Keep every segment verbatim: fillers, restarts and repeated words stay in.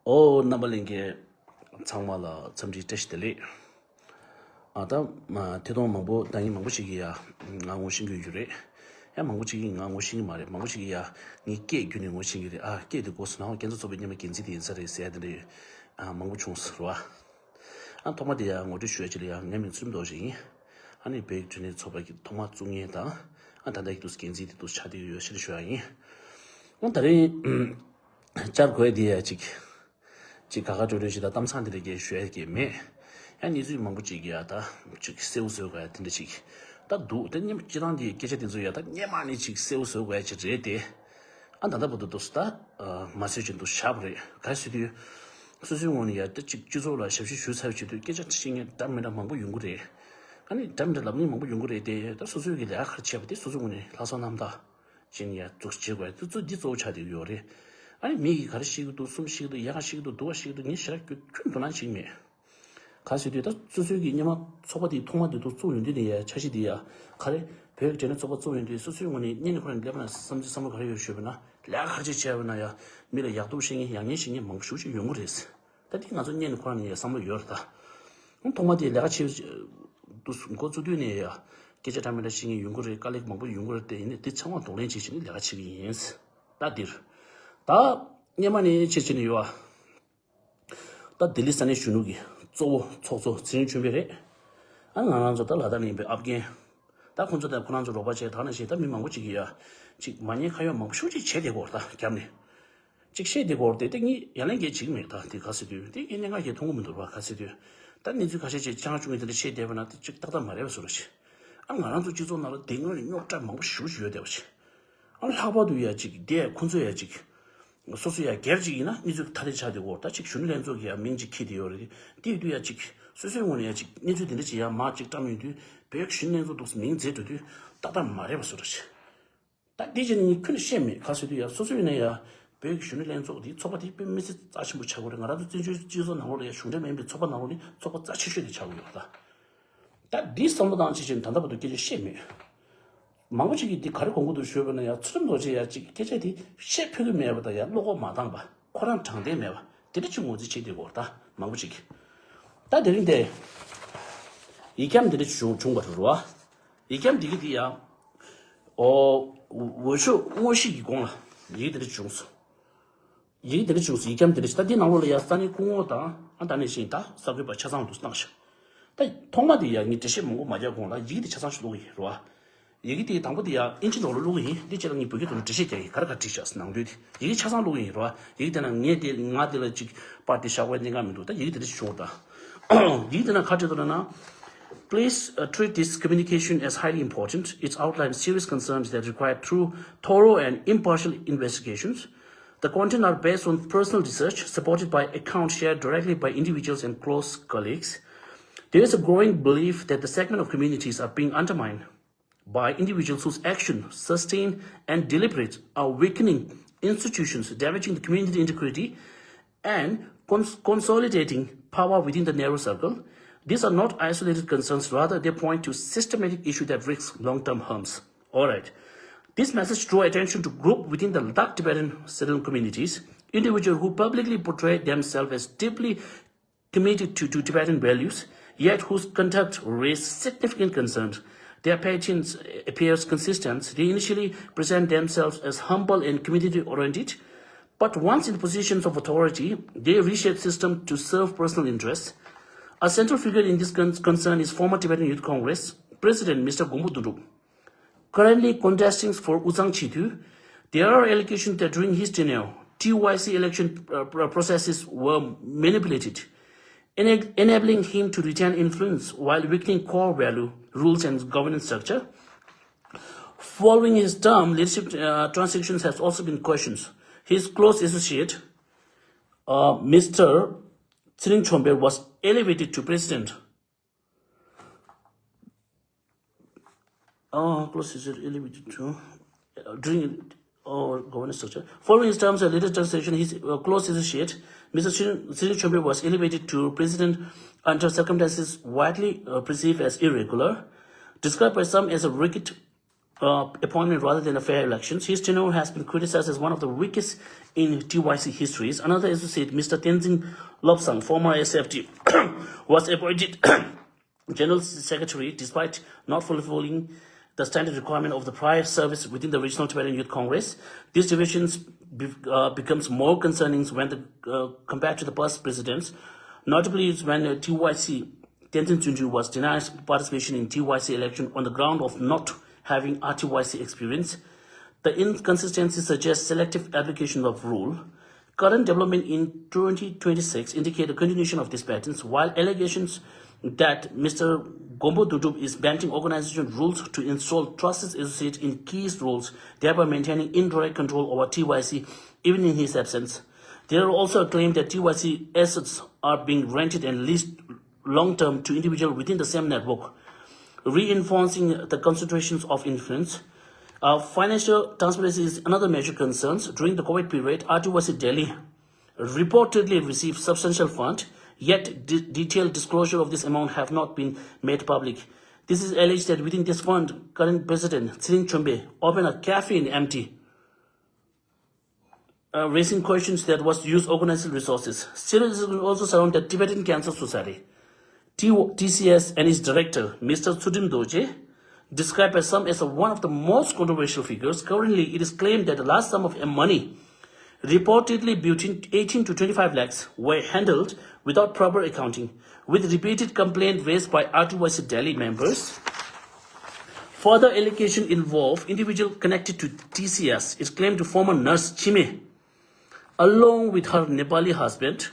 ཨོ། རྣམ་པ་ལྷན་རྒྱས་ཚང་མ་ལ་འཚམས་འདྲི་བཀྲ་ཤིས་བདེ་ལེགས། ཨ་ད་མ་ཐད་གཏོང་མང་པོ་ད་ཡིན་མང་པོ་ཞིག་གིས་ཡ་ང་ངོ་ཤེས་ཀྱི་ཡོད་རེད། ཡ་མང་པོ་ཞིག་གིས་ང་ངོ་ཤེས་ཀྱི་མ་རེད། མང་པོ་ཞིག་གིས་ཡ་ངའི་སྐད་བརྒྱུད་ནས་ངོ་ཤེས་ཀྱི་རེད། ཨ་སྐད་དེ་གོ་སོང་ན་ཨོ་སྐྱེ་འཚར་ཚོགས་པའི་སྔོན་མ་འགན་འཛིན་དེ་ཡིན་ས་རེད་ཟེར་ཡ་དེ་འདྲ་ཡོད། ཨ་མང་པོ་བྱུང་ཟེར་བ། ཨ་ཐོག་མ་དེ་ཡ་ངོ་སྤྲོད་ཞུ་ཡ་ཅིག་ལ་ཡ་ང་མིང་ཚུལ་མདོག་ཅིག་ཡིན། ཨ་ནི་བོད་ཀྱི་འབྲས་ནད་ཚོགས་པ་གི་ཐོག་མ་བཙུགས་མཁན་དང་ཨ་ད་ལྟ་གི་འདུག་འགན་འཛིན་དེ་འདུག་ཆགས་བསྡད་ཡོད་ཤེས་ཞུ་ཡ་ཡིན། ཨོ་ད་རེས་བཅར་དགོས་དེ་ཡ་ཅིག་ཅིག་ག་ག་ཀྲོ་ཀྲོ་ཞིག་དང་གཏམ་བཟང་དེ་འདྲ་གས་ཞུ་ཡ་གས་མེད། ཡང་གནས་ཚུལ་མང་པོ་ཅིག་ཡ་ད་ཅིག་གསལ་བོ་བཟོ་དགོས་ཡ་དེ་འདྲ་ཅིག་ད་འདུག་དེ་སྙེ་སྤྱི་བཏང་དེ་སྐད་ཆ་དེ་ཚོ་ཡ་ད་སྙེ་མ་ནས་ཅིག་གསལ་བོ་བཟོ་དགོས་ཡ་ཅིག་རེད་དེ། ཨ་ད་ལྟ་བར་དུ་འདུག་སུ་ད་མ་བཟོས་ཅིག་འདུག་བཞག་པ་རེད། ག་ཟེར་དུས་སོ་སོའི་ངོས་ནས་ཡ་ད་ཅིག་སྤྱི་ཚོགས་ལ་ཞབས་ཞུ་ཞུ་ཚར་བའི་ཆེད་དུ་སྐད་ཆ་བཤད་མཁན་འདྲ་མི་འདྲ་མང་པོ་ཡོང་གི་རེད། ཨ་ནི་འདྲ་མི་འདྲ་ལབ་མཁན་མང་པོ་ཡོང་གི་རེད་དེ། ད་སོ་སོའི་གི་ལས་ཀ་ག་རེ་བྱས་པ་དེ་སོ་སོའི་ངོས་ནས་ལྷག་བསམ་རྣམ་དག་ཅིག་ཡ་འཛུགས་བྱེད་དགོས་དུས་ཚོད་འདི་གཙོ་བོ་ཆགས་བསྡད་ཡོད་རེད། ཨ་ནི་མི་གིས་ག་རེ་བཤད་ཀྱི་འདུག་གསུམ་བཤད་ཀྱི་འདུག་ཡ་ག་བཤད་ཀྱི་འདུག་འདུག་པ་བཤད་ཀྱི་འདུག་ངས་ཞེ་དྲག་ཁྱོན་དུ་ན་ཞིག་མེད། ག་ཟེར་དུས་ད་སོ་སོའི་གི་སྔོན་མ་ཚོགས་པ་དེ་ཐོག་མ་དེ་ཚོ་བཙུགས་ཡོང་དུས་ནས་ཡ་འཆར་གཞི་དེ་ཡ་ག་རེ་བོད་ཀྱི་འབྲས་ནད་ཚོགས་པ་བཙུགས་ཡོང་དུས་སོ་སོའི་ངོས་ནས་སྔོན་ནས་ཁོ་རང་སླེབས་པ་ན་བསམ་ཚུལ་བསམ་བློ་ག་རེ་ཡོད་ཞུས་པ་ན་ལས་ཀ་ག་རེ་བྱས་བྱས་པ་ན་ཡ་མི་ལ་ཡག་སྡུག་བཤད་མཁན་ཡག་ཉེས་བཤད་མཁན་མང་པོ་ཞེ་པོ་ཅིག་ཡོང་གི་རེད། ད་དེ་ང་ཚོ་སྔོན་ནས་ཁོ་རང་ནས་ཡ་བསམ་བློ་ཡོད་རེད་ད། ཐོག་མ་དེ་ལས་ཀ་བྱེད་དུས་འགོ་བཙུགས་དུས་ནས་ཡ་སྐད་ཆ་འདྲ་མི་འདྲ་བཤད་མཁན་ཡོང་གི་རེད། དཀའ་ལས་མང་པོ་ཡོང་གི་རེད་དེ། ཡིན་ནའི་དེ་ཚང་མ་གདོང་ལེན་བྱེད་བྱེད་ནས་ལས་ཀ་བྱེད་ཀྱི་ཡིན། ད་འདིར་ད་སྔོན་མ་ནས་བྱེད་བྱེད་ནས་ཡོད་ཨ། ད་ལྡི་ལི་ས་གནས་གཞོན་ནུ་གི་གཙོ་བོ་ཚོགས་གཙོ་ཚེ་རིང་ཆོས་འཕེལ་རེད། ཨ་ང་རང་ཚོ་ད་ལ་དྭགས་ནས་ཡིན་པའི་ཨབ་རྒན། ད་ཁོང་ཚོ་དང་ཁོ་རང་ཚོ་རོགས་པ་བྱས་ད་ནང་བཞིན་ད་མི་མང་པོ་ཅིག་གིས་ཡ་ཅིག་མ་ཉེས་ཁ་གཡོག་མང་པོ་ཤུགས་ཅིག་བྱས་བསྡད་ཀྱི་ཡོད་རེད་ད་རྒྱབ་ནས། ཅིག་བཤད་བསྡད་ཀྱི་ཡོད་རེད་དེ། ད་ངས་ཡ་ལན་གྱིས་བྱེད་ཀྱི་མེད་ད། དེ་ག་ཟེར་དུས་དེ་ངས་གནད་འགག་གི་མཐོང་གི་མི་འདུག་ར། ག་ཟེར་དུས་ད་གནས་ཚུལ་ཁ་ཤས་ཅིག་ཆ་ཚང་བྱུང་ཡོད་དེ་འདྲ་བཤད་བསྡད་པ་ན་དེ་ཅིག་ཏག་ཏག་མ་རེད་པ་བཟོ་འདྲ་ཞིག་ཨ་ང་རང་ཚོ་སྤྱི་ཚོགས་ནང་ལ་དེ་སྔོན་ནས་རྙོག་དྲ་མང་པོ་ཞེ་པོ་ཅིག་ཡོད་བསྡད་པ་ཞིག་ཨ་ལྷག་པར་དུ་ཡ་ཅིག་དེ་ཁོང་ཚོ་ཡ་ཅིག་སོ་སོ་ཡ་སྒེར་གཅིག་ཡིན་ན་གནས་ཚུལ་ཐ་དད་ཆགས་བསྡད་ཀྱི་ཡོད་རེད། ད་ཅིག་གཞོན་ནུ་ལྷན་ཚོགས་ཀྱི་ཡ་མིང་ཅིག་འཁྱེར་བསྡད་ཡོད་རེད། དེ་ཡིན་དུས་ཡ་ཅིག་སོ་སོའི་ངོས་ནས་ཡ་ཅིག་གནས་ཚུལ་དེ་འདྲ་ཅིག་ཡ་མར་ཅིག་བཀྲམ་ཡོང་དུས་བོད་ཀྱི་གཞོན་ནུ་ལྷན་ཚོགས་འདུག་སེ་མིང་བརྗེ་འགྲོ་དུས་ཏག་ཏག་མ་རེད་པ་བཟོ་འདྲ་ཞིག་ད་འདི་བྱས་ནས་ངས་ཁྱོན་ནས་བཤད་མེད། ག་ཟེར་དུས་ཡ་སོ་སོ་ཡིན་ན་ཡ་བོད་ཀྱི་གཞོན་ནུ་ལྷན་ཚོགས་འདི་ཚོགས་པ་དེ་དཔེ་མི་སྲིད་རྩ་ཆེན་པོ་ཆགས་ཀྱི་ཡོད་རེད། ང་རང་ཚོ་བཙན་བྱོལ་སྤྱི་ཚོགས་ནང་ལོགས་ལ་ཡ་གཞུང་འབྲེལ་མ་ཡིན་པའི་ཚོགས་པ་ནང་ལོགས་ནས་ཚོགས་པ་རྩ་ཆེ་ཤོས་དེ་ཆགས་ཀྱི་ཡོད་རེད་ད། ད་འདི་བསམ་བློ་བཏང་བྱས་བྱས་ནས་ད་ལྟ་བར་དུ་སྐད་ཆ་བཤད་མེད། མང་པོ་ཅིག་གིས་འདི་ག་རེ་དགོངས་ཀྱི་འདུག་ཞུས་པ་ན་ཡ་ཚུལ་ཁྲིམས་རྡོ་རྗེ་ཡ་ཅིག་སྐད་ཆ་དེ་བཤད་ཕོད་ཀྱི་མེད་པ་དང་ཡ་བློ་ཁོག་མ་འདང་པ། ཁོ་རང་དྲང་བདེན་མེད་པ་དེ་འདྲ་ཅིག་ངོས་འཛིན་བྱེད་བསྡད་ཀྱི་ཡོད་རེད་ད་མང་པོ་ཅིག་ད་དེ་རིང་དེ་ཡིག་སྐྱབས་འདི་འདྲ་བྱུང་བྱུང་བ་རེད་རོ། ཡིག་སྐྱབས་འདི་གི་དེ་ཡ། ཨོ། འོས་ཤོག་དངོས་གཞི་གི་གོང་ལ་ཡིག་འདི་འདྲ་བྱུང་སོང་། ཡིག་འདི་འདྲ་བྱུང་སོང་། ཡིག་སྐྱབས་འདི་འདྲ་བྱུང་། ད་འདི་ནང་ལོགས་ལ་ཡ་ས་གནས་སྐུ་ངོ་དང་ཨ་ད་ནས་བཞིན་ད་གསར་འགོད་པ་ཆ་ཚང་དུ་བཏང་ཤག་ད་ཐོག་མ་དེ་ཡ་ངས་འགྲེལ་བཤད་མང་པོ་མ་རྒྱག་གོང་ལ་ཡིག་དེ་ཆ་ཚང་ཞིག་ཀློག་གི་ཡིན་རོ། ཡི་གེ་དེ་དང་པོ་དེ་ཡང་ཨིན་ཇི་ནང་ལ་བླུགས་ཡིན། དེ་རྗེས་ལ་ངས་བོད་སྐད་ཐོག་ནས་འགྲེལ་བཤད་རྒྱག་ཡིན། ག་རེ་ག་རེ་བྲིས་ཤག་ནང་དོན་དེ་ཡི་གེ་ཆ་ཚང་བླུགས་ཡིན་རོ། ཡི་གེ་དེ་ན་ངས་དེ་ང་དེ་ལ་ཅིག་པར་དེ་བཞག་པའི་གནད་འགག་མི་འདུག་ད་ཡི་གེ་དེ་འདྲ་ཞིག་བྱུང་ད། ཡི་གེ་དེ་ན་ག་རེ་བྲིས་འདུག་ལབ་ན། Please, uh, treat this communication as highly important. It outlines serious concerns that require through, thorough and impartial investigations. The content are based on personal research supported by accounts shared directly by individuals and close colleagues. There is a growing belief that the segment of communities are being undermined by individuals whose actions, sustained and deliberate, are weakening institutions, damaging the community integrity, and cons- consolidating power within the narrow circle. These are not isolated concerns, rather, they point to systematic issues that risk long term harms. All right. This message draws attention to groups within the Ladakh Tibetan settlement communities, individuals who publicly portray themselves as deeply committed to, to Tibetan values, yet whose conduct raised significant concerns. Their patterns appears consistent. They initially present themselves as humble and community-oriented, but once in positions of authority, they reshape system to serve personal interests. A central figure in this con- concern is former Tibetan Youth Congress President Mister Gompo Dudrup, currently contesting for Uzang Chitu. There are allegations that during his tenure, T Y C election, uh, pro- processes were manipulated, ena- enabling him to retain influence while weakening core value, rules, and governance structure. Following his term, leadership uh, transactions has also been questioned. His close associate, uh, Mister Tshering Chomphel, was elevated to president. Oh, close is elevated to uh, during our governance structure. Following his terms and later transition, his uh, close associate, Mister Tshering Chomphel, was elevated to president under circumstances widely uh, perceived as irregular, described by some as a wicked uh, appointment rather than a fair elections. His tenure has been criticized as one of the weakest in T Y C histories. Another associate, Mister Tenzin Lobsang, former S F T, was appointed General Secretary despite not fulfilling the standard requirement of the prior service within the Regional Tibetan Youth Congress. These divisions be- uh, becomes more concerning when the, uh, compared to the past presidents, notably is when uh, T Y C Tenzin Chunju was denied participation in T Y C election on the ground of not having R T Y C experience. The inconsistency suggests selective application of rule. Current development in twenty twenty-six indicate a continuation of these patterns, while allegations that Mister Gombo Dudub is bending organization rules to install trusted associates in key roles, thereby maintaining indirect control over T Y C even in his absence. There are also claims that T Y C assets are being rented and leased long term to individuals within the same network, reinforcing the concentrations of influence. Uh, financial transparency is another major concern. During the COVID period, R T Y C Delhi reportedly received substantial fund, yet de- detailed disclosure of this amount have not been made public. This is alleged that within this fund, current president Tshering Chonbey opened a cafe in M T, uh, raising questions that was used organizational resources. Citizens also surround the Tibetan Cancer Society, T- T C S, and its director, Mister Tshudrim Dorje, described by some as a, one of the most controversial figures. Currently, it is claimed that the large sum of money, reportedly between eighteen to twenty-five lakhs, were handled without proper accounting, with repeated complaints raised by R T Y C Delhi members. Further allegation involve individual connected to T C S. It claimed to former nurse Chime, along with her Nepali husband,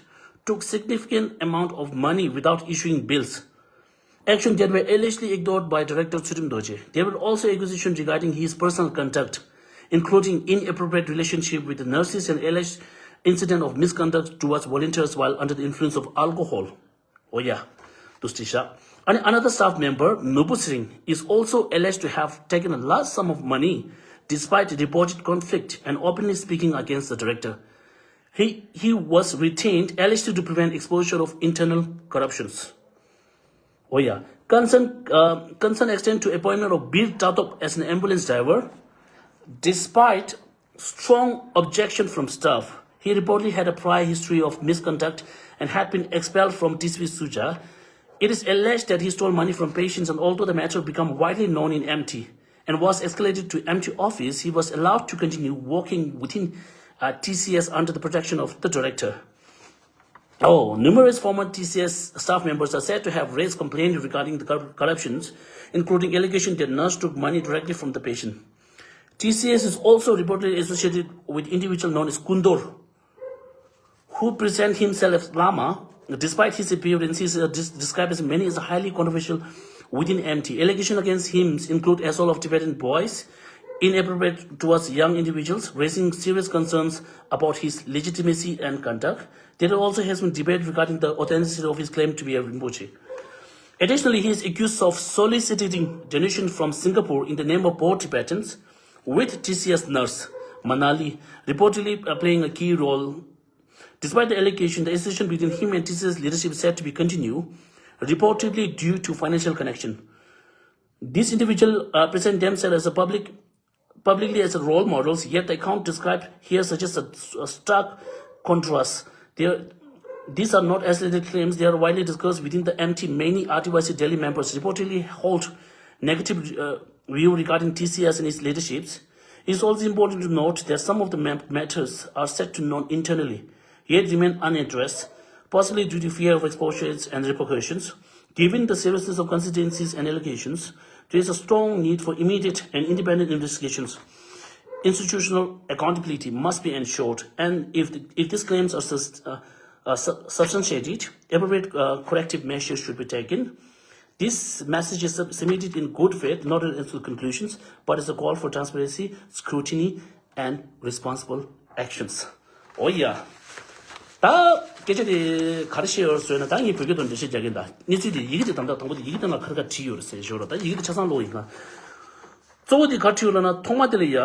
took significant amount of money without issuing bills. Action that were allegedly ignored by Director Tshudrim Dorje. There were also accusations regarding his personal conduct, including inappropriate relationship with the nurses and alleged incident of misconduct towards volunteers while under the influence of alcohol. Oh yeah, Tustisha. And another staff member, Nobu Sring, is also alleged to have taken a large sum of money despite reported conflict and openly speaking against the director. He, he was retained allegedly to prevent exposure of internal corruptions. Oh yeah. Concern, uh, concern extend to appointment of Bir Tatop as an ambulance driver. Despite strong objection from staff, he reportedly had a prior history of misconduct and had been expelled from T C B Suja. It is alleged that he stole money from patients, and although the matter became widely known in M T and was escalated to M T office, he was allowed to continue working within, uh, T C S under the protection of the director. Oh, numerous former T C S staff members are said to have raised complaints regarding the cor- corruptions, including allegation that nurse took money directly from the patient. T C S is also reportedly associated with individual known as Kundor, who present himself as Lama. Despite his appearance, he is, uh, dis- described as many as highly controversial within M T. Allegations against him include assault of Tibetan boys, inappropriate towards young individuals, raising serious concerns about his legitimacy and conduct. There also has been debate regarding the authenticity of his claim to be a Rinpoche. Additionally, he is accused of soliciting donation from Singapore in the name of poor Tibetans, with T C S nurse Manali reportedly, uh, playing a key role. Despite the allegation, the association between him and T C S leadership is said to be continue, reportedly due to financial connection. These individuals, uh, present themselves as a public, publicly as a role models, yet the account described here suggests a, a stark contrast. They are, these are not isolated claims. They are widely discussed within the M T. Many R T Y C Delhi members reportedly hold negative, uh, view regarding T C S and its leaderships. It is also important to note that some of the mem- matters are said to known internally, yet remain unaddressed, possibly due to fear of exposures and repercussions. Given the seriousness of constituencies and allegations, there is a strong need for immediate and independent investigations. Institutional accountability must be ensured, and if, the, if these claims are sus- uh, uh, su- substantiated, appropriate, uh, corrective measures should be taken. This message is sub- submitted in good faith, not as conclusions, but as a call for transparency, scrutiny, and responsible actions. Oh yeah. ད་སྐད་ཆ་དེ་ག་རེ་བཤད་ཡོད་ཟེར་ན། ད་ངས་བོད་སྐད་དུ་འགྲེལ་བཤད་རྒྱག་གིན། ད་གནས་ཚུལ་དེ་ཡི་གེ་དེ་དང་ད་དང་པོ་དེ་ཡི་གེ་དེ་ལ་ག་རེ་ག་བྲིས་ཡོད་རེད་ཟེར་ཞོར་ད་ཡི་གེ་དེ་ཆ་ཚང་ཀློག་ཡིན་ན། གཙོ་བོ་དེ་ག་བྲིས་ཡོད་ལབ་ན། ཐོག་མ་དེ་ལ་ཡ།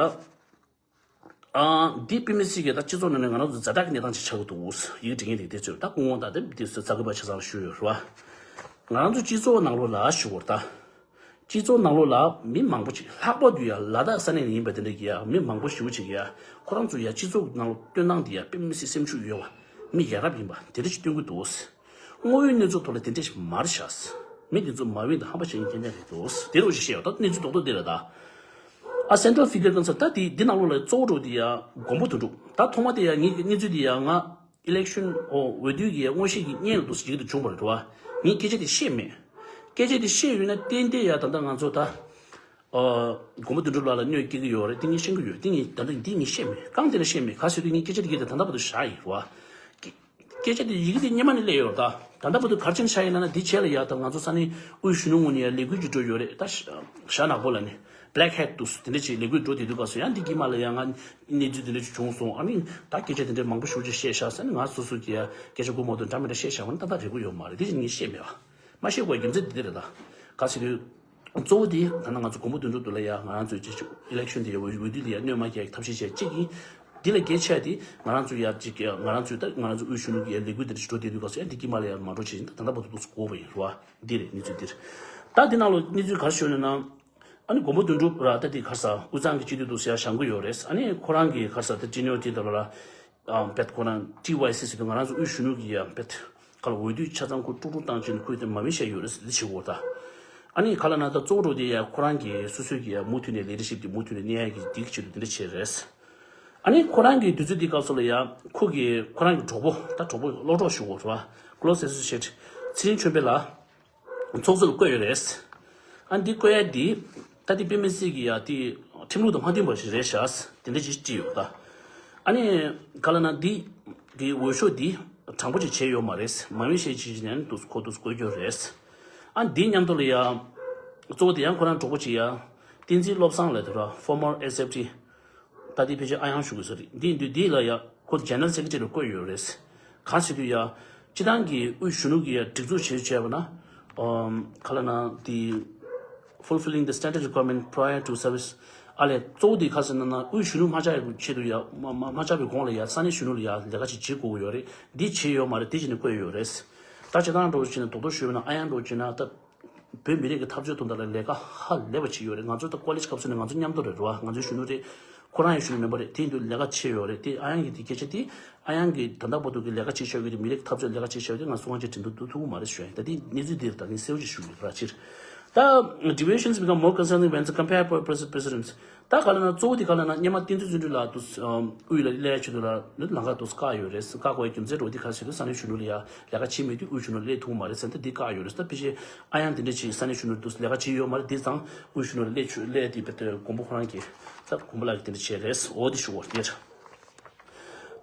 ཨ། འདི་དཔེ་མི་སྲིད་ཀྱི་ད་སྤྱི་ཚོགས་ནང་ནས་ང་རང་ཚོ་ཛ་དྲག་གི་གནས་སྟངས་ཅིག་ཆགས་ཀྱི་འདུག་ཡི་གེ་འབྲི་མཁན་དེ་དེ་ཚོས་ད་སྐུ་ངོ་ད་དེ་དེ་ཚོས་ཚ་གི་པ་ཆ་ཚང་ཞུས་ཡོད་རེད་བ། ང་རང་ཚོ་སྤྱི་ཚོགས་ནང་ལོགས་ལ་ཞུ་བར་ད། སྤྱི་ཚོགས་ནང་ལོགས་ལ་མི་མང་པོ་ཅིག་ལྷག་པར་དུ་ཡ་ལ་དྭགས་ས་གནས་ནས་ཡིན་པ་དེ་འདྲ་གི་ཡ་མི་མང་པོ་ཞེ་པོ་ཅིག་ཡ་ཁོ་རང་ཚོ་ཡ་སྤྱི་ཚོགས་ནང་ལོགས་སྟོན་སྟངས་དེ་ཡ་དཔེ་མི་སྲིད་སེམས་ཤུགས་ཡོད་པ་མི་ཡ་རབས་ཡིན་པ་དེ་འདྲ་ཞིག་སྟོན་གི་འདུག་དངོས་ཡོད་གནས་ཚུལ་ཐོག་ལ་དེ་འདྲ་ཞིག་མ་རེད་ཤག་མི་དེ་ཚོ་མ་འོས་དང་ཧམ་པ་བྱེད་མཁན་རྐྱང་རྐྱང་རེད་འདུག་དེ་རུ་ཞིག་བཤད་ཡོད། ད་གནས་ཚུལ་རྡོག་རྡོག་དེ་རེད་ད། ཨ་Central Figure Council ད་དེ་འདི་ནང་ལོགས་ལ་གཙོ་བོ་འགྲོ་དེ་ཡ་མགོན་པོ་དོན་གྲུབ། ད་ཐོག་མ་དེ་ཡ་ངའི་གནས་ཚུལ་དེ་ཡ་ང་election ཨོ་འོས་བསྡུ་གི་དངོས་གཞི་གི་བརྙན་ལ་འདུག་ཟེར་གྱི་འདུག་བྱུང་བ་རེད་བ། ངས་སྐད་ཆ་དེ་བཤད་མེད། སྐད་ཆ་དེ་བཤད་ཡོད་ན་ཏན་ཏན་ཡ་ད་ལྟ་ང་ཚོ་ད་ཨ་མགོན་པོ་དོན་གྲུབ་ལགས་ལ་གནོད་སྐྱེལ་གྱི་ཡོད་རེད། དེ་ངས་ཤེས་ཀྱི་ཡོད། དེ་ངས་ད་ལྟ་འདི་ངས་བཤད་མེད། གང་དེ་ལ་བཤད་མེད། ག་ཟེར་དུས་ངས་སྐད་ཆ་དེ་གི་ད་ད་ལྟ་བར་དུ་བཞག་ཡིན་རེད་བ། སྐད་ཆ་དེ་ཡི་གེ་དེ་སྔོན་མ་ནས་སླེབས་ཡོད་རེད་ད། ད་ལྟ་བར་དུ་ག་རེ་བྱས་ནས་བཞག་ཡིན་ན་འདི་བྱས་ལ་ཡ་ད་ང་ཚོ་ས་གནས་དབུས་གཞོན་ནུ་ངོས་ནས་ཡ་ལས་འགུལ་ཅིག་འགྲོ་ཡོད་རེད་ད། ཤ་ཤ་ནག་པོ་ལ་ནི་Black Hat འདུག་དེ་འདྲ་ཅིག་ལས་འགུལ་འགྲོ་བསྡད་དུས་སྐབས་སུ་ཡང་འདི་དཀྱིལ་མ་ལ་ཡ་ང་གནས་ཚུལ་དེ་འདྲ་ཅིག་བྱུང་སོང་། ཨ་ནི་ད་སྐད་ཆ་དེ་འདྲ་མང་པོ་ཞེ་པོ་ཅིག་བཤད་ཤག་ཟེར་ནས་ང་སོ་སོ་གི་ཡ་སྐད་ཆ་དགོས་མ་གཏོགས་འདྲ་མི་འདྲ་བཤད་བཞག་པ་ནི་ཏག་ཏག་རེད་གོ་ཡོད་མ་རེད། དེ་ཅིག་ངས་བཤད་མེད་པ། མ་བཤད་དགོས་རྒྱུ་མཚན་དེ་འདྲ་རེད་ད། ག་ཟེར་དུས། གཙོ་བོ་དེ་ད་ནང་ང་ཚོ་མགོན་པོ་དོན་གྲུབ་དེ་ལ་ཡ་ང་རང་ཚོའི་election དེ་ཡ་འོས་འོས་བསྡུ་ལ་ཡ་གནོད་མ་སྐྱེལ་ཐབས་ཤེས་བྱས་གཅིག་ཡིན། འདི་ལས་གལ་ཆེ་དེ་ང་རང་ཚོ་ཡ་གཅིག་ཡ་ང་རང་ཚོའི་ད་ང་རང་ཚོ་དབུས་གཞོན་ནུ་གི་ཡ་ལས་འགུལ་དེ་འདྲ་ཞིག་འགྲོ་བསྡད་དུས་སྐབས་སུ་ཡ་འདི་དཀྱིལ་མ་ལ་ཡ་མ་འགྲོ་བྱེད་ཅིང་ད་ད་ལྟ་བར་དུ་འདུག་སེ་གོ་བ་ཡིན་རེད་བ། འདི་རེད་གནས་ཚུལ་འདིར། ད་འདི་ནང་ལོ་གནས་ཚུལ་ག་རེ་ཞུ་ཡོད་ན། ཨ་ནི་མགོན་པོ་དོན་གྲུབ་ར་ད་དེ་ག་རེ་ཟ་དབུས་གཙང་གི་སྤྱི་འཐུས་འདུག་སེ་ཡ་བཞེངས་གི་ཡོད་རེད། ཨ་ནི་ཁོ་རང་གི་ག་རེ་ཟ་ད་ཅི་ཉོ་དེ་ད་ལ་ལ། ཨ་བེད་ཁོ་རང་ཊི་ཝའི་སི་ཟེར་དུས་ང་རང་ཚོ་དབུས་གཞོན་ནུ་གི་ཡ་བེད་ཁ་ལ་འོས་བསྡུ་ཆ་ཚང་ཁོ་དཀྲུག་དཀྲུག་བཏང་ཅིང་ཁོས་དེ་མ་མི་བཤད་ཡོད་རེད་ཟེར་དེ་བྱེད་དགོས་ད། ཨ་ནི་ག་ལ་ན་ད་གཙོ་བོ་འགྲོ་དེ་ཡ་ཁོ་རང་གི་སོ་སོའི་གི་ཡ་མུ་མཐུད་ནས་ལི་ཌར་ཤིབ་དེ་མུ་མཐུད་ནས་གནས་ཡ་གི་དེ་གི་ཆེད་དུ་དེ་འདྲ་བྱས་རེད། ཨ་ནི་ཁོ་རང་གི་དུས་ཚོད་དེ་སྐབས་སུ་ལ་ཡ་ཁོ་གི་ཁོ་རང་གི་གྲོགས་པོ་ད་གྲོགས་པོ་སློབ་གྲོགས་ཞུ་དགོས་རེད་བ། Close Associate ཚེ་རིང་ཆོས་འཕེལ་ལགས། ཚོགས་གཙོ་ལ་བསྐོས་ཡོད་རེད། ཨ་འདི་བསྐོས་ཡ་འདི་ད་འདི་དཔེ་མི་སྲིད་ཀྱི་ཡ་དེ་ཁྲིམས་ལུགས་དང་མ་མཐུན་པ་ཞིག་རེད་ཤག་དེ་འདྲ་ཅིག་བྲིས་ཡོད་ད། ཨ་ནི་ག་ལ་ན་འདི་གི་འོས་ཤོག་འདི་དྲང་པོ་ཅིག་བྱས་ཡོད་མ་རེད། མ་མི་ཤེས་ཅིག་ནས་འདུག་ཁོ་འདུག་བསྐོས་རྒྱུ་རེད། ཨ་འདི་མཉམ་དུ་ལ་ཡ་གཙོ་བོ་དེ་ཡང་ཁོ་རང་གྲོགས་པོ་ཅིག་ཡ་བསྟན་འཛིན་བློ་བཟང་ལ་དེ་ར་former S F T ད་ལྟའི་ཕལ་ཆེར་ཨ་ཡང་ཞུ་དགོས་ས་རེད། འདི་འདི་འདི་ལ་ཡ་ཁོ་General Secretary ལ་བསྐོས་ཡོད་རེད། གང་ཟེར་དུས་ཡ། སྤྱི་བཏང་གི་དབུས་གཞོན་ནུ་གི་ཡ་སྒྲིག་འཛུགས་བྱེད་བྱས་པ་ན། ཨམ་ག་ལ་ན་འདི། Fulfilling the standard requirement prior to service ཨ་ལས་གཙོ་བོ་འདི་ག་ཟེར་ན་ན་དབུས་གཞོན་ནུ་མ་ཆགས་ཡ་ཆེད་དུ་ཡ་མ་མ་མ་ཆགས་པའི་གོང་ལ་ཡ་ས་གནས་གཞོན་ནུ་ལ་ཡ་ལས་ཀ་ཅིག་བྱེད་དགོས་ཀྱི་ཡོད་རེད། འདི་བྱེད་ཡོད་མ་རེད། དེ་བྱས་ནས་བསྐོས་ཡོད་རེད། ད་སྤྱི་བཏང་འགྲོ་བྱས་ན་རྡོག་རྡོག་ཞུས་པ་ན་ཨ་ཡང་འགྲོ་བྱས་ན་ད། བོད་མི་རིགས་ཀྱི་འཐབ་རྩོད་དོན་དག་ལ་ལས་ཀ་ཧ་ལས་པ་བྱེད་ཡོད་རེད། ང་ཚོ་ད་ཀོ་ལེཇ་སྐབས་སུ་ནས་ང་ཚོ་མཉམ་དུ་རེད་རོ། ང་ཚོའི་གཞོན་ནུ་རེད། ཁོ་རང་ཡང་གཞོན་ནུ་མེད་པ་རེད། དེ་ཡིན་དུས་ལས་ཀ་བྱེད་ཡོད་རེད། དེ་ཨ་ཡང་གི་དེ་སྐད་ཆ་དེ་ཨ་ཡང་གི་ད་ལྟ་བར་དུ་གི་ལས་ཀ་བྱེད་བྱ་ཡོད་དེ་མི་རིགས་འཐབ་རྩོད་ལས་ཀ་བྱེད་བྱ་ཡོད་དེ་ང་ཚོ་དབང་ཆ་འདྲི་འདུག་ཐུབ་ཐུབ་ཀྱི་མ་རེད་ཞུ་ཡ་ཡིན། ད་དེ་གནས་ཚུལ་འདིར་ད་ངས་གསལ་བོ་ཞིག་ཞུ་གི་ར་ཕྱིར། ད་deviations become more concerning when compared with president president ད་ག་ལ་ན་གཙོ་བོ་དེ་ག་ལ་ན་སྔོན་མ་བསྟན་འཛིན་བརྩོན་འགྲུས་ལགས་དུ་དབུས་ལ་སླེབས་ཆེད་དུ་ལ་ནི་ལམ་ཁ་དུ་བཀག་ཡོད་རེད། བཀག་དགོས་རྒྱུ་མཚན་འགྲོ་དེ་ག་ཟེར་དུས་ས་གནས་གཞོན་ནུ་ལ་ཡ་ལས་ཀ་བྱེད་མེད་དུས་དབུས་གཞོན་ནུ་སླེབས་ཐུབ་མ་རེད་ཟེར་ན་ད་འདི་བཀག་ཡོད་རེད། ད་ཕལ་ཆེར་ཨ་ཡང་དེ་འདྲ་ཅིག་ས་གནས་གཞོན་ནུ་དུ་ལས་ཀ་བྱེད་ཡོད་མ་རེད། དེ་ཙང་དབུས་གཞོན་ནུ་ལ་སླེབས་ཆུ་སླེབས་དེ་བེད་དེ་མགོན་པོ་ཁོ་རང་གིས་ད་མགོན་པོ་ལགས་ཀྱིས་དེ་འདྲ་བྱས་རེད། འོ་དེ་ཞུ་བ་དེར།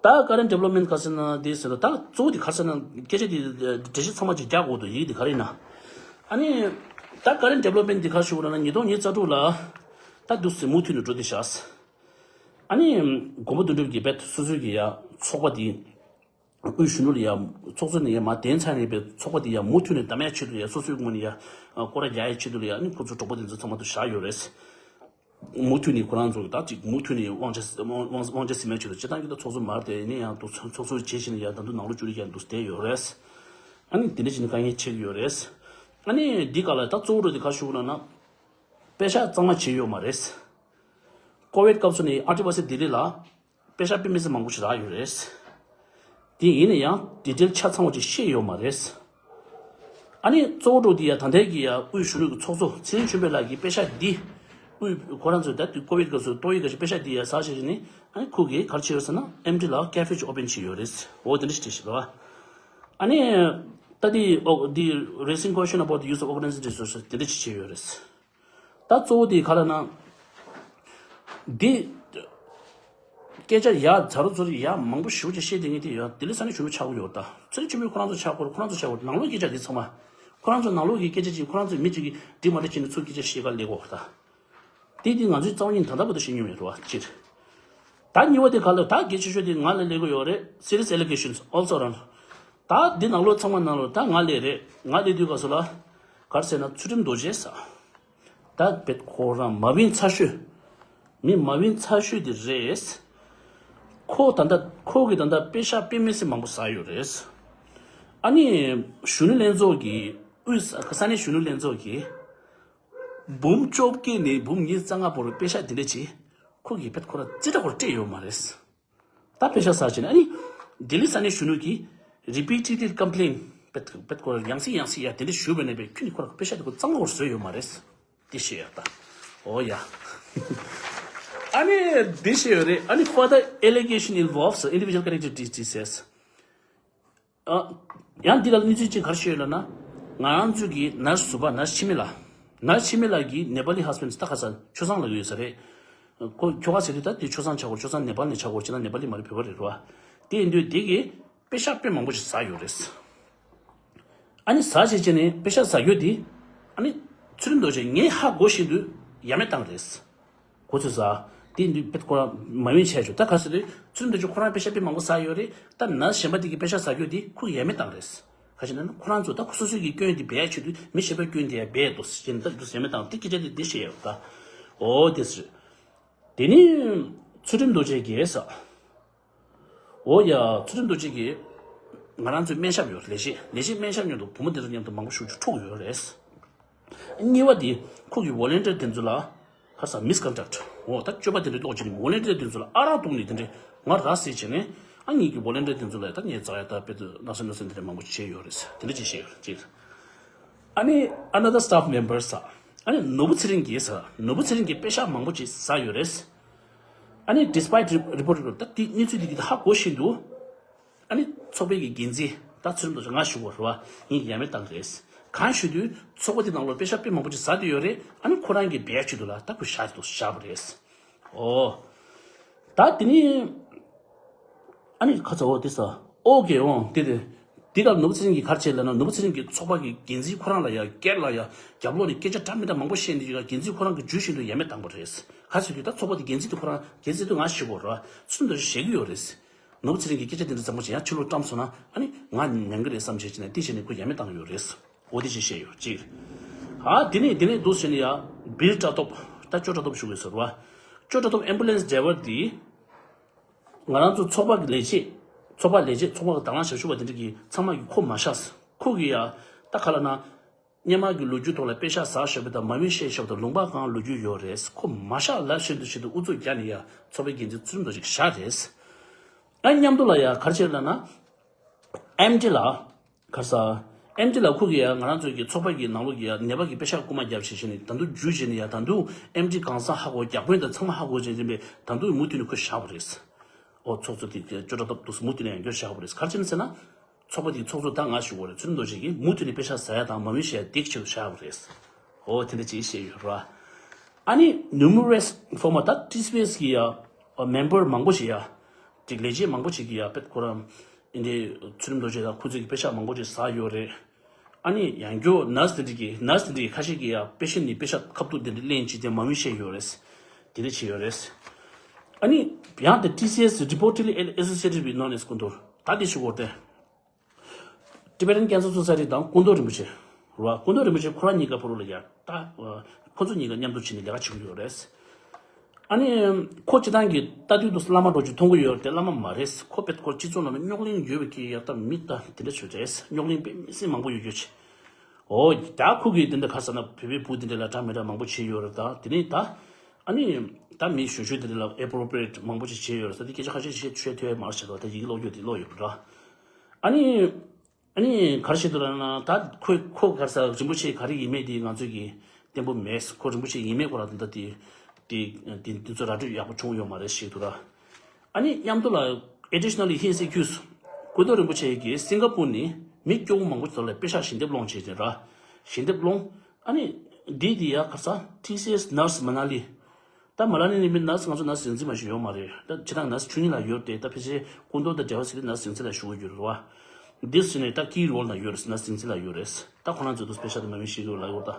ད་current development ག་ཟེར་ན་དེ་ཟེར་ད་གཙོ་བོ་དེ་ག་ཟེར་ན་སྐད་ཆ་དེ་འགྲེལ་བཤད་ཚང་མ་ཅིག་རྒྱག་དགོས་འདུག་ཡིག་དེ་ག་རེ་ཡིན་ན། ཨ་ནི་ད་current development དེ་ག་ཞུ་དགོས་ན་ཉིས་སྟོང་ཉི་ཤུ་རྩ་དྲུག་ལ་ད་འདུག་སེ་མུ་མཐུད་ནས་འགྲོ་དེ་བཞག་ཨ་ནི་མགོན་པོ་དོན་གྲུབ་ཀྱིས་རྦད་སོ་སོའི་གི་ཡ་ཚོགས་པ་དེ་དབུས་གཞོན་ནུ་ལ་ཡ་ཚོགས་གཙོ་ནས་ཡ་མ་གདན་ཚ་ནས་པའི་ཚོགས་པ་དེ་ཡ་མུ་མཐུད་ནས་བདམས་ཡ་ཆེད་དུ་ཡ་སོ་སོའི་ངོས་ནས་ཡ་སྐོར་ར་རྒྱག་ཡ་ཆེད་དུ་ལ་ཡ་ཨ་ནི་ཁོ་ཚོ་གྲོགས་པོ་དེ་ཚོ་ཚང་མ་དུ་བཞག་ཡོད་རེད། མུ་མཐུད་ནས་ཁོ་རང་ཚོ་ད་ཅིག་མུ་མཐུད་ནས་དབང་ཆ་དབང་དབང་ཆ་ཟིན་མ་ཆེད་དུ་སྤྱི་བཏང་གི་ད་ཚོགས་གཙོ་མར་དེ་ནས་ཡང་དུ་ཚོགས་གཙོ་བྱེད་བཞིན་ཡང་ད་དུང་ནང་ལོགས་བཅུ་རིག་ཡང་དུ་བསྡད་ཡོད་རེད། ཨ་ནི་དེ་འདྲ་བྱས་ནས་དཀའ་ངལ་འཕྲད་ཀྱི་ཡོད་རེད། ཨ་ནི་འདི་ག་ལ་ད་གཙོ་བོ་རུ་དེ་ག་ཞུ་དགོས་ན་ན། པེ་ཤག་གཙང་མ་བྱས་ཡོད་མ་རེད། ཀོ་བིད་སྐབས་སུ་ནས་ཨ་ཏི་བ་སི་ལྡི་ལི་ལ་པེ་ཤག་དཔེ་མི་སྲིད་མང་པོ་ཞིག་རག་ཡོད་རེད། དེ་ཡིན་ན་ཡང་ཌི་ཊེལ་ཆ་ཚང་བ་ཅིག་ཤེས་ཡོད་མ་རེད། ཨ་ནི་གཙོ་བོ་འགྲོ་དེ་ཡ་ད་ལྟའི་གི་ཡ་དབུས་གཞོན་ནུ་གི་ཚོགས་གཙོ་ཚེ་རིང་ཆོས་འཕེལ་ལགས་ཀྱིས་པེ་ཤག་འདི་དབུས་ཁོ་རང་ཚོས་ད་དུས་ཀོ་བིད་སྐབས་སུ་ཏོག་དབྱིབས་སྐབས་སུ་པེ་ཤག་འདི་ཡ་ཟ་བྱས་ནས་ཨ་ནི་ཁོ་གིས་ག་རེ་བྱས་ཡོད་ཟེར་ན་ཨེམ་ཌི་ལ་ཀེ་ཧྥེ་ཅིག་ཨོ་པན་བྱས་ཡོད་རེད། འོ་དེ་འདྲ་ཞིག་བྲིས་ཤིག་རེད་བ། ཨ་ནི་ད་དེ་ཨོ་དེ་raising question about the use of organized resources དེ་འདྲ་ཞིག་བྱས་ཡོད་རེད། ད་གཙོ་བོ་དེ་ག་ལ་ན། འདི། སྐད་ཆ་ཡ་ཛ་རུ་ཛུ་རུ་ཡ་མང་པོ་ཞེ་པོ་ཅིག་བཤད་དེ་ངས་དེ་ཡ་དེ་ལས་ས་གནས་གཞོན་ནུ་ཆགས་ཀྱི་ཡོད་ད། ཚུལ་ཆེན་པོས་ཁོ་རང་ཚོ་ཆགས་ཀྱི་ཡོད་རེད། ཁོ་རང་ཚོ་ཆགས་ཀྱི་ཡོད་རེད། ནང་ལོགས་སྐད་ཆ་འདི་ཚང་མ། ཁོ་རང་ཚོ་ནང་ལོགས་ཀྱི་སྐད་ཆ་ཅིག་ཁོ་རང་ཚོའི་མི་གཅིག་གིས་འགྲིག་མ་འགྲིག་བྱས་ནས་ཚུར་སྐད་ཆ་བཤད་ག་སླེབས་ཀྱི་ཡོད་རེད་ད། དེ་དེ་ང་ཚོའི་རྩ་བ་ཉིད་ད་ལྟ་བར་དུ་ཤེས་མྱོང་མེད་རེད་བ་སྤྱིར། ད་གཉིས་པ་དེ་ག་ལ་ད་གལ་ཆེ་ཤོས་དེ་ང་ལ་སླེབས་ཀྱི་ཡོད་རེད། Serious allegations also around ད་འདི་ནང་ལོགས་ཚང་མ་ནང་ལོགས་ད་ང་སླེབས་རེད། ང་སླེབས་དུས་སྐབས་སུ་ལ། ག་རེ་ཟེར་ན་ཚུལ་ཁྲིམས་རྡོ་རྗེ་ཟེར། ད་བེད་ཁོ་རང་མ་བིན་ཚ་ཤོས། མི་མ་བིན་ཚ་ཤོས་དེ་རེད། ཁོ་ད་ལྟ་ཁོ་གི་ད་ལྟ་པེ་ཤག་དཔེ་མི་སྲིད་མང་པོ་ཟ་ཡོད་རེད། ཨ་ནི་གཞོན་ནུ་ལྷན་ཚོགས་ཀྱི་དབུས་ས་ས་གནས་གཞོན་ནུ་ལྷན་ཚོགས་ཀྱི་ འབུམ་བཅོ་བརྒྱད་ནས་འབུམ་ཉི་ཤུ་རྩ་ལྔ་བར་དུ་པེ་ཤག་དེ་འདྲ་བྱས། ཁོ་གིས་བེད་ཁོ་ར་རྩེ་གྲ་ཁོ་ར་སྤྲད་ཡོད་མ་རེད། ད་པེ་ཤག་ཟ་བྱས་ནས་ཨ་ནི་ལྡི་ལི་ས་གནས་གཞོན་ནུ་གིས་repeatedly complain བེད་བེད་ཁོ་ར་ཡང་སེ་ཡང་སེ་ཡ་དེ་འདྲ་ཞུས་པ་ནས་བེད་ཁྱོད་ནི་ཁོ་ར་པེ་ཤག་དེ་ཁོ་ར་གཙང་མ་ཁོ་ར་བཟོས་ཡོད་མ་རེད། དེ་བཤད་ཡོད་ད། ཨོ་ཡ། ཨ་ནི་དེ་བཤད་ཡོད་རེད། ཨ་ནི་further allegation involves individual connected diseases. ཨ། ཡང་འདི་ལ་གནས་ཚུལ་གཅིག་ག་རེ་བཤད་ཡོད་ལབ་ན། ང་རང་ཚོའི་གི་ནར་སི་ཟུར་པ་ནར་སི་འཆི་མེད་ལགས། ནར་སི་འཆི་མེད་ལགས་ཀྱི་ནེ་པ་ལི་ཧ་སི་བྷེན་ཌི་ད་ག་ས་ཆོས་བཟང་ལབ་ཀྱི་ཡོད་ས་རེད། ཁོ་ཁྱོ་ག་ཟེར་དུས་ད་དེ་ཆོས་བཟང་ཆགས་སྐོར་ཆོས་བཟང་ནེ་པ་ལི་ནས་ཆགས་སྐོར་ཅི་ན་ནེ་པ་ལི་མ་རེད། བོད་པ་རེད་རོ། དེ་ཡིན་དུས་དེ་གི་པེ་ཤག་དཔེ་མང་པོ་ཞིག་ཟ་ཡོད་རེད། ཨ་ནི་ཟ་བྱས་བྱས་ནས་པེ་ཤག་ཟ་རྒྱུ་དེ། ཨ་ནི་ཚུལ་ཁྲིམས་རྡོ་རྗེ་ངས་ཧ་གོ་བཞིན་དུ་ཡ་མེད་བཏང་རེད། གོ་ཚོད་ཟ། དེ་འདི་པེ་ཁོ་རང་མ་ཝིན་བྱས་ཆོག་ད་ག་ཟེར་དུས་ཚུལ་འདི་ཆོ་ཁོ་རང་པེ་ཤ་དཔེ་མང་པོ་ཟ་ཡོད་རེད། ད་ན་གཞན་པ་དེ་གི་པེ་ཤ་ཟ་རྒྱུ་དེ་ཁོ་ཡ་མེད་བཏང་རེད། ག་ཞེ་ན་ཁོ་རང་ཚོ་ད་ཁོ་སོ་སོའི་གི་སྐྱོན་དེ་སྦས་ཆེད་དུ་མི་གཞན་པའི་སྐྱོན་དེ་ཡ་སྦས་འདུག་ཟེར་ནས་ད་འདུག་ཡ་མེད་བཏང་དེ་སྐད་ཆ་དེ་འདི་བཤད་ཡོད་ད། འོ་དེ་ཟེར། དེ་ནི་ཚུལ་ཁྲིམས་རྡོ་རྗེ་གིས་ཟ། འོ་ཡ་ཚུལ་ཁྲིམས་རྡོ་རྗེ་གིས། ང་རང་ཚོའི་སྨན་ཞབས་ཡོད་ལས་བྱེད་ལས་བྱེད་སྨན་ཞབས་མཉམ་དུ་བུ་མོ་དེ་ཚོ་མཉམ་དུ་མང་པོ་ཞེ་པོ་ཅིག་འཁྲུག་ཡོད་རེད། གཉིས་པ་དེ་ཁོ་གི་ཝོ་ལན་ཊིར་དེ་ཚོ་ལ་ཁ་སང་misconduct འོ་ད་སྤྱོད་པ་དེ་འདྲ་ལོག་ཅིག་ནི་ཝོ་ལན་ཊིར་དེ་ཚོ་ལ་ཨ་རག་བཏུང་ནས་དེ་འདྲ་ང་ར་ཟེར་བྱས་ནས་ཨ་ངེད་ཀྱི་ཝོ་ལན་ཊིར་དེ་ཚོ་ལ་ད་ངས་རྩ་ཡ་ད་དཔེ་དུ་ན་སེ་ན་སེ་དེ་འདྲ་མང་པོ་བྱས་ཡོད་རེད། དེ་འདྲ་ཅིག་བཤད་ཡོད་རེད་ཅིག་ཨ་ནི་another staff member ས་ཨ་ནི་ནོར་བུ་ཚེ་རིང་གིས་ས་ནོར་བུ་ཚེ་རིང་གིས་པེ་ཤག་མང་པོ་ཅིག་ཟ་ཡོད་རེད། ཨ་ནི་despite report ད་དེ་གནས་ཚུལ་དེ་གི་ཧ་གོ་བཞིན་དུ། ཨ་ནི་ཚོགས་པའི་གི་འགན་འཛིན་ད་ཚུལ་ཁྲིམས་རྡོ་རྗེ་ང་ཞུ་དགོས་རེད་བ། ངས་ཡ་མེད་བཏང་གི་རེད། གང་ཞུ་དུས་ཚོགས་པ་དེ་ནང་ལོགས་པེ་ཤག་དཔེ་མང་པོ་ཅིག་ཟ་བསྡད་ཡོད་རེད། ཨ་ནི་ཁོ་རང་གི་བེད་ཆེད་དུ་ལ་ད་ཁོས་བཞག་འདུག་བཞག་པ་རེད། ཨོ། ད་དེ་ནི། ཨ་ནི་ཁ་ཚ་འོ་དེ་ས་ཨོ་ཀེ་འོང་དེ་དེ། འདི་ག་ནོར་བུ་ཚེ་རིང་གིས་ག་རེ་བྱས་ལབ་ན་ནོར་བུ་ཚེ་རིང་གིས་ཚོགས་པ་གི་འགན་འཛིན་ཁོ་རང་ལ་ཡ་སྒེར་ལ་ཡ་རྒྱབ་ལོགས་ནས་སྐད་ཆ་འདྲ་མི་འདྲ་མང་པོ་བཤད་ནས་ཡ་འགན་འཛིན་ཁོ་རང་གི་ཇུས་བཞིན་དུ་ཡ་མེད་བཏང་པ་རེད། ག་ཟེར་དུས་ད་ཚོགས་པ་དེ་འགན་འཛིན་དེ་ཁོ་རང་འགན་འཛིན་དེ་ང་ཞུ་དགོས་རེད་བ། ཚུལ་འདི་བཤད་ཀྱི་ཡོད་རེད། ནོར་བུ་ཚེ་རིང་གིས་སྐད་ཆ་དེ་འདྲ་ཚང་མ་བྱས་ཡང་ཕྱི་ལོགས་བཀྲམ་སོང་ན་ཨ་ནི་ང་ཉན་གི་རེད་བསམ་བྱས་བྱས་ནས་དེ་བྱས་ནས་ཁོ་ཡ་མེད་བཏང་ཡོད་རེད། འོ་དེ་ཅིག་བཤད་ཡོད་ཅིག་ཨ་དེ་ནས་དེ་ནས་འདུག་ཟེར་ནས་ཡ་བིལ་བཀྲ་སྟོབས་ད་ཅོ་བཀྲ་སྟོབས་ཞུ་དགོས་ཟེར་བ། ཅོ་བཀྲ་སྟོབས་ཨེམ་བུ་ལན་སི་ཌ་རའི་ཝར་དེ། ང་རང་ཚོ་ཚོགས་པ་གི་ལས་བྱེད། ཚོགས་པ་ལས་བྱེད་ཚོགས་པ་གི་དང་བླངས་ཞབས་ཞུ་བ་དེ་འདྲ་གི་ཚང་མ་གི་ཁོ་མ་ཤག་ཁོ་གི་ཡ། ད་ག་ལབ་ན། སྔོན་མ་གི་ལོ་རྒྱུས་ཐོག་ལ་པེ་ཤག་ཟ་བཞག་པ་དང་མ་ཝིན་བཤད་བཞག་པ་དང་ལུང་པ་གང་ལོ་རྒྱུས་ཡོད་རེད། ཁོ་མ་ཤག་ལབ་བཞིན་དུ་བཞིན་དུ་ཨུ་ཚུགས་རྒྱག་ནས་ཡ་ཚོགས་པའི་འགན་འཛིན་ཚུལ་ཁྲིམས་རྡོ་རྗེ་ཞིག་བཞག་རེད། ཨ་མཉམ་དུ་ལ་ཡ་ག་རེ་བྱས་ལབ་ན། ཨེམ་ཌི་ལ། ག་རེ་ཟ། ཨེམ་ཌི་ལ་ཁོ་གི་ཡ་ང་རང་ཚོ་གི་ཚོགས་པ་གི་ནང་ལོགས་ཀྱི་ཡ་ནད་པ་གི་པེ་ཤག་རྐུ་མ་བརྒྱབ་བྱས་བྱས་ནས་ད་དུང་རྒྱུ་བྱས་ནས་ཡ་ད་དུང་ཨེམ་ཌི་གང་ཟག་ཧ་གོ་རྒྱག་དཔོན་དང་ཚང་མ་ཧ་གོ་བྱས་བྱས་པས་ད་དུང་མུ་མཐུད་ནས་ཁོ་བཞག་པ་རེད། ཨོ་ཚོགས་གཙོ་དེ་ཅོ་བཀྲ་སྟོབས་འདུག་མུ་མཐུད་ནས་ཡང་བསྐྱར་བཞག་པ་རེད། ག་རེ་བྱས་ནས་ཟེར་ན། ཚོགས་པ་དེའི་ཚོགས་གཙོ་ད་ང་ཞུ་དགོས་རེད། ཚུལ་ཁྲིམས་རྡོ་རྗེ་གིས་མུ་མཐུད་ནས་པེ་ཤག་ཟ་ཡ་དང་མ་ཝིན་བཤད་ཡ་དེ་ཆེད་བཞག་པ་རེད། ཨོ་དེ་འདྲ་ཅིག་བཤད་ཡོད་ར། ཨ་ནི་numerous former ད་ཊི་སི་བི་ཨེས་གི་ཡ་མེམ་བར་མང་པོ་ཞིག་ཡ། ཅིག་ལས་བྱེད་མང་པོ་ཞིག་གི་ཡ་དཔེ་ཁོ་རང་ཨིན་དེ་ཚུལ་ཁྲིམས་རྡོ་རྗེ་དང་ཁོ་ཚོས་ཀྱི་པེ་ཤག་མང་པོ་ཞིག་ཟ་ཡོད་རེད། ཨ་ནི་ཡང་བསྐྱར་ནར་སི་དེ་འདྲ་གི་ནར་སི་དེ་འདྲ་གི་ཁ་ཤས་ཀྱི་ཡ་པེ་ཤེན་ནི་པེ་ཤག་ཁ་ཐུག་དེ་འདྲ་ལེན་བྱས་ཏེ་མ་ཝིན་བཤད་ཡོད་རེད། དེ་འདྲ་བྱས་ཡོད་རེད། ཨ་ནི་ཡང་དེ་ཊི་སི་ཨེས་reportedly associated with known as སྐུ་མདོར་ད་དེ་ཞུ་དགོས་ཏེ། Tibetan Cancer Society དང་སྐུ་མདོ་རིན་པོ་ཆེ། རེད་བ། སྐུ་མདོ་རིན་པོ་ཆེ་ཁོ་རང་གཉིས་ཀ་ཕ་རོལ་ལ་ཡ། ད། ཁོ་ཚོ་གཉིས་ཀ་མཉམ་དུ་བྱས་ནས་ལས་ཀ་བྱེད་ཀྱི་ཡོད་རེད། ཨ་ནི། ཁོ་སྤྱི་བཏང་གི་ལྟ་དུས་དུ་བླ་མ་འདྲ་ཅིག་མཐོང་གི་ཡོད་རེད་དེ་བླ་མ་མ་རེད། ཁོ་དཔེ་ཁོ་སྤྱི་ཚོགས་ནང་ལ་རྙོག་གླེང་ཡོད་པའི་གི་ཡ་ད་མི་ད་དེ་འདྲ་ཞིག་རེད། རྙོག་གླེང་དཔེ་མི་སྲིད་མང་པོ་ཡོད་རྒྱུ་ཆེ། འོ། ད་ཁོ་གིས་དེ་འདྲ་ག་ས་ན་བོད་པའི་བུ་དེ་འདྲ་ལ་འདྲ་མི་འདྲ་མང་པོ་བྱས་ཡོད་རེད་ད་དེ་ནས་ད། ཨ་ནི། ད་མི་གཞོན་གཞོན་དེ་འདྲ་ལ་appropriate མང་པོ་ཅིག་བྱས་ཡོད་རེད་ད་དེ་སྐད་ཆ་ཁ་ཤས་ཤེས་ཤེས་ཐུབ་ཡ་མ་རེད་ཤག་ད་ཡི་གེ་ཀློག་རྒྱུ་དེ་ཀློག་ཡོད་རེད་ད། ཨ་ནི། ཨ་ནི་ག་རེ་བྱེད་འདུག་ལབ་ན་ད་ཁོས་ཁོ་ག་རེ་ཟེར་རིན་པོ་ཆེ་ག་རེ་ཡིན་མེད་དེ་ང་ཚོས་ཀྱི་བརྟན་པོ་མེད། ཁོ་རིན་པོ་ཆེ་ཡིན་མེད་ཁོ་ར་ད་ལྟ་དེ་དེ་དེ་དེ་ཚོ་ར་སྤྲོད་ཡག་པོ་བྱུང་ཡོད་མ་རེད་ཞེས་འདུག་ད། ཨ་ནི་མཉམ་དུ་ལ་additionally he is accused སྐུ་མདོ་རིན་པོ་ཆེ་གིས་སིང་ག་པུར་ནས་མི་སྐྱོ་བོ་མང་པོ་ཚོ་ལ་པེ་ཤག་ཞལ་འདེབས་སློང་བྱས་ཏེ་ར་ཞལ་འདེབས་སློང་། ཨ་ནི་འདི་དེ་ཡ་ག་རེ་ཟེར་ཊི་སི་ཨེས་nurse Manali ད་མ་ལ་ནི་ནི་མི་ནར་སི་ང་ཚོ་ནར་སི་ཡོངས་འཛིན་མ་ཞིག་ཡོད་མ་རེད། ད་ཇི་ལྟར་ནར་སི་ཆུང་ཉིད་ལ་ཡོད་དེ་ད་ཕལ་ཆེར་སྐུ་མདོག་དང་འབྲེལ་བ་ཟེར་དུས་ནར་སི་ཡོངས་འཛིན་ལ་ཞུ་གི་ཡོད་རེད་བ། འདི་ཟེར་ནས་ད་ཀི་རོལ་ན་ཡོད་རེད། ནར་སི་ཡོངས་འཛིན་ལ་ཡོད་རེད། ད་ཁོ་རང་ཚོས་དུ་སྤེ་ཤལ་དུ་མ་མི་ཤེས་གི་ལ་ཡོད་ད།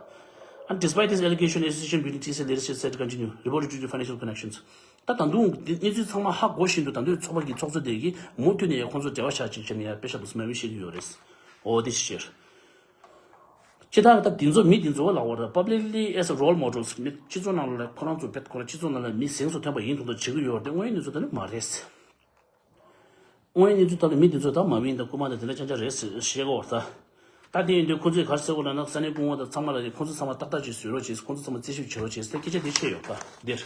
And despite this allegation, association between T C S leadership said continue reported due to financial connections. ད་ད་དུང་འདི་གནས་ཚུལ་ཚང་མ་ཧ་གོ་བཞིན་དུ་ད་དུང་ཚོགས་པ་གི་ཚོགས་གཙོ་དེ་གིས་མུ་མཐུད་ནས་ཡ་ཁོང་ཚོ་འབྲེལ་བ་བཞག་ཅིག་བྱས་ནས་ཡ་སྤེ་ཤལ་དུ་མ་མི་ཤེས་གི་ཡོད་རེད། འོ་དེ་ཕྱིར། སྤྱི་བཏང་ད་འདི་ཚོ་མི་འདི་ཚོ་ལ་འོ་ར་publicly as role models མི་སྤྱི་ཚོགས་ནང་ལ་ཁོ་རང་ཚོ་བེད་ཁོ་ར་སྤྱི་ཚོགས་ནང་ལ་མི་གཟེངས་སུ་ཐོན་པ་ཡིན་མདོག་མདོག་བྱེད་ཀྱི་ཡོད་རེད་དེ་དངོས་ཡོད་གནས་ཚུལ་ད་ནི་མ་རེད། དངོས་ཡོད་གནས་ཚུལ་ད་ནི་མི་འདི་ཚོ་ད་མ་མིན་ད་རྐུ་མ་ད་དེ་འདྲ་ཅང་ཅང་རེད་ཟེར་བཤད་གོ་བར་ད། ད་དེ་ཡིན་དུས་ཁོ་ཚོས་ག་རེ་ཟེར་དགོས་ལབ་ན། ས་གནས་སྐུ་ངོ་དང་ཚང་མ་ལ་ཁོ་ཚོ་ཚང་མ་ཏག་ཏག་ཅིག་བཟོས་རོགས་བྱེད། ཁོ་ཚོ་ཚང་མ་རྩད་ཞིབ་བྱེད་རོགས་བྱེད་ཟེར་སྐད་ཆ་དེ་བཤད་ཡོད་པ་འདིར།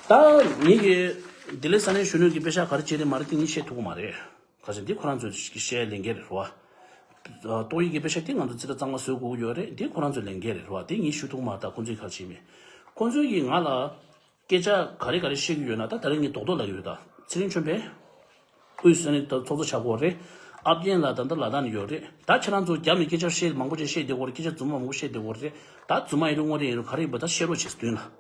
ད་ངེད་ཀྱིས་ལྡི་ལི་ས་གནས་གཞོན་ནུ་གི་པེ་ཤག་ག་རེ་བྱེད་རེད་མ་རེད་དེ་ངས་བཤད་ཐུབ་ཀྱི་མ་རེད། ག་ཚོད་འདི་ཁོ་རང་ཚོས་ཀྱི་བཤད་ལས་འགན་རེད་རོ། ཏོག་དབྱིབས་ཀྱི་པེ་ཤག་དེ་ང་ཚོ་རྩིས་ཁྲ་གཙང་མ་བཟོ་དགོས་ཀྱི་ཡོད་རེད། འདི་ཁོ་རང་ཚོའི་ལས་འགན་རེད་རོ། དེ་ངས་ཞུ་ཐུབ་མ་ད་ཁོ་ཚོས་ག་རེ་བྱེད་མེད། ཁོ་ཚོས་ཀྱིས་ང་ལ་སྐད་ཆ་ག་རེ་ག་རེ་བཤད་ཀྱི་ཡོད་ན། ད་ད་རིང་ངས་རྡོག་རྡོག་ལབ་ཀྱི་ཡོད། ད་ཚེ་རིང་ཆོས་འཕེལ་དབུས་ས་གནས་ད་ཚོགས་གཙོ་ཆགས་ཀྱི་ཡོད་རེད། ཨ་རྒྱན་ལགས་ད་ལྟ་ལ་དྭགས་ནས་ཡོད་རེད། ད་ཁྱེད་རང་ཚོ་རྒྱབ་ནས་སྐད་ཆ་བཤད་མང་པོ་ཅིག་བཤད་བསྡད་ཀྱི་ཡོད་རེད། སྐད་ཆ་རྫུན་མ་མང་པོ་བཤད་བསྡད་ཀྱི་ཡོད་རེད། ད་རྫུན་མ་ཡིན་རུང་དངོས་གནས་ཡིན་རུང་ག་རེ་ཡིན་པ་ད་བཤད་རོགས་བྱེད་མདུན་ལ།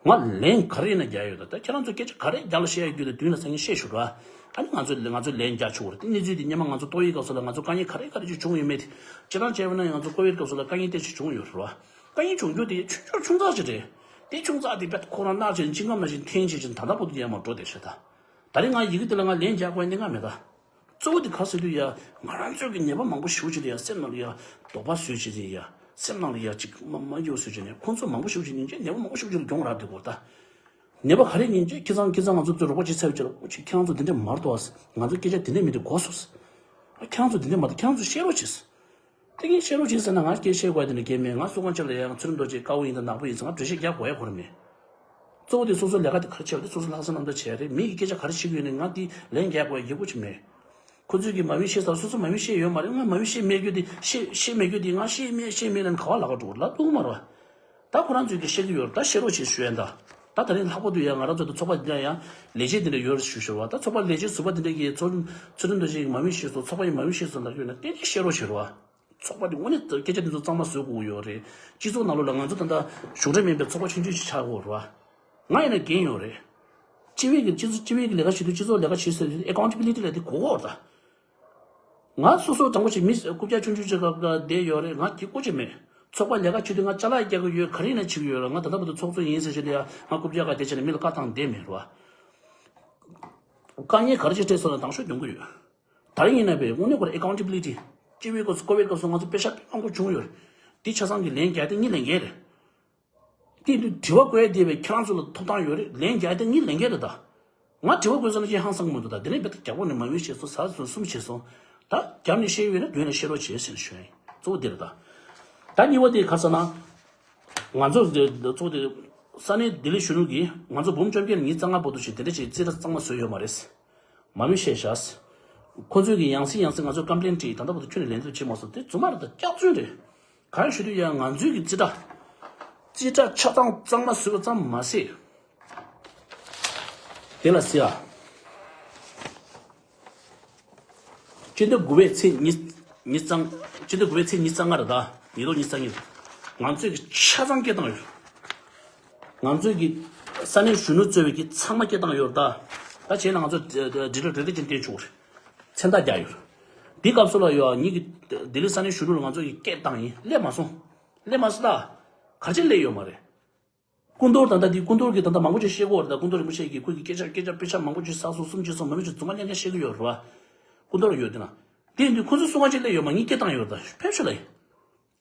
ང་ལན་ག་རེ་ཡིན་ན་རྒྱག་ཡོད། ད་ད་ཁྱེད་རང་ཚོ་སྐད་ཆ་ག་རེ་རྒྱབ་ལ་བཤད་ཡ་རྒྱུ་དེ་མདུན་ལ་སང་ཉིན་བཤད་ཞུ་རོགས། ཨ་ནི་ང་ཚོ་ང་ཚོ་ལན་རྒྱག་ཆོག་གི་རེད། དེ་གནས་ཚུལ་དེ་སྔོན་མ་ང་ཚོ་ཏོག་དབྱིབས་སྐབས་སུ་ལ་ང་ཚོ་དཀའ་ངལ་ག་རེ་ག་རེ་ཅིག་བྱུང་ཡོད་མེད་དེ། སྤྱིར་བཏང་བྱས་པ་ན་ང་ཚོ་ཀོ་བིད་སྐབས་སུ་ལ་དཀའ་ངལ་ཏོག་ཙམ་བྱུང་ཡོད་རེད་བ། དཀའ་ངལ་བྱུང་རྒྱུ་དེ་ཆུང་ཆུང་ཆུང་ཙག་ཅིག་རེད། དེ་ཆུང་ཙག་དེ་བས་ཁོ་རང་མནར་བྱས་ནས་ཅི་འགའ་མ་ཞིག་འཐེན་བྱས་ཅིག་ད་ལྟ་བར་དུ་ཡར་མར་འགྲོ་བསྡད་ཤག་ད་ད་རིང་ང་ཡི་གེ་དེ་ལ་ང་ལན་རྒྱག་དགོས་གནད་འགག་མེད་ད། གཙོ་བོ་དེ་ག་ཟེར་དུས་ཡ། ང་རང་ཚོས་ཀྱི་ཉེས་པ་མང་པོ་ཞེ་པོ་ཅིག་ལ་ཡ་སེམས་ནང་ལ་ཡ་དོགས་པ་བཟོས་བྱས་ཏེ་ཡ། སེམས་ནང་ལ་ཡ་ཅིག་མ་མ་འགྱོ་བཟོས་བྱས་ནས་ཁོང་ཚོ་མང་པོ་ཞེ་པོ་ཅིག་ཉིན་བྱེད་ཉེས་པ་མང་པོ་ཞེ་པོ་ཅིག་ལ་གྱོང་རག་བསྡད་ཀྱི་ཡོད་རེད་ད། ཉེས་པ་ག་རེ་ཡིན་ཅེ་ཁྱེད་ཚང་ཁྱེད་ཚང་ང་ཚོ་ཚོས་རོགས་པ་བྱེད་ཚར་བྱས་རོགས་ཁྱེད་རང་ཚོ་འདི་འདྲ་མ་གཏོགས། ང་ཚོ་སྐད་ཆ་འདི་འདྲ་མི་འདྲ་གོ་སོང་། ཁྱེད་རང་ཚོ་འདི་འདྲ་མ་གཏོགས་ཁྱེད་རང་ཚོ་བཤད་རོགས་བྱེད། དེ་གིན་བཤད་རོགས་བྱེད་ཟེར་ན་ང་སྐད་བཤད་དགོས་དེ་འདྲ་སྐད་མེད། ང་སུ་གང་ཅིག་ལ་ཡང་ཚུལ་རྡོ་རྗེ་དཀར་པོ་ཡིན་དང་ནག་པོ་ཡིན་ཟེར་ང་འགྲེལ་བཤད་རྒྱག་དགོས་ཡ་གོ་ར་མེད། གཙོ་བོ་དེ་སོ་སོ་ལས་ཀ་དེ་ག་རེ་བྱས་པ་དེ་སོ་སོ་ལྷག་བསམ་རྣམ་དག་བྱས་རེད། མི་གི་སྐད་ཆ་ག་རེ་བཤད་ཀྱི་ཡོད་ནས་ང་དེ་ལན་རྒྱག་དགོས་ཡ་ཡག་པོ་ཅིག་མེད། ཁོ་ཚོས་ཀྱི་མ་དམིགས་བཤད་ས་སོ་སོ་མ་དམིགས་བཤད་ཡོད་མ་རེད། ང་མ་དམིགས་བཤད་མེད་རྒྱུ་དེ་བཤད་བཤད་མེད་རྒྱུ་དེ་ང་བཤད་མེད་བཤད་མེད་ལབ་ནས་ག་བ་ལ་ག་འགྲོ་ལབ་ཐུབ་མ་རེད་བ། ད་ཁོ་རང་ཚོས་ཀྱི་བཤད་ཀྱི་ཡོད་རེད། ད་བཤད་རོགས་བྱེད་ཞུ་ཡ་ད། ད་ད་རིང་ལྷག་པར་དུ་ཡ་ང་རང་ཚོ་དང་ཚོགས་པ་འདི་འདྲ་ཡང་ལས་བྱེད་འདི་འདྲ་ཡོད་རེད་ཞུ་ཞུ་བ། ད་ཚོགས་པ་ལས་བྱེད་ཟུར་པ་འདི་འདྲ་གིས་ཚོགས་ཚོགས་འདུ་འདྲ་ཞིག་མ་དམིགས་བཤད་སོང་། ཚོགས་པ་ཡིས་མ་དམིགས་བཤད་སོང་ལབ་ཡོད་ན་ཏན་ཏན་བཤད་རོགས་བྱེད་རོགས་ཨ། ཚོགས་པ་དེ་དངོས་གནས་སྐད་ཆ་དེ་ཚོ་གཙང་མ་བཟོ་དགོས་ཀྱི་ཡོད་རེད། སྤྱི་ཚོགས་ནང་ལོགས་ལ་ང་ཚོ་ད་ལྟ་གཞུང་འབྲེལ་མིན་པའི་ཚོགས་པ་ཆུང་ཆུང་ཞིག་ཆགས་དགོས་རེད་བ། ང་ཡིན་ན་འགན་ཡོད་རེད། སྤྱི་བའི་གི་སྤྱི་ཚོགས་སྤྱི་བའི་གི་ལས་ཀ་བྱེད་དུས་སྤྱི་ཚོགས་ལས་ཀ་བྱེད་ཟེར་དུས་ཨེ་ཀའུན་ཊེ་བི་ལི་ཊི་ལབ་དེ་དགོས་ཀྱི་ཡོད་རེད་ད། ང་སོ་སོ་དྲང་པོ་ཞིག་མི་རྐུབ་བཀྱག་ཆུང་ཆུང་ཅིག་སྒང་བསྡད་ཡོད་རེད། ང་གི་སྐུ་ཅིག་མེད། ཚོགས་པ་ལས་ཀ་བྱེད་དུས་ང་ཅ་ལག་རྒྱག་གི་ཡོད། ག་རེ་ཡིན་ན་བྱེད་ཀྱི་ཡོད་རེད། ང་ད་ལྟ་བར་དུ་ཚོགས་གཙོ་ཡིན་ཟེར་བྱས་ནས་ཡང་ང་རྐུབ་བཀྱག་སྒང་བསྡད་བྱས་ནས་མི་ལ་བཀའ་བཏང་བསྡད་མེད་རེད་བ། དཀའ་ངལ་ག་རེ་ཅིག་འཕྲད་སོང་ན་དང་ཤོག་འདོན་གྱི་ཡོད། ད་རིང་ཡིན་ན་བས་དངོས་གནས་ཁོ་རང་ཨེ་ཀའུན་ཊེ་བི་ལི་ཊི། སྤྱི་བའི་སྐབས་སུ་ཀོ་བིད་སྐབས་སུ་ང་ཚོ་པེ་ཤག་དཔེ་མང་པོ་བྱུང་ཡོད་རེད། འདི་ཆ་ཚང་གི་ལན་རྒྱག་དེ་ངའི་ལས་འགན་རེད། དེ་དུས་དྲི་བ་བཀོད་ཡ་དེ་བས་ཁྱེད་རང་ཚོ་ལ་ཐོབ་ཐང་ཡོད་རེད། ལན་རྒྱག་དེ་ངའི་ལས་འགན་རེད་ད། ང་དྲི་བ་བཀོད་སོང་ན་ཁྱེད་ཧང་སང་གི་མི་འདུག་ད་དེ་ནས་བས་ད་རྒྱག་པོ་ནས་མ་དམིགས་བཤད་སོང་། ཟ་སོང་གསུམ་བྱས་སོང་། ད་རྒྱབ་ནས་བཤད་ཡོད་ན་མདུན་ལ་བཤད་རོགས་བྱེད་ཟེར་ནས་ཞུ་ཡ་ཡིན། གཙོ་བོ་དེ་རེད་ད། ད་གཉིས་པ་དེ་ག་རེ་ཟེར་ན། ང་ཚོ་གཙོ་བོ་དེ་ས་གནས་ལྡི་ལི་གཞོན་ནུ་གིས་ང་ཚོ་འབུམ་བཅོ་བརྒྱད་ནས་ཉི་ཤུ་རྩ་ལྔ་བར་དུ་ཞིག་དེ་འདྲ་ཞིག་རྩིས་ཁྲ་གཙང་མ་བཟོས་ཡོད་མ་རེད། མ་དམིགས་བཤད་བཞག་ཁོ་ཚོས་ཀྱི་ཡང་སེ་ཡང་སེ་ང་ཚོས་ཀམ་པི་ལེན་བྲིས། ད་ལྟ་བར་དུ་ཁྱོན་ནས་ལན་འདེབས་བྱེད་མ་སོང་། དེ་རྫུན་མ་རེད་ད། སྐྱག་རྫུན་རེད། གང་ཞུ་དུས་ཡང་ང་ཚོའི་གི་རྩིས་ཁྲ། རྩིས་ཁྲ་ཆ་ཚང་གཙང་མ་བཟོས་པ་ཙམ་མ་ཟད། དེ་ལ་ཟེར་ཨ། སྤྱི་ཟླ་དགུ་པའི་ཚེས་ཉི་ཉི་ཤུ་རྩ། སྤྱི་ཟླ་དགུ་པའི་ཚེས་ཉི་ཤུ་རྩ་ལྔ་རེད་ད། ཉིས་སྟོང་ཉི་ཤུ་རྩ་གཉིས། ང་ཚོས་ཀྱི་ཆ་ཚང་སྐད་བཏང་ཡོད། ང་ཚོས་ཀྱི་ས་གནས་གཞོན་ནུ་གཙོས་པའི་ཀྱི་ཚང་མ་སྐད་བཏང་ཡོད་ད། ད་བྱས་ན་ང་ཚོ་འབྲེལ་ལམ་རེ་རེ་བཞིན་བསྟན་ཆོག་རེད། མཚན་རྟགས་རྒྱག་ཡོད། འདི་སྐབས་སུ་ལ་ཡོད་ཨ། ཉིད་ཀྱི་ལྡི་ལི་ས་གནས་གཞོན་ནུ་ལ་ང་ཚོ་ཡི་སྐད་བཏང་ཡིན། སླེབས་མ་སོང་། སླེབས་མ་སོང་ད། ག་རེ་བྱས་སླེབས་ཡོད་མ་རེད། སྐུ་མདོག་ད་ལྟ་འདི་སྐུ་མདོག་གིས་ད་ལྟ་མང་པོ་ཅིག་བཤད་ཀྱི་ཡོད་རེད་ད། སྐུ་མདོག་རིན་པོ་ཆེ་གིས་ཁོ་གི་སྐད་ཆ་སྐད་ཆ་དཔེ་ཆ་མང་པོ་ཅིག་ཟ་སོང་གསུམ་བྱས་སོང་མང་པོ་ཅིག་རྫུན་མ་རྐྱང་རྐྱང་བཤད་ཀྱི་ཡོད་རེད་བ། སྐུ་མདོག་ཡོད་དེ་ན། དེ་ཡིན་དུས་ཁོ་ཚོ་སུ་གང་ཅིག་སླེབས་ཡོད་མ། ངས་སྐད་བཏང་ཡོད་ད། ཕེབས་ཤོག་ལབ་ཡིན།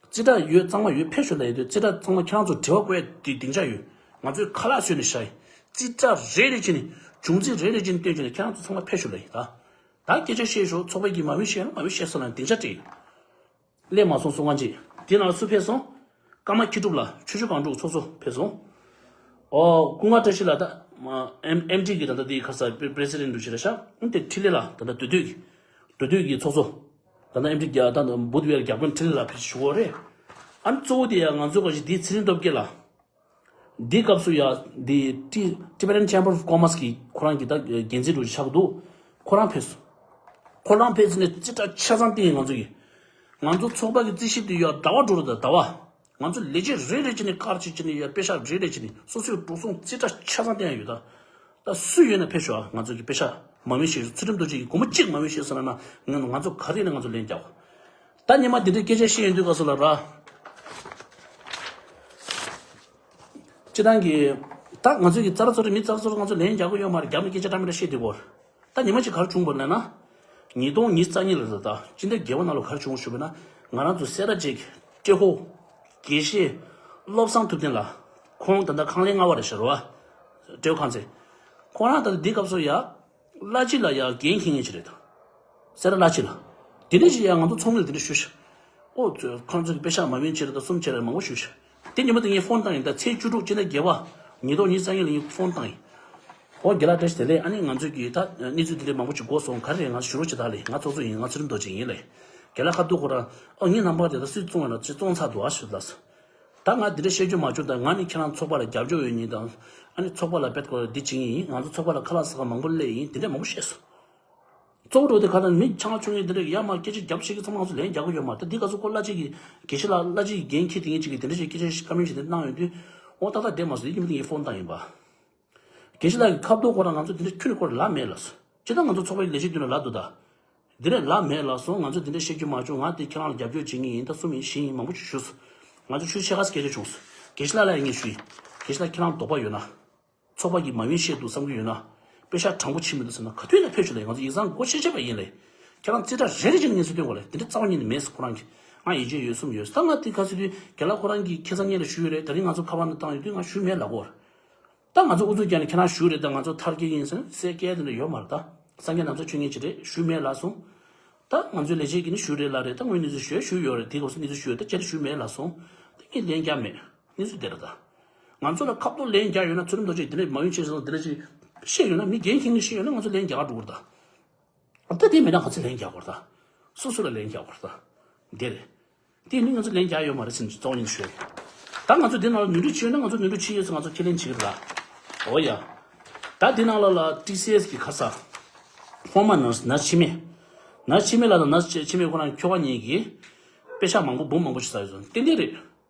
རྩིས་ཁྲ་ཡོད་གཙང་མ་ཡོད། ཕེབས་ཤོག་ལབ་ཡིན་དུས་རྩིས་ཁྲ་གཙང་མ་ཁྱེད་རང་ཚོ་དྲི་བ་བཀོད་དེ་སྡིངས་ཆ་ཡོད། ང་ཚོས་ཁ་ལག་བཟོས་ནས་བཞག་ཡིན། རྩིས་ཁྲ་རེ་རེ་བྱས་ནས་བྱུང་རྩིས་རེ་རེ་བྱས་ནས་སྟོན་བྱས་ནས་ཁྱེད་རང་ཚོ་ཚང་མ་ཕེབས་ཤོག་ལབ་ཡིན་ད། ད་སྐད་ཆ་བཤད་ཤོག་ཚོགས་པའི་གིས་མ་དམིགས་བཤད་ན་མ་དམིགས་བཤད་སོང་ལབ་སྡིངས་ཆ་སྤྲད་ཡིན། སླེབས་མ་སོང་སུ་གང་ཅིག་དེ་ནང་སུ་ཕེབས་སོང་། ཀརྨ་མཁས་གྲུབ་ལགས། ཆུ་བཞི་སྒང་དྲུག་ཚོགས་གཙོ་ཕེབས་སོང་། ཨོ། སྐུ་ངག་བཀྲ་ཤིས་ལགས། ད་ཨེམ་ཨེམ་ཌི་གི་ད་ལྟ་དེ་ཁ་ས་པེ་པེ་རེ་སི་ཌེན་ཊི་འདྲ་ཞིག་རེད་ཤག་ཨ་ནི་དེ་འཕྲིན་ལས་ལགས། ད་ལྟ་མདོ་སྟོད་ཀྱི་མདོ་སྟོད་ཀྱི་ཚོགས་གཙོ། ད་ལྟ་ཨེམ་ཌི་གི་ད་བུད་ཝེར་བརྒྱ་དཔོན་འཕྲིན་ལས་ལགས་ཕེབས་ཞུ་གི་ཡོད་རེད། ཨ་ནི་གཙོ་བོ་དེ་ཡང་ང་ཚོ་ག་ཞིག་དེ་ཚེ་རིང་སྟོབས་རྒྱལ་ལགས། འདི་སྐབས་སུ་ཡ་འདི་ཊི་Tibetan Chamber of Commerce གི་ཁོ་རང་གི་ད་འགན་འཛིན་འདྲ་ཞིག་ཆགས་འདུག་ཁོ་རང་ཕེབས་སོང་། ཁོ་རང་ཕེབས་ནས་རྩིས་ཁྲ་ཆ་ཚང་བསྟན་ཡིན་ང་ཚོ་གི། ང་ཚོ་ཚོགས་པ་གི་རྩིས་ཞིབ་དེ་ཡ་ཟླ་བ་འགྲོ་རེད་ད་ཟླ་བ། ང་ཚོ་ལས་བྱེད་རེ་རེ་བྱས་ནས་ཀར་གཅིག་བྱས་ནས་ཡ་པེ་ཤག་རེ་རེ་བྱས་ནས་སོ་སོའི་འགྲོ་སོང་རྩིས་ཁྲ་ཆ་ཚང་བསྟན་ཡ་ཡོད་ད། ད་སུ་ཡོད་ན་ཕེབས་ཤོག་ང་ཚོ་གི་པེ་ཤག་མ་དམིགས་བཤད། ཚུལ་ཁྲིམས་རྡོ་རྗེ་གི་སྒོར་མོ་གཅིག་མ་དམིགས་བཤད་སོང་ན་ན་ང་ང་ཚོ་ག་རེ་ཡིན་ན་ང་ཚོ་ལན་རྒྱག་ད་ཉི་མ་འདི་འདྲའི་སྐད་ཆ་བཤད་ཡོང་དུས་སྐབས་སུ་ལ་ར། སྤྱི་བཏང་གི་ད་ང་ཚོ་གི་ཙ་ར་ཙོ་རེ་མི་ཙ་ར་ཙོ་རེ་ང་ཚོ་ལན་རྒྱག་གི་ཡོད་མ་རེད། རྒྱབ་ནས་སྐད་ཆ་འདྲ་མི་འདྲ་བཤད་དུས་སྐོར། ད་ཉི་མ་གཅིག་ག་རེ་བྱུང་བ་ལབ་ན། ཉིས་སྟོང་ཉི་ཤུ་རྩ་གཉིས་ལ་རེད་ད། སྤྱི་ཟླ་བརྒྱད་པ་ནང་ལ་ག་རེ་བྱུང་ཞུས་པ་ན། ང་རང་ཚོ་སེ་ར་བྱེས་ཀྱི་ཏྲེ་ཧོ་དགེ་བཤེས་བློ་བཟང་ཐུབ་བསྟན་ལགས། ཁོང་ད་ལྟ་ཁང་ལས་ལྔ་པ་རེད་ཤག་རེད་བ། ཏྲེ་ཧོ་ཁང་ཚན། ཁོང་རང་ད་ལྟ་འདི་སྐབས་སུ་ཡ། བླ་སྤྱི་ལ་ཡ་འགན་འཁྱེར་མཁན་ཅིག་རེད་ད། སེ་ར་བླ་སྤྱི་ལ། དེ་འདྲ་ཞིག་ཡང་ང་ཚོ་ཚོགས་མི་ལ་དེ་འདྲ་ཞུ་ཤག་ཨོ་ཁོང་ཚོ་གི་པེ་ཤག་མ་བིན་ཆེ་རེད་ད་གསུམ་ཆེ་རེད་མང་པོ་ཞུ་ཤག་དེ་ཉིན་མོ་དེ་ངས་ཕོན་བཏང་ཡིན། ད་ཚེས་བཅུ་དྲུག་སྤྱི་ཟླ་བརྒྱད་པ་ཉིས་སྟོང་ཉི་ཤུ་རྩ་གཉིས་ལ་ངས་ཕོན་བཏང་ཡིན། ཨོ་རྒན་ལགས་བཀྲ་ཤིས་བདེ་ལེགས། ཨ་ནི་ང་ཚོས་ཀྱི་ད་གནས་ཚུལ་དེ་འདྲ་མང་པོ་ཞིག་གོ་སོང་། ག་རེ་རེད་ང་ཚོ་ཞུ་རོགས་བྱེད་ད་ལེ། ང་ཚོགས་གཙོ་ཡིན། ང་ཚུལ་ཁྲིམས་རྡོ་རྗེ་ཡིན་ལེ། རྒན་ལགས་ཁ་ཐུག་ཁོ་རང་ཨོ་ངའི་ནམ་བར་དེ་ད་སུས་བཙོང་བ་ལ་ཅི་བཙོང་ཚར་འདུག་ཨ་ཞུ་ལགས། ད་ང་འདི་འདྲ་བཤད་རྒྱུ་མ་བྱུང་། ད་ང་ནི་ཁྱེད་རང་ཚོགས་པ་ལ་རྒྱབ་སྐྱོར་ཡོད་མཁན་དང་ཨ་ནི་ཚོགས་པ་ལ་དཔེ་ཁོ་འདི་བྱེད་མཁན་ཡིན། ང་ཚོ་ཚོགས་པ་ལ་ཁ་ལག་ཟ་ཁང་མང་པོ་སླེབས་ཡིན། དེ་འདྲ་མང་པོ་བཤད་སོང་། གཙོ་བོ་འགྲོ་དེ་ག་ད་མི་ཆང་ཆུང་ངེ་དེ་འདྲ་ཡ་མ་སྐད་ཆ་རྒྱབ་བཤད་ཀྱི་ཚང་མ་ང་ཚོ་ལན་རྒྱག་གི་ཡོད་མ་རེད། ད་འདི་ག་ཚོ་ཁོ་གླ་ཆེ་གི་དགེ་བཤེས་ལགས་གླ་ཆེ་གི་འགན་འཁྱེར་དེ་ངེད་ཅིག་གི་དེ་འདྲ་ཞིག་སྐད་ཆ་ཞིག་བཀའ་མོལ་བྱེད་དེ་གནང་ཡོང་དུས་ཨོ་ཏག་ཏག་བསྡད་མ་སོང་། ཡིན་གྱི་མི་དེ་ངས་ཕོན་བཏང་ཡིན་པ། དགེ་བཤེས་ལགས་ཀྱི་ཁ་ཐུག་ཁོ་རང་ང་ཚོ་དེ་འདྲ་ཁྱོན་ནས་ཁོ་རང་ལབ་མེད་ལབ་སོང་། ཇི་ལྟར་ང་ཚོ་ཚོགས་པའི་ལས་བྱེད་མདུན་ལ་ལབ་འདུག་ད། འདི་རེད་ལབ་མེད་ལབ་སོང་། ང་ཚོ་འདི་འདྲ་བཤད་རྒྱུ་མ་བྱུང་། ང་དེ་ཁྱེད་རང་ལ་རྒྱབ་སྐྱོར་བྱེད་མཁན་ཡིན། ད་གསུམ་ཡིན་བཞི་ཡིན་མང་པོ་ཞིག་ཞུས་སོང་། ང་ཚོ་ཆུ་ཆེ་ཁ་སྐད་ཆ་བྱུང་སོང་། དགེ་བཤེས་ལགས་ལ་ངས་ཞུས་ཡིན། དགེ་བཤེས་ལགས་ཁྱེད་རང་དོགས་པ་ཡོད་ན། ཚོགས་པ་གི་མ་ཡིན་བཤད་འདུག་བསམ་གྱི་ཡོད་ན། པེ་ཤག་དྲང་པོ་ཕྱིན་མི་འདུག་ཟེར་ན་ག་དུས་ན་ཕེབས་ཤོག་ལབ། ང་ཚོ་ཡིག་ཚང་སྒོ་ཕྱེ་ཕྱེ་བ་ཡིན་ལབ། ཁྱེད་རང་རྩིས་ཁྲ་རེ་རེ་བྱས་ནས་ངེད་ཚོ་སྟོན་དགོས་ལབ། དེ་འདྲ་རྩ་བ་ཉིད་ནས་མེད་ཟེར་ཁོ་རང་གིས། ང་ཡིད་ཆེས་ཡོད་གསུངས་ཡོད། ད་ང་དེ་ག་ཚོད་དུས་རྒན་ལགས་ཁོ་རང་གིས་ཁ་སང་ཉིན་ལ་ཞུས་ཡོད་རེད། ད་རིང་ང་ཚོ་ཁ་པར་ནང་བཏང་ཡོད་དུས་ང་ཞུ་མེད་ལབ་ཀྱི་ཡོད་རེད། ད་ང་ཚོ་ཨུ་ཚུགས་རྒྱག་ནས་ཁྱེད་རང་ཞུ་རེད། ད་ང་ཚོ་མཐར་སྐྱེལ་གྱི་ཡིན་ཟེར་ན་སེ་སྐྱེལ་དེ་འདྲ་ཡོད་མ་རེད། ད་སངས་རྒྱས་ནམ་མཁའི་མཆོད་མཇལ་ཅིག་རེད་ཞུས་མེད་ལབ་སོང་། ད་ང་ཚོའི་ལས་བྱེད་ཀྱིས་ནི་ཞུས་རེད་ལབ་རེད། ད་དངོས་གནས་ཚུལ་ཞུས་ཞུས་ཡོད་རེད། དེ་སྐབས་སུ་གནས་ཚུལ་ཞུས་ཡོད། ད་ཁྱེད་རང་ཞུས་མེད་ལབ་སོང་། ད་ངས་ལན་རྒྱག་མེད། གནས་ཚུལ་དེ་རེད་ད། ང་ཚོ་ལ་ཁ་ཐོག་ལན་རྒྱག་ཡོད་ན་ཚུལ་ཁྲིམས་རྡོ་རྗེ་དེ་འདྲ་མ་ཡིན་ཆེ་སོང་དེ་འདྲ་ཅིག་བཤད་ཡོད་ན་མི་འགན་འཁྱེར་མཁན་བཤད་ཡོད་ན་ང་ཚོ་ལན་རྒྱག་ག་འགྲོ་དགོས་རེད་ད། ད་དེ་མེད་ན་ང་ཚོ་ལན་རྒྱག་དགོས་རེད་ད། སོ་སོ་ལ་ལན་རྒྱག་དགོས་རེད་ད། དེ་རེད། དེ་ནི་ང་ཚོ་ལན་རྒྱག་ཡོད་མ་རེད་ཟེར་ནས་གཙོ་བོ་ཉིད་ཤོད། ད་ང་ཚོ་འདི་ནང་ལ་ནོར་འཁྲུལ་བྱས་ཡོད་ན་ང་ཚོ་ནོར་འཁྲུལ་བྱས་ཡོད་ཟེར་ང་ཚོ་ཁས་ལེན་བྱེད་ཀྱི་རེད་ད། འོ་ཡ། ད་འདི་ནང་ལ་ལ་ཊི་སི་ཨེས་གི་ཁ་ས། ཧྥོར་མ་ནར་ནར་འཆི་མེད། ནར་འཆི་མེད་ལ་དང་ནར་འཆི་མེད་ཁོ་རང་ཁྱོ་ག་གཉིས་ཀྱིས། པེ་ཤག་མང་པོ་འབུམ་མང་པོ་ཞིག་ཟ་ཡོད་ཟེར་ཏན་ཏན་རེད།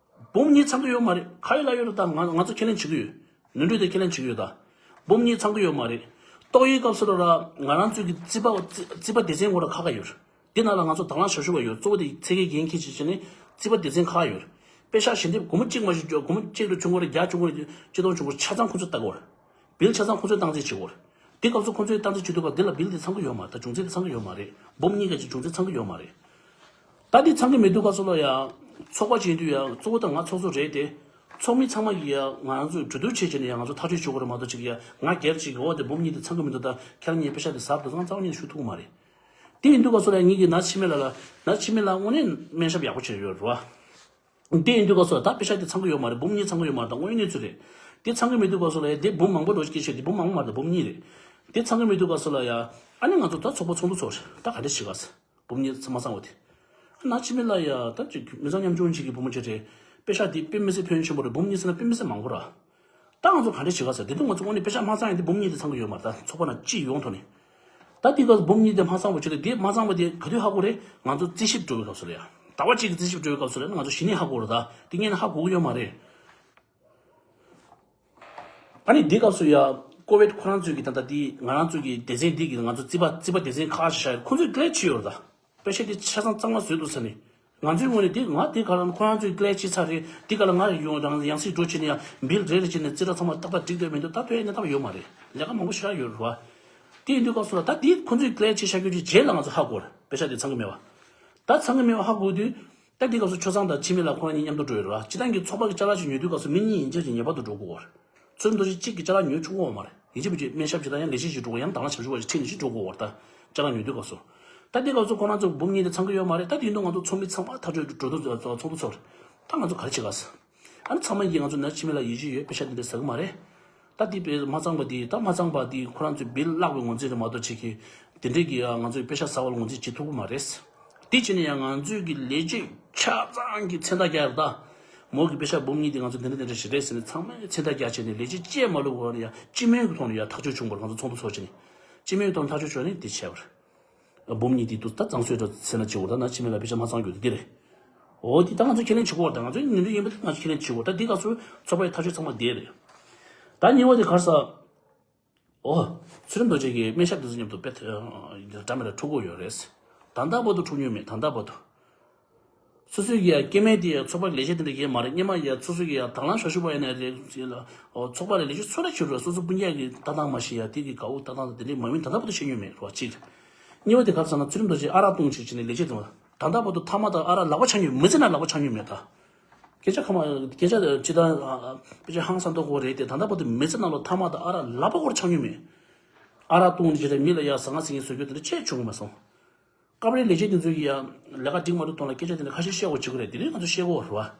འབུམ་གཉིས་ཚང་གི་ཡོད་མ་རེད། ག་ཡོད་ལ་ཡོད་རེད་ད། ང་ང་ཚོ་ཁས་ལེན་བྱེད་ཀྱི་ཡོད། ནོར་འཁྲུལ་དེ་ཁས་ལེན་བྱེད་ཀྱི་ཡོད་ད། འབུམ་གཉིས་ཚང་གི་ཡོད་མ་རེད། ཏོག་དབྱིབས་སྐབས་སུ་ལ་ར་ང་རང་ཚོའི་གི་རྩིས་པ་རྩིས་རྩིས་པ་སྡེ་ཚན་སྐོར་ལ་ཁག་ཁག་ཡོད་རེད། དེ་ནང་ལ་ང་ཚོ་དང་བླངས་ཞབས་ཞུ་བ་ཡོད། གཙོ་བོ་དེ་ཚད་བརྒལ་འགན་འཁྱེར་བྱེད་བྱས་ནས་རྩིས་པ་སྡེ་ཚན་ཁག་ཡོད་རེད། པེ་ཤག་ཞལ་འདེབས་སྒོར་མོ་གཅིག་མ་ཞིག་སྒོར་མོ་གཅིག་རུ་ཆུང་ངུ་རེད། བརྒྱ་ཆུང་ངུ་རེད། ཆིག་སྟོང་ཆུང་ངུ་རེད། ཆ་ཚང་ཁོ་ཚོས་ལྟ་དགོས་རེད། བིལ་ཆ་ཚང་ཁོ་ཚོས་བཏང་རྩིས་བྱེད་དགོས་རེད། དེ་སྐབས་སུ་ཁོ་ཚོས་བཏང་རྩིས་བྱེད་དུས་སྐབས་དེ་ལ་བིལ་དེ་ཚང་གི་ཡོད་མ་རེད། ད་བྱུང་རྩིས་དེ་ཚང་གི་ཡོད་མ་རེད། འབུམ་གཉིས་ཀ་ཅིག་བྱུང་རྩིས་ཚང་གི་ཡོད་མ་རེད། ད་འདི་ཚང་གི་མེད་དུས་སྐབས་སུ་ལ་ཡ། ཚོགས་པ་ཅིག་ཡིན་དུས་ཡ་གཙོ་བོ་ད་ང་ཚོགས་གཙོ་རེད་དེ། ཚོགས་མི་ཚང་མ་གིས་ཡ་ང་རང་ཚོས་གྲོས་བསྡུར་བྱས་བྱས་ནས་ཡ་ང་ཚོ་ཐག་གཅོད་བྱེད་དགོས་རེད་མ་གཏོགས་ཅིག་ཡ་ང་སྒེར་གཅིག་གིས་འོ་དེ་འབུམ་གཉིས་དེ་ཚང་གི་མི་འདུག་ད་ཁྱེད་རང་གཉིས་པེ་ཤག་དེ་ཟབ་འདུག་ང་རྩ་བ་ཉིད་ནས་ཞུ་ཐུབ་ཀྱི་མ་རེད། དེ་ཡིན་དུས་སྐབས་སུ་ལ་ཡ་ངེད་ཀྱིས་ནར་འཆི་མེད་ལགས་ལ་ནར་འཆི་མེད་ལགས་དངོས་གནས་སྨན་ཞབས་ཡག་པོ་བྱས་ཡོད་རེད་བ། དེ་ཡིན་དུས་སྐབས་སུ་ད་པེ་ཤག་དེ་ཚང་གི་ཡོད་མ་རེད། འབུམ་གཉིས་ཚང་གི་ཡོད་མ་རེད། ད་དངོས་ཡོད་གནས་ཚུལ་རེད། དེ་ཚང་གི་མེད་དུས་སྐབས་སུ་ལ་ཡ་དེ་འབུམ་མང་པོ་འགྲོ་སྐྱེ་ཤོད་དེ་འབུམ་མང་པོ་མ་རེད། ད་འབུམ་གཉིས་རེད། དེ་ཚང་གི་མེད་དུས་སྐབས་སུ་ལ་ཡ་ཨ་ནི་ང་ཚོ་ད་ཚོགས་པ་ཚོགས་འདུ་ཚོགས་རེད། ད་ག་འདྲ་བྱེད་ག་ཟེར། འབུམ་གཉིས་མ་ཚང་བ་དེ། ཨ་ནར་འཆི་མེད་ལགས་ཡ་ད་ཅིག་མི་ཚང་ཉམ་ཆུང་ཅིག་གི་བུ་མོ་ཅིག་རེད། པེ་ཤག་དེ་དཔེ་མི་སྲིད་ཕན་ཆེན་པོ་རེད། འབུམ་གཉིས་ཟེར་ན་དཔེ་མི་སྲིད་མང་པོ་ར། ད་ང་ཚོ་ག་འདྲ་བྱེད་ག་ཟེར། དེ་དུས་ང་ཚོ་དངོས་གནས་པེ་ཤག་མ་ཚང་ཡིན་དེ་འབུམ་གཉིས་དེ་ཚང་གི་ཡོད་མ་རེད། ད་ཚོགས་པ་ནང་སྤྱི་ཡོངས་ཐོག་ནས། ད་དེ་ག་འབུམ་གཉིས་དེ་མ་ཚང་བ་ཅིག་རེད། དེ་མ་ཚང་བ་དེ་ག་དུས་ཧ་གོ་རེད། ང་ཚོ་རྩིས་ཞིབ་འགྲོ་བའི་སྐབས་སུ་རེད་ཡ། ཟླ་བ་གཅིག་གི་རྩིས་ཞིབ་འགྲོ་བའི་སྐབས་སུ་རེད། ང་ཚོ་གཞི་ནས་ཧ་གོ་རེད། ད་དེ་སྔོན་ནས་ཧ་གོ་གི་ཡོད་མ་རེད། ཨ་ནི་འདི་སྐབས་སུ་ཡ། ཀོ་ཝིཌ་ཁོ་རང་ཚོས་ཀྱི་ད་ལྟ་འདི་ང་རང་ཚོ་གི་སྡེ་ཚན་འདི་གི་ང་ཚོ་རྩིས་པ་རྩིས་པ་སྡེ་ཚན་ཁག་ཅིག་བཞག་ཡོད། ཁོ་ཚོས་ཀླད་ཕྱེ་ཡོད་རེད་ད། པེ་ཤག་འདི་ཆ་ཚང་གཙང་མ་བཟོས་འདུག་ཟེར་ནས། ང་ཚོའི་ངོས་ནས་འདི་ང་འདི་ག་ལ་ཁོ་རང་ཚོས་ཀླད་ཕྱེ་ཚར་རེད། འདི་ག་ལ་ང་ཡོང་རང་ཡང་སྲིད་འགྲོ་བྱས་ནས་ཡང་བིལ་རེ་རེ་བྱས་ནས་རྩིས་ཁྲ་ཚང་མ་ཏག་ཏག་སྒྲིག་བསྡད་མི་འདུག་ད་ལྟ་ཡང་གནས་སྟངས་ཡོད་མ་རེད། ལས་ཀ་མང་པོ་ཞེ་དྲག་ཡོད་རེད་བ། དེ་ཡིན་དུས་སྐབས་སུ་ལ་ད་འདི་ཁོ་ཚོས་ཀླད་ཕྱེ་བཞག་རྒྱུ་ཅིག་རྗེས་ལ་ང་ཚོ་ཧ་གོ་རེད། པེ་ཤག་འདི་ཚང་གི་མེད་བ། ད་ཚང་གི་མེད་པ་ཧ་གོ་དུས། ད་འདི་སྐབས་སུ་ཆོས་ཚང་དང་འཆི་མེད་ལགས་ཁོ་རང་གཉིས་མཉམ་དུ་འགྲོ་ཡོད་རེད་བ། སྤྱིར་བཏང་གི་ཚོགས་པ་གི་ཅ་ལག་ཅིག་ཉོ་དུས་སྐབས་སུ་མི་གཉིས་ཡན་ཆད་ཅིག་ངེས་པར་དུ་འགྲོ་དགོས་པ་རེད། ཚུལ་ཁྲིམས་རྡོ་རྗེ་གཅིག་གིས་ཅ་ལག་ཉོ་ཆོག་གི་ཡོད་མ་རེད། ཡིན་གཅིག་མིན་གཅིག་སྨན་ཞབས་ཅིག་དང་ཡང་ལས་བྱེད་ཅིག་འགྲོ་དགོས། ཡང་དང་བླངས་ཞབས་ཞུ་བ་ཞིག་ཁྲིད་ནས་ཅིག་འགྲོ་དགོས་པ་རེད། ད་ཅ་ལག་ཉོ་དུས་སྐབས་སུ། ད་འདི་སྐབས་སུ་ཁོ་རང་ཚོ་འབུམ་གཉིས་དེ་ཚང་གི་ཡོད་མ་རེད། ད་དེ་ཡིན་དུས་ང་ཚོ་ཚོགས་མི་ཚང་མ་ཐག་གཅོད་འགྲོ་འགྲོ་ཚོགས་འདུ་ཚོགས་རེད། ད་ང་ཚོ་ག་རེ་བྱེད་ག་ཟེར། ཨ་ནི་ཚང་མ་ཡིན་གྱི་ང་ཚོ་ནར་འཆི་མེད་ལགས་ཡིད་ཆེས་ཡོད། པེ་ཤག་འདི་འདྲ་ཟ་གི་མ་རེད། ད་འདི་པེ་མ་ཚང་པ་འདི་ད་མ་ཚང་པ་འདི་ཁོ་རང་ཚོའི་བིལ་བརླག་པའི་ངོས་འཛིན་རེད་མ་གཏོགས་ཅིག་གི་དེ་འདྲའི་གི་ང་ཚོའི་པེ་ཤག་ཟ་བ་ལ་ངོས་འཛིན་བྱེད་ཐུབ་ཀྱི་མ་རེད། དེ་བྱས་ནས་ཡང་ང་ཚོའི་གི་ལས་བྱེད་ཆ་ཚང་གི་མཚན་རྟགས་རྒྱག་ཡོད་ད། མོ་གི་པེ་ཤག་འབུམ་གཉིས་དེ་ང་ཚོ་འདི་འདྲ་འདི་འདྲ་ཞིག་རེད་ཟེར་ནས་ཚང་མས་མཚན་རྟགས་རྒྱག་བྱས་ནས་ལས་བྱེད་བཅས་མ་ལུས་པར་ཡང་སྤྱི་མོས་ཀྱི་ཐོག་ནས་ཡང་ཐག་གཅོད་བྱུང་བར་ང་ཚོ་ཚོགས་འདུ་ཚོགས་བྱས་ནས་སྤྱི་མོས་ཀྱི་ཐོག་ནས་ཐག་གཅོད་བྱུང་ནས་འདི་བྱས་པ་རེད། འབུམ་གཉིས་དེ་དུས་ད་གཙང་སོའི་འགྲོ་ཚེ་ན་བྱེད་དགོས། ད་ནར་འཆི་མེད་ལགས་པེ་ཤག་མ་ཚང་རྒྱུ་དེ་འདི་རེད། འོ་དེ་ད་ང་ཚོས་ཁས་ལེན་བྱེད་དགོས་པ་དང་ང་ཚོའི་ནོར་འཁྲུལ་ཡིན་པ་དེ་ང་ཚོས་ཁས་ལེན་བྱེད་དགོས། ད་འདི་སྐབས་སུ་ཚོགས་པའི་ཐག་གཅོད་ཚང་མ་བསྡད་རེད། ད་གཉིས་པ་དེ་ག་རེ་ཟེར། འོ། ཚུལ་ཁྲིམས་རྡོ་རྗེ་གིས་སྨན་ཞབས་དེ་ཚོ་མཉམ་དུ་དཔེ་འདྲ་མི་འདྲ་འཁྲུག་གི་ཡོད་རེད། ད་ལྟ་བར་དུ་འཁྲུག་མྱོང་མེད། ད་ལྟ་བར་དུ། སོ་སོའི་གི་ཡ་སྐྱེ་དམན་དེ་ཡ་ཚོགས་པ་ལས་བྱེད་དེ་འདྲ་ཡིན་མ་རེད། སྔོན་མ་ཡ་སོ་སོའི་གི་ཡ་དང་བླངས་ཞབས་ཞུ་བ་ཡིན་ན་རེད། ཚོགས་པ་ལ་ལས་བྱེད་ཚོ་ར་བྱེད་རོགས། སོ་སོ་སྤུན་ཀྱག་གི་ལྟ་སྟངས་མ་ཤེས་ཡ་དེ་གི་དགའ་བོ་ལྟ་སྟངས་དེ་འདྲ་མ་ཡིན། ད་ལྟ་བར་དུ་བྱེད་མྱོང་མེད་རོགས་གཅིག་གཉིས་པ་དེ་ག་རེ་ཟེར་ན་ཚུལ་ཁྲིམས་རྡོ་རྗེ་ཨ་རག་བཏུང་བྱེད་བྱེད་ནས་ལས་བྱེད་དེ་མ། ད་ལྟ་བར་དུ་ཐ་མག་དང་ཨ་རག་ལག་པ་འཆང་མྱོང་མི་ཚེ་ན་ལག་པ་འཆང་མྱོང་མེད་ད། སྐད་ཆ་ཁ་མ་སྐད་ཆ་ཅི་ད་སྐད་ཆ་ཧང་སང་མདོག་ཁ་པོ་རེད་དེ། ད་ལྟ་བར་དུ་མི་ཚེ་ནང་ལ་ཐ་མག་དང་ཨ་རག་ལག་པ་ཁོར་འཆང་མྱོང་མེད། ཨ་རག་བཏུང་ནས་ཅི་ད་མི་ལ་ཡ་ཟ་ང་ཟིང་ངེ་བཟོ་རྒྱུ་དེ་འདྲ་ཅིག་བྱུང་མ་སོང་། སྐབས་རེ་ལས་བྱེད་དེ་ཚོ་གིས་ཡང་ལས་ཀ་འགྲིག་མ་འགྲིག་ཐོག་ལ་སྐད་ཆ་དེ་འདྲ་ཁ་ཤས་བཤད་དགོས་བྱེད་ཀྱི་རེད། དེ་རིང་ང་ཚོ་བཤད་དགོས་རེད་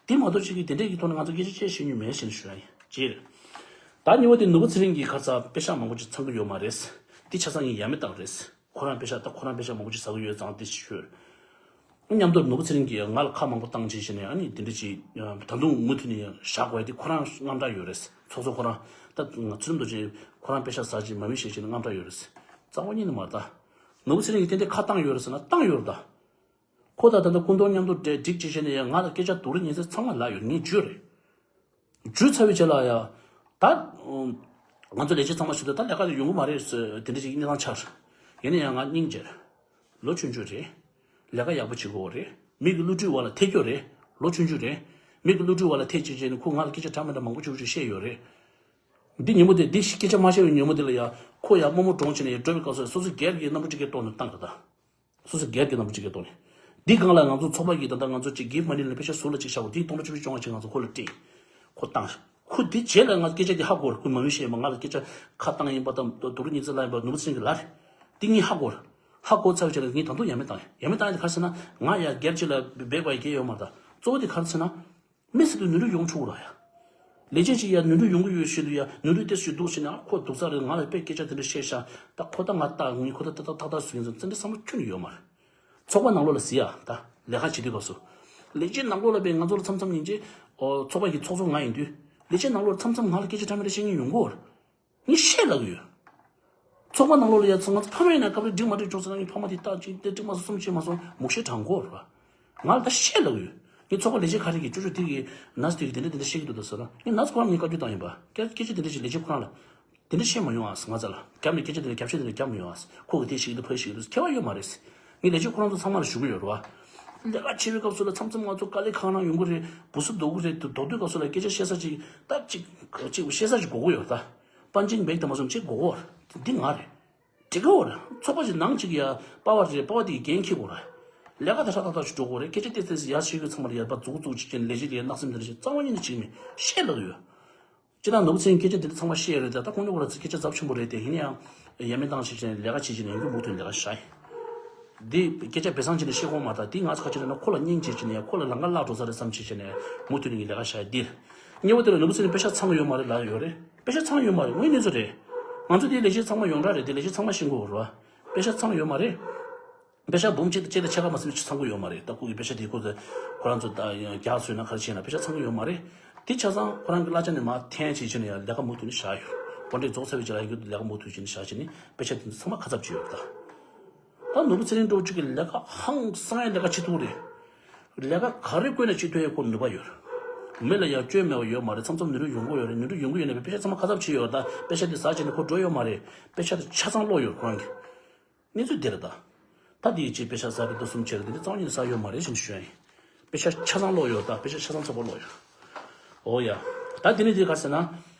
བ། དེ་མ་གཏོགས་ཅིག་གིས་དེ་འདྲས་ཀྱི་ཐོག་ནས་ང་ཚོ་སྐད་ཆ་བཤད་ཤེས་མྱོང་མེད་ཟེར་ནས་ཞུ་ཡ་ཡིན། གཅིག་རེད། ད་གཉིས་པ་དེ་ནོར་བུ་ཚེ་རིང་གིས་ཁ་སང་པེ་ཤག་མང་པོ་ཅིག་ཚང་གི་ཡོད་མ་རེད། དེ་ཆ་ཚང་ངས་ཡ་མེད་བཏང་རེད། ཁོ་རང་པེ་ཤག་ད་ཁོ་རང་པེ་ཤག་མང་པོ་ཅིག་ཟ་གི་ཡོད་ཙང་དེ་ཞུ། མཉམ་དུ་ནོར་བུ་ཚེ་རིང་གིས་ང་ལ་ཁ་མང་པོ་བཏང་བྱས་བྱས་ནས། ཨ་ནི་དེ་འདྲ་ཅིག་ད་དུང་མུ་མཐུད་ནས་བཞག་དགོས་དེ་ཁོ་རང་དངངས་སྐྲག་ཡོད་རེད། ཚོགས་གཙོ་ཁོ་རང་ད་ང་ཚུལ་མདོ་ཅིག་ཁོ་རང་པེ་ཤག་ཟ་ཅིག་མ་མི་ཤེས་བྱས་ནས་དངངས་སྐྲག་ཡོད་རེད། རྩ་བ་ཉིད་ནས་མ་རེད་ད། ནོར་བུ་ཚེ་རིང་གིས་ཏན་ཏན་ཁ་བཏང་ཡོད་རེད་ཟེར་ན་བཏང་ཡོད་རེད་ད། ཁོ་དང་ད་ལྟ་སྐུ་མདོག་མཉམ་དུ་འདྲེས་སྒྲིག་བྱས་བྱས་ནས་ཡང་ང་ལ་སྐད་ཆ་སྡུག་རུ་ཉེས་ཚད་ཚང་མ་ལབ་ཡོད། ངས་བརྗོད་རེད། བརྗོད་ཚར་བའི་རྗེས་ལ་ཡ། ད་ང་ཚོ་ལས་བྱེད་ཚང་མ་ཞུ་དུས་ད་ལས་ཀ་ལ་ཡོང་གི་མ་རེད་ཟེར་དེ་འདྲ་ཞིག་གནས་སྟངས་ཆགས། ཡིན་ན་ཡང་ང་སྙིང་རྗེ། ལོ་ཆུང་ཆུང་རེད། ལས་ཀ་ཡག་པོ་བྱེད་དགོས་རེད། མི་གི་བསླུ་བྲིད་འོག་ལ་ཐེབས་རྒྱུ་རེད། ལོ་ཆུང་ཆུང་རེད། མི་གི་བསླུ་བྲིད་འོག་ལ་ཐེབས་བྱས་བྱས་ནས་ཁོ་ང་ལ་སྐད་ཆ་གྲངས་མེད་དྲགས་མང་པོ་ཅིག་ཅིག་བཤད་ཡོད་རེད། འདི་ཉིན་མོ་དེ་འདི་སྐད་ཆ་མ་བཤད་པའི་ཉིན་མོ་དེ་ལ་ཡ། ཁོ་ཡ་རྨོ་མོ་གྲོངས་བྱས་ནས་ཡ་འགྲོ་བའི་སྐབས་སུ་སོ་སོའི་སྒེར་གྱི་རྣམ་པ་ཅིག་གི་ཐོག་ནས་བཏང་གི་ད། སོ་སོ་སྒེར་གྱི་རྣམ་པ་ཅིག་གི་ཐོག་ནས། འདི་སྒང་ལ་ང་ཚོ་ཚོགས་པ་གིས་ད་ལྟ་ང་ཚོ་ཅིག་གིབ་མ་ནི་ལ་པེ་ཤ་ཟུར་ལ་ཅིག་བཞག་གོ། དེའི་སྟོང་ཕྲག་བཅུ་བཅུ་བཅོ་ལྔ་ཅིག་ང་ཚོ་ཁོ་ལ་སྤྲད། ཁོ་བཏང་། ཁོ་འདི་རྗེས་ལ་ང་སྐད་ཆ་འདི་ཧ་གོ་ར། ཁོས་མ་མི་ཤེས་མ་ང་ལ་སྐད་ཆ་ཁ་བཏང་ཡིན་པ་དང་སྡུག་རུ་ཉི་ཚེ་ལ་ཡིན་པ་ནུབ་སེང་གི་ལ་རེད། འདི་ངས་ཧ་གོ་ར། ཧ་གོ་ཚར་བའི་རྗེས་ལ་ངས་ད་དུང་ཡ་མེད་བཏང་། ཡ་མེད་བཏང་ཡ་དེ་ག་རེ་ཟེར་ན། ང་ཡ་སྒེར་གཅིག་ལ་སྦས་དགོས་ཡ་གལ་ཡོད་མ་རེད། གཙོ་བོ་དེ་ག་རེ་ཟེར་ན། མི་ཟེར་དུས་ནོར་འཁྲུལ་ཡོང་ཆོག་ར་ཡ། ལས་བྱེད་ཅིག་ཡ་ནོར་འཁྲུལ་ཡོང་གི་ཡོད་བཞིན་དུ་ཡ་ནོར་འཁྲུལ་དེ་ཞིག་འདུག་ཟེར་ན། ཨ་ཁོ་སྡུག་ས་རེད། ང་ལ་དཔེ་སྐད་ཆ་དེ་འདྲ་བཤད་ཤག་ད་ཁོ་ད་ང་ལྟ་ངས་ཁོ་ད་ཏག་ཏག་ཏག་ཏག་བཟོ་ཡིན་ཙང་བཙན་འདྲ་བསམ་བློ་ཁྱོན་ནས་ཡོད་མ་རེད། ཚོགས་པ་ནང་ལོགས་ལ་ཟེར་ཡ་ད་ལས་ཀ་བྱེད་དུས་སྐབས་སུ། ལས་བྱེད་ནང་ལོགས་ལ་དཔེ་ང་ཚོ་ལ་མཚམས་མཚམས་ཡིན་ཅེ། ཨོ་ཚོགས་པ་གི་ཚོགས་གཙོ་ང་ཡིན་དུས། ལས་བྱེད་ནང་ལོགས་ལ་མཚམས་མཚམས་ང་ལ་སྐད་ཆ་འདྲ་མི་འདྲ་བཤད་མཁན་ཡོང་གི་ཡོད་རེད། ངས་བཤད་ལབ་ཀྱི་ཡོད། ཚོགས་པ་ནང་ལོགས་ལ་ཡ་ཚོ་ང་ཚོ་ཕ་མ་ཡིན་ན་སྐབས་རེ་འགྲིག་མ་འགྲིག་བྱུང་ཟེར་ན། ངའི་ཕ་མ་དེ་ལྟ་ཅིག་དེ་འགྲིག་མ་སོང་གསུམ་བྱས་མ་སོང་མུག་ཤེས་དྲང་གོ་ར། ང་ལ་ད་བཤད་ལབ་ཀྱི་ཡོད། ངས་ཚོགས་པ་ལས་བྱེད་ག་རེ་གི་ཅོ་ཅོ་དེ་གི་ནར་སི་དེ་གི་དེ་འདྲ་དེ་འདྲ་བཤད་ཀྱི་འདུག་ད་ཟེར་ན། ངས་ནར་སི་ཁོ་རང་ངས་བཀའ་བཀྱོན་བཏང་ཡིན་པ། སྐད་སྐད་ཆ་དེ་འདྲ་ཞིག་ལས་བྱེད་ཁོ་རང་ལ་དེ་འདྲ་བཤད་མ་ཡོང་ཨ་ང་རྩ་ལ། རྒྱབ་ནས་སྐད་ཆ་དེ་འདྲ་རྒྱབ་བཤད་དེ་འདྲ་རྒྱབ་མ་ཡོང་ཨ། ཁོ་གི་དེ་ཞིག་འདི་ཕ་ཞིག་འདི་ཁྱད་པར་ཡོད་མ་རེད། ངས་ལས་བྱེད་ཁོ་རང་ཚོ་ཚང་མ་ལ་ཞུ་གི་ཡོད་རེད་བ། ལས་ཀ་བྱེད་པའི་སྐབས་སུ་ལ་མཚམས་མཚམས་ང་ཚོ་དཀའ་ལས་ཁག་ནང་ཡོང་གི་རེད། སྦུ་སུ་རྡོ་གི་རེད། དུ་རྡོག་དུས་སྐབས་སུ་ལ་སྐད་ཆ་བཤད་ས་ཅིག་ད་ཅིག་ཅིག་བཤད་ས་ཅིག་དགོས་ཀྱི་ཡོད་ད། པན་ཅིང་བེག་དེ་མ་སོང་ཅིག་དགོས་ཀྱི་ཡོད་རེད། འདི་ང་རེད། འགྲིག་གི་ཡོད་རེད། ཚོགས་པ་ཅིག་ནང་ཅིག་ཡ་པ་བ་རེད། པ་བ་དེ་གི་འགན་འཁྱེར་དགོས་རེད། ལས་ཀ་དེ་ཧྲ་ཐག་ཐག་ཅིག་འགྲོ་དགོས་རེད། སྐད་ཆ་ཏེ་ཏེ་ཡ་ཞིག་གི་ཚང་མ་ལ་ཡ་པ་འཛུགས་འཛུགས་ཅིག་ཅན་ལས་བྱེད་ལས་ནག་སེམས་དེ་འདྲ་ཞིག་རྩ་བ་ཉིད་ནས་བྱེད་ཀྱི་མེད། བཤད་ལབ་ཀྱི་ཡོད། སྤྱིར་བཏང་ནོར་བུ་ཚེ་རིང་སྐད་ཆ་འདི་འདྲ་ཚང་མ་བཤད་ཡོད་རེད་དེ། ད་ཁོང་ཚོ་སྐོར་ལ་ཚིག་སྐད་ཆ་ཚབས་ཆེན་པོ་རེད་དེ། ཡིན་ན་ཡང་ཡ་མེད་བཏང་བྱས་བྱས་ནས་ལས་ཀ་བྱེད་བྱས་ནས་ཡོང་རྒྱུ་མུ་མཐུད་ལས་ཀ་བྱ་ཡིན། འདི་སྐད་ཆ་སྦས་གསང་བྱས་ནས་བཤད་ཁོམ་མ་རེད་ད། འདི་ང་ཚོ་ཁ་ཆེ་ན་ཁོ་ལ་སྙིང་རྗེ་བྱས་ནས་ཡ་ཁོ་ལ་ལམ་ཁ་བརླག་འགྲོ་ས་རེད་བསམ་བྱས་བྱས་ནས་མུ་མཐུད་ནས་ངས་ལས་ཀ་བྱ་ཡིན། འདིར་གཉིས་པ་དེ་ལ་ནོར་བུ་ཚེ་རིང་པེ་ཤག་ཚང་གི་ཡོད་མ་རེད་ལབ་ཡོད་རེད། པེ་ཤག་ཚང་ཡོད་མ་རེད། དངོས་གནས་ཚོ་རེད། ང་ཚོ་འདིའི་ལས་བྱེད་ཚང་མ་ཡོངས་གྲགས་རེད་དེ། ལས་བྱེད་ཚང་མ་ཤེས་དགོས་རེད་བ། པེ་ཤག་ཚང་ཡོད་མ་རེད། པེ་ཤག་འབུམ་གཅིག་དང་གཅིག་དང་ཕྱེད་ཀ་མ་ཟིན་པ་ཅིག་ཚང་གི་ཡོད་མ་རེད། ད་ཁོ་གི་པེ་ཤག་དེ་ཁོ་ཚོ་ཁོ་རང་ཚོ་ད་རྒྱག་སོང་ན་ག་རེ་བྱས་ན་པེ་ཤག་ཚང་གི་ཡོད་མ་རེད། དེ་ཆ་ཚང་ཁོ་རང་གི་གླ་ཆ་ནས་མར་འཐེན་བྱས་བྱས་ནས་ཡང་ལས་ཀ་མུ་མཐུད་ནས་བཞག་ཡོད། འགོ་འདྲེན་རྫོགས་ཚར་བའི་རྗེས་ལ་ཡང་ལས་ཀ་མུ་མཐུད་བྱས་ནས་བཞག་བྱས་ནས་པེ་ཤག་དེ་ཚོ་ཚང་མ་ཁ་ཚབ་བྱས་ཡོད་ད། ད་ནོར་བུ་ཚེ་རིང་འདྲ་བོ་ཅིག་གི་ལས་ཀ་ཧང་སང་ཡ་ལས་ཀ་བྱེད་ཐུབ་རེད། ལས་ཀ་ག་རེ་བཀོལ་ནས་བྱེད་ཐུབ་ཡ་ཁོ་ནུས་པ་ཡོད། མི་ལ་ཡང་སྐྱོན་མེད་པ་ཡོད་མ་རེད། མཚམས་མཚམས་ནོར་འཁྲུལ་ཡོང་གི་ཡོད་རེད། ནོར་འཁྲུལ་ཡོང་གི་ཡོད་ན་པེ་ཤག་ཚང་མ་ཁ་ཚབ་བྱས་ཡོད་ད། པེ་ཤག་དེ་ཟ་བྱས་ནས་ཁོ་འགྲོ་ཡོད་མ་རེད། པེ་ཤག་དེ་ཆ་ཚང་ལོག་ཡོད་ཁོ་རང་གི། གནས་ཚུལ་འདི་རེད་ད། ད་དེའི་རྗེས་པེ་ཤག་ཟ་རེད་ད་གསུམ་བྱས་རེད། དེ་འདྲ་རྩ་བ་ཉིད་ནས་ཟ་ཡོད་མ་རེད་ཅེས་ཞུ་ཡ་ཡིན། པེ་ཤག་ཆ་ཚང་ལོག་ཡོད་ད། པེ་ཤག་ཆ་ཚང་ཚང་པོ་ལོག་ཡོད། ཨོ་ཡ། ད་དེ་ནས་དེ་ག་ཟེར་ན།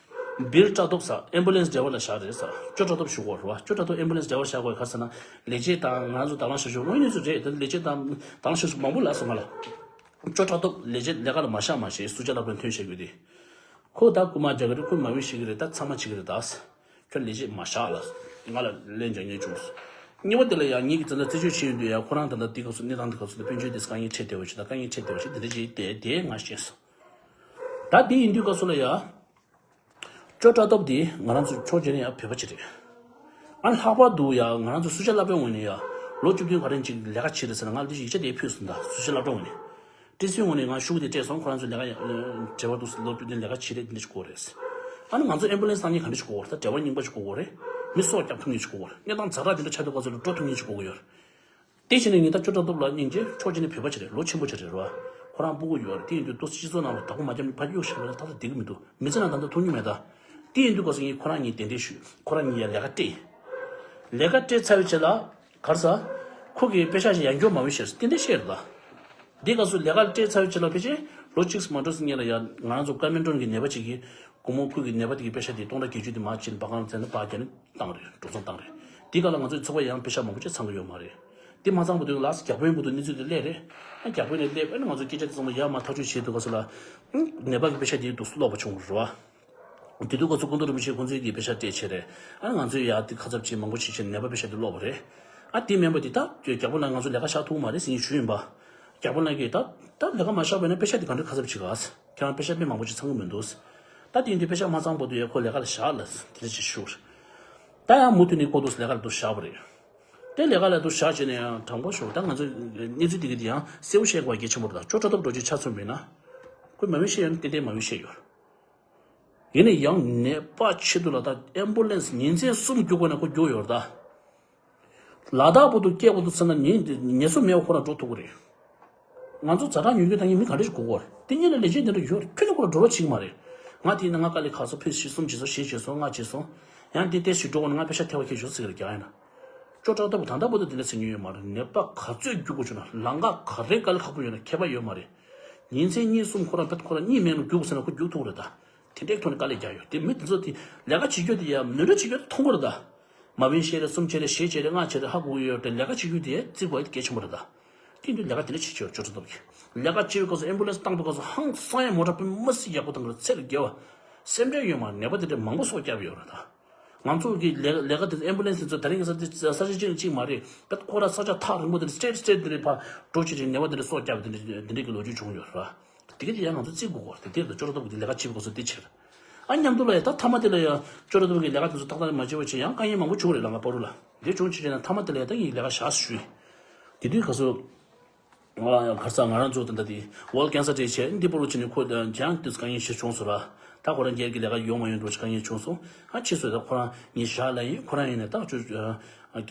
སྦིར་སྐྲ་གཏུབ་ཟེར། ཨེམ་བུ་ལན་སི་ཌ་རའི་ཝར་ལ་བཞག་རེད་ཟེར། སྐྱོ་སྐྲ་གཏུབ་ཞུ་གོ་རེད་བ། སྐྱོ་སྐྲ་གཏུབ་ཨེམ་བུ་ལན་སི་ཌ་རའི་ཝར་བཞག་གོ་ག་ཟེར་ན། ལས་བྱེད་དང་ང་ཚོ་དང་བླངས་ཞབས་ཞུ་དངོས་གནས་སུ་རེད། ད་ལས་བྱེད་དང་དང་བླངས་ཞབས་ཞུ་མང་པོ་ལ་སོང་ང་ལ། སྐྱོ་སྐྲ་གཏུབ་ལས་བྱེད་ལས་ཀ་ལ་མ་བཞག་མ་བྱས་སུ་ཇ་སློབ་གྲྭ་ཐོན་བྱེད་དགོས་དེ། ཁོ་ད་རྐུ་མ་རྒྱག་གི་རེད། ཁོ་མ་བུ་ཤི་གི་རེད། ད་ཚང་མ་བྱེད་ཀྱི་རེད་ད། ཁྱོད་ལས་བྱེད་མ་བཞག་ལ། ང་ལ་ལན་རྒྱག་ཉེན་བྱུང་། གཉིས་པ་དེ་ལ་ཡང་ངེད་ཀྱི་ད་ལྟ་རྩད་གཅོད་བྱེད་ཡོང་དུས་ཡང་ཁོ་རང་ད་ལྟ་དེ་སྐབས་སུ་གནས་སྟངས་དེ་སྐབས་སུ་ད་དཔལ་འབྱོར་དེ་དཀའ་ངལ་འཕྲད་བསྡད་པ་ཞིག་དང་དཀའ་ངལ་འཕྲད་བསྡད་པ་ཞིག་དེ་འདྲ་ཅིག་དེ་དེ་ང་ཤེས་སོང་། ད་དེ་ཡིན་དུས་སྐབས་སུ་ལ་ཡ། སྐྱོ་སྐྲ་གཏུབ་དེ་ང་རང་ཚོ་ཕྱོགས་གཅིག་ནས་ཡང་བོད་པ་ཅིག་རེད། ཨ་ལྷག་པར་དུ་ཡ་ང་རང་ཚོ་སུ་ཇ་སློབ་གྲྭའི་ངོས་ནས་ཡ་ལོ་བཅུ་བདུན་ག་རེ་ཅིག་ལས་ཀ་བྱས་རེད་ཟེར་ན་ང་ལ་ཡིག་ཆ་དེ་ཕུལ་སོང་ད། སུ་ཇ་སློབ་གྲྭའི་ངོས་ནས། ཊི་སི་ངོས་ནས་ང་ཤུགས་དེ་སྤྲད་སོང་། ཁོ་རང་ཚོ་ལས་ཀ་ཡ་འབྲེལ་བ་འདུག་ཟེར། ལོ་བཅུ་བདུན་ལས་ཀ་བྱས་རེད། འདི་འདྲ་ཞིག་དགོས་རེད། ཨ་ནི་ང་ཚོ་ཨེམ་བུ་ལན་སི་བཏང་མཁན་ག་འདྲ་ཞིག་དགོས་རེད། ད་བྲེལ་བ་རྙིང་པ་ཞིག་དགོས་རེད། མི་སྲོག་སྐྱོབ་ཐུབ་མཁན་ཞིག་དགོས་རེད། གནས་སྟངས་ཛ་དྲག་འདི་འདྲ་ཆགས་དུས་སྐབས་སུ་ལ་འགྲོ་ཐུབ་མཁན་ཞིག་དགོས་ཀྱི་ཡོད་རེད། དེ་བྱས་ནས་ངས་ད་སྐྱོ་སྐྲ་གཏུབ་ལ་སྙིང་རྗེ། ཕྱོགས་གཅིག་ནས་བོད་པ་ཅིག་རེད། ལོ་ཆེན་པོ་ཅིག་རེད་རོ། ཁོ་རང་སྤུ་གུ་ཡོད་རེད། དེ་ཡིན་དུས་ཏོག་ཙམ་སྤྱི་ཚོགས་ནང་ལ་བདག་པོ་མ་བརྒྱབ་ནས་ཕར་གཡུག་བཞག་པ་ན་ད་ལྟ་བསྡད་ཀྱི་མི་འདུག་མི་ཚེ་ནང་ད་ལྟ་མཐོང་མྱོང་མེད་ད། དེ་ཡིན་དུས་སྐབས་སུ་ངས་ཁོ་རང་གཉིས་གདན་འདྲེན་ཞུས། ཁོ་རང་གཉིས་ཡ་ལས་ཀ་སྤྲད། ལས་ཀ་སྤྲད་ཚར་བའི་རྗེས་ལ། ག་རེ་ཟ། ཁོ་གིས་པེ་ཤག་ཞིག་ཡང་སྐྱོར་མ་བྱས་ཤག་ཏན་ཏན་བཤད་རེད་ད། དེ་སྐབས་སུ་ལས་ཀ་སྤྲད་ཚར་བའི་རྗེས་ལ་ཕལ་ཆེར་ལོ་གཅིག་མ་འགྲོ་ཙམ་སྔོན་ལ་ཡ་ང་རང་ཚོ་ཀ་མེན་ཀྲོན་གྱི་ནད་པ་ཅིག་གིས་སྒོར་མོ་ཁོ་གི་ནད་པ་དེ་གི་པེ་ཤག་དེ་སྟོང་ཕྲག་བརྒྱད་ཅུ་དེ་མར་ཕྱིན་པ་གང་བཙལ་ན་པར་བརྒྱབ་ནས་བཏང་རེད། འགྲོ་སོང་བཏང་རེད། དེ་ག་ལ་ང་ཚོའི་ཚོགས་པ་ཡང་པེ་ཤག་མང་པོ་ཅིག་ཚང་གི་ཡོད་མ་རེད། དེ་མ་ཚང་བར་དུ་ལགས་སོ་རྒྱ་དཔོན་བར་དུ་གནས་ཚུལ་དེ་སླེབས་རེད། ཨ་རྒྱ་དཔོན་ནས་སླེབས། ཨ་ནི་ང་ཚོ་སྐད་ཆ་དེ་ཚང་མ་ཡར་མར་ཐག་གཅོད་བྱེད་དུས་སྐབས་སུ་ལ། ཨང་། ནད་པ་གི་པེ་ཤག་དེ་འདུག་སེ་སློག་པ་བྱུང་རེད་བ། དེ་དུས་ཁོ་ཚོ་སྐུ་མདུན་རིན་པོ་ཆེ་ཁོང་ཚོས་ཀྱི་པེ་ཤག་སྤྲད་བྱས་རེད། ཨ་ང་ཚོས་ཡ་དེ་ཁ་ཚབ་བྱས་མང་པོ་བྱས་བྱས་ནད་པ་པེ་ཤག་དེ་སློག་པ་རེད། ཨ་དེ་མིན་པ་དེ་ད་རྒྱལ་པོ་ལགས་ང་ཚོ་ལས་ཀ་བཞག་ཐུབ་མ་རེད་ཟེར་ཡིན་ཞུས་ཡིན་པ། རྒྱལ་པོ་ལགས་ཀྱིས་ད་ད་ལས་ཀ་མ་བཞག་པ་ཡིན་ན་པེ་ཤག་དེ་ག་འདྲ་ཁ་གསབ་བྱེད་ག། ཁྱེད་རང་པེ་ཤག་དཔེ་མང་པོ་ཅིག་ཚང་གི་མི་འདུག། ད་དེ་ཡིན་དུས་པེ་ཤག་མ་ཚང་བར་དུ་ཡ་ཁོ་ལས་ཀ་ལ་བཞག་ལ་དེ་འདྲ་ཅིག་ཞུ། ད་ཡང་མུ་མཐུད་ནས་ཁོ་འདུག་ལས་ཀ་ལ་འདུག་བཞག་པ་རེད། དེ་ལས་ཀ་ལ་འདུག་བཞག་བྱས་ནས་ཡང་དྲང་པོ་ཞུ་ད་ང་ཚོ་གནས་ཚུལ་དེ་གི་དེ་ཡང་གསལ་པོ་བཤད་དགོས་གལ་ཆེན་པོ་རེད། ད་ཅོ་ཀྲ་ཏོབ་འགྲོ་ཅིག་ཆ་མཚོན་པ་ཡིན་ན། ཁོས་མ་མི་ཤེས་ཡོད་ན་ཏན་ཏན་མ་མི་ཤེས་ཡོད། ཡིན་ན་ཡང་ནད་པ་ཆེད་དུ་ལ་ད་ཨེམ་བུ་ལན་སི་ཉིན་མཚན་གསུམ་རྒྱུག་དགོས་ན་ཁོ་རྒྱུག་ཡོད་རེད་ད། ལ་དྭགས་བར་དུ་སྐྱེལ་དགོས་འདུག་ཟེར་ན་ཉིན་ཉེས་གསོག་མེད་པར་ཁོ་རང་འགྲོ་ཐུབ་ཀྱི་རེད། ང་ཚོ་ཛ་དྲག་ཉོ་རྒྱུ་ད་ངས་མི་ག་འདྲ་ཞིག་གོ་གོ་རེད། དེ་གཉིས་ལ་ལས་བྱེད་འདི་འདྲ་ཡོད་རེད། ཁྱོད་ནི་ཁོ་ལ་བྲོ་བ་བྱེད་ཀྱི་མ་རེད། ང་དེ་ཡིན་ན་ང་དཀའ་ལས་ཁག་སོང་ཕེབས་ཤིག་གསུམ་བྱེད་སོང་བཞི་བྱེད་སོང་ལྔ་བྱེད་སོང་། ཡང་དེ་ཏེ་ཞིག་འགྲོ་དགོས་ན་ང་པེ་ཤག་ཐེ་བ་ཁྱེར་ཤོག་ཟེར་གི་རེད་རྒྱག་ཡིན་ན། ཅོ་ཀྲ་ཏོབ་ད་ལྟ་བར་དུ་དེ་འདྲ་ཟེར་མྱོང་ཡོད་མ་རེད། ནད་པ་ག་ཚོད་རྒྱུག་དགོས་བྱུང་ན་ལམ་ཁ་ག་རེ་དཀའ་ལས་ཁག་པོ་ཡོད་ན་ཁྱད་པར་ཡོད་མ་རེད། ཉིན་མཚན་གཉིས་གསུམ་ཁོ་རང་ཕེབས་ཁོ་རང་གཉིད་མེད་ནོ་རྒྱུག་ཟེར་ན་ཁོ་རྒྱུག་ཐུབ་རེད་ད། དེ་འདྲའི་ཐོག་ནས་དཀའ་ལས་རྒྱག་ཡོད་དེ་མི་དེ་ཚོ་དེ་ལས་ཀ་བྱེད་རྒྱུ་དེ་ཡ་ནོར་འཁྲུལ་བྱེད་རྒྱུ་དེ་མཐོང་གི་རེད་ད། མ་བན་བཤད་རེད་གསུམ་བྱས་རེད་བཞི་བྱས་རེད་ལྔ་བྱས་རེད་ཧ་གོ་གི་ཡོད་དེ་ལས་ཀ་བྱེད་རྒྱུ་དེ་རྩིས་དགོས་དེ་གལ་ཆེན་པོ་རེད་ད། དེ་འདུག་ལས་ཀ་དེ་འདྲ་བྱེད་ཀྱི་ཡོད་ཅོ་ཀྲ་ཏོབ་ཀྱིས། ལས་ཀ་བྱེད་པའི་སྐབས་སུ་ཨེམ་བུ་ལན་སི་བཏང་པའི་སྐབས་སུ་ཧང་སང་ཡ་མོ་ཊ་དཔེ་མི་སྲིད་ཡག་པོ་བཏང་གི་རེད། ཚེ་ལ་དགེ་བ། སེམས་ཁྲལ་ཡོད་མ་རེད། ནད་པ་དེ་འདྲ་མང་པོ་སྲོག་བསྐྱབས་ཡོད་རེད་ད། ང་ཚོ་གི་ལས་ལས་ཀ་དེ་ཨེམ་བུ་ལན་སི་ཚོ་ད་རིང་གི་ས་ཆ་ས་ཆ་གཅིག་ནས་གཅིག་མ་རེད། དཔེ་ཁོ་ར་ས་ཆ་ཐག་རིང་པོ་དེ་འདྲ་སི་ཊེཊ་སི་ཊེཊ་དེ་འདྲ་ཕར་འགྲོ་བྱེད་ཅིག་ནད་པ་དེ་འདྲ་སྲོག་བསྐྱབས་དེ་འདྲ་དེ་འདྲ་གི་ལོ་རྒྱུས་བྱུང་ཡོད་རེད། དེ་ག་དེ་ཡང་ང་ཚོ་རྩིས་དགོས་གོ་རེད། དེ་དེ་ལ་ཅོ་ཀྲ་ཏོབ་ཀྱི་ལས་ཀ་བྱེད་པའི་སྐབས་སུ་དེ་བྱེད། ཨ་མཉམ་དུ་ལ་ཡ་ད་མཐའ་མ་དེ་ལ་ཡ་ཅོ་ཀྲ་ཏོབ་ཀྱི་ལས་ཀ་དེ་ཚོ་ཏག་ཏག་མ་བྱེད་པ་བྱེད་ཡང་དཀའ་ངལ་མང་པོ་བྱུང་རེད་ལ་ང་བར་དུ་ལ། དེ་བྱུང་བྱེད་བྱས་ན་མཐའ་མ་དེ་ལ་ཡ་ད་ངས་ལས་ཀ་བཞག་ཞུས། དེ་དུས་ག་ཚོད། ང་ཡང་ཁར་ས་ང་རང་ཚོ་ད་ལྟ་དེ་ཝོལ་ཀེན་སར་དེ་བྱས་འདི་པོ་རུ་ཕྱིན་ནས་ཁོ་ཡང་དེ་དཀའ་ངལ་ཞིག་བྱུང་སོང་ར། ད་ཁོ་རང་སྒེར་གྱི་ལས་ཀ་ཡོང་མ་ཡོང་འགྲོ་ཞིག་དཀའ་ངལ་བྱུང་སོང་། ཨ་ཕྱིས་སུ་ད་ཁོ་རང་ངས་བཞག་ལ་ཡིན་ཁོ་རང་ཡིན་ནས་ད་ཅོ་རྒྱ་ལ་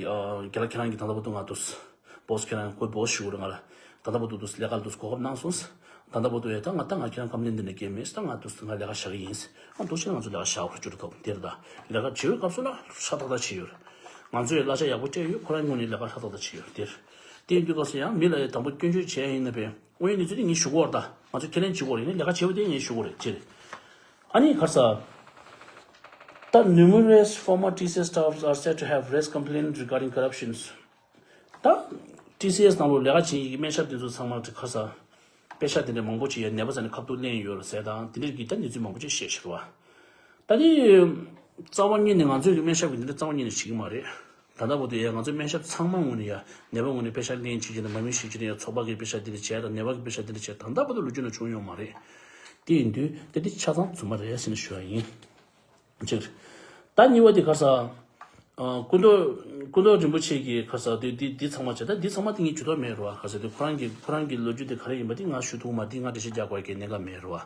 ཁྱེད་རང་གི་ད་ལྟ་བར་དུ་ང་དུ། སྦོ་སི་ཁྱེད་རང་ཁོའི་སྦོ་སི་ཞུ་རེད་ང་ལ། ད་ལྟ་བར་དུ་དུ་ལས་ཀ་ལ་དུ་གོ་སྐབས་གནང་སོང་། ད་ལྟ་བར་དུ་ཡ་ད་ང་ད་ང་ཁྱེད་རང་ཁམས་ལེན་འདི་ནས་སྐྱེལ་མེད་ད་ང་དུ་ང་ལས་ཀ་བཞག་གི་ཡིན། ཨ་འདུག་ཕྱིན་ང་ཚོ་ལས་ཀ་བཞག་པར་གྱུར་ཐོག་འདིར་ད་ལས་ཀ་བྱེད་པའི་སྐབས་སུ་ལ་ཧྲ་ཐག་ཐག་བྱས་ཡོད། ང་ཚོས་གླ་ཆ་ཡག་པོ་སྤྲད་ཡོད། ཁོ་རང་ངོས་ནས་ལས་ཀ་ཧྲ་ཐག་ཐག་བྱས་ཡོད་འདིར། དེ་ཡིན་དུས་སྐབས་སུ་ཡང་མི་ལ་ཡ་དང་པོ་སྐྱོན་བརྗོད་བྱས་ཡིན་ན་པས་དངོས་ཡོད་གནས་ཚུལ་དེ་ངས་ཞུ་གི་ཡོད་རེད་ད། ང་ཚོས་ཁས་ལེན་བྱེད་ཀྱི་ཡོད་རེད། ངས་ལས་ཀ་བྱས་པ་དེ་ངས་ཞུ་གི་ཡོད་རེད་ཅེས། ཨ་ནི་ག་རེ་ཟ། ད་numerous former T C S staffs are said to have raised complaints regarding corruptions. ད་ཊི་སི་ཨེས་ནང་ལོགས་ལས་ཀ་བྱེད་མཁན་གྱི་སྨན་ཞབས་དེ་ཚོ་ཚང་མ་དེ་ག་རེ་ཟ། པེ་ཤག་དེ་འདྲ་མང་པོ་ཅིག་ཡ་ནད་པ་ཚོ་ནས་ཁ་ཐུག་ལེན་ཡོད་རེད་ཟེར་དང་དེ་འདྲ་གི་ད་གནས་ཚུལ་མང་པོ་ཅིག་བཤད་ཤག་རེད་བ། ད་དེ་རྩ་བ་ཉིད་ནས་ང་ཚོའི་གི་སྨན་ཞབས་ཀྱི་དེ་འདྲ་རྩ་བ་ཉིད་ནས་བྱེད་ཀྱི་མ་རེད། ད་ལྟ་བར་དུ་ཡ་ང་ཚོའི་སྨན་ཞབས་ཚང་མ་ངོས་ནས་ཡ་ནད་པ་ངོས་ནས་པེ་ཤག་ལེན་བྱེད་ཀྱི་ན་མ་མི་ཞིག་བྱེད་ཀྱི་ན་ཡ་ཚོགས་པ་གི་པེ་ཤག་དེ་འདྲ་བྱས་དང་ནད་པ་གི་པེ་ཤག་དེ་འདྲ་བྱས་ད་ལྟ་བར་དུ་ལོ་རྒྱུས་ནང་བྱུང་ཡོད་མ་རེད། དེ་ཡིན་དུས་ད་འདི་ཆ་ཚང་རྫུན་མ་རེད་ཟེར་ནས་ཞུ་ཡ་ཡིན། གཅིག་ད་གཉིས་པ་དེ་ག་རེ་ཟ། ཨ། སྐུ་མདོག་སྐུ་མདོག་རིན་པོ་ཆེ་གི་ག་རེ་ཟ་དེ་དེ་དེ་ཚང་མ་བྱས་ད་འདི་ཚང་མ་དེ་ངས་ཇུས་གཏོགས་མེད་རེད་བ། ག་རེ་ཟ་དེ་ཁོ་རང་གི་ཁོ་རང་གི་ལོ་རྒྱུས་དེ་ག་རེ་ཡིན་པ་དེ་ང་ཞུ་ཐུབ་མ་དེ་ང་འགྲེལ་བཤད་རྒྱག་དགོས་ཀྱི་གནད་འགག་མེད་རེད་བ།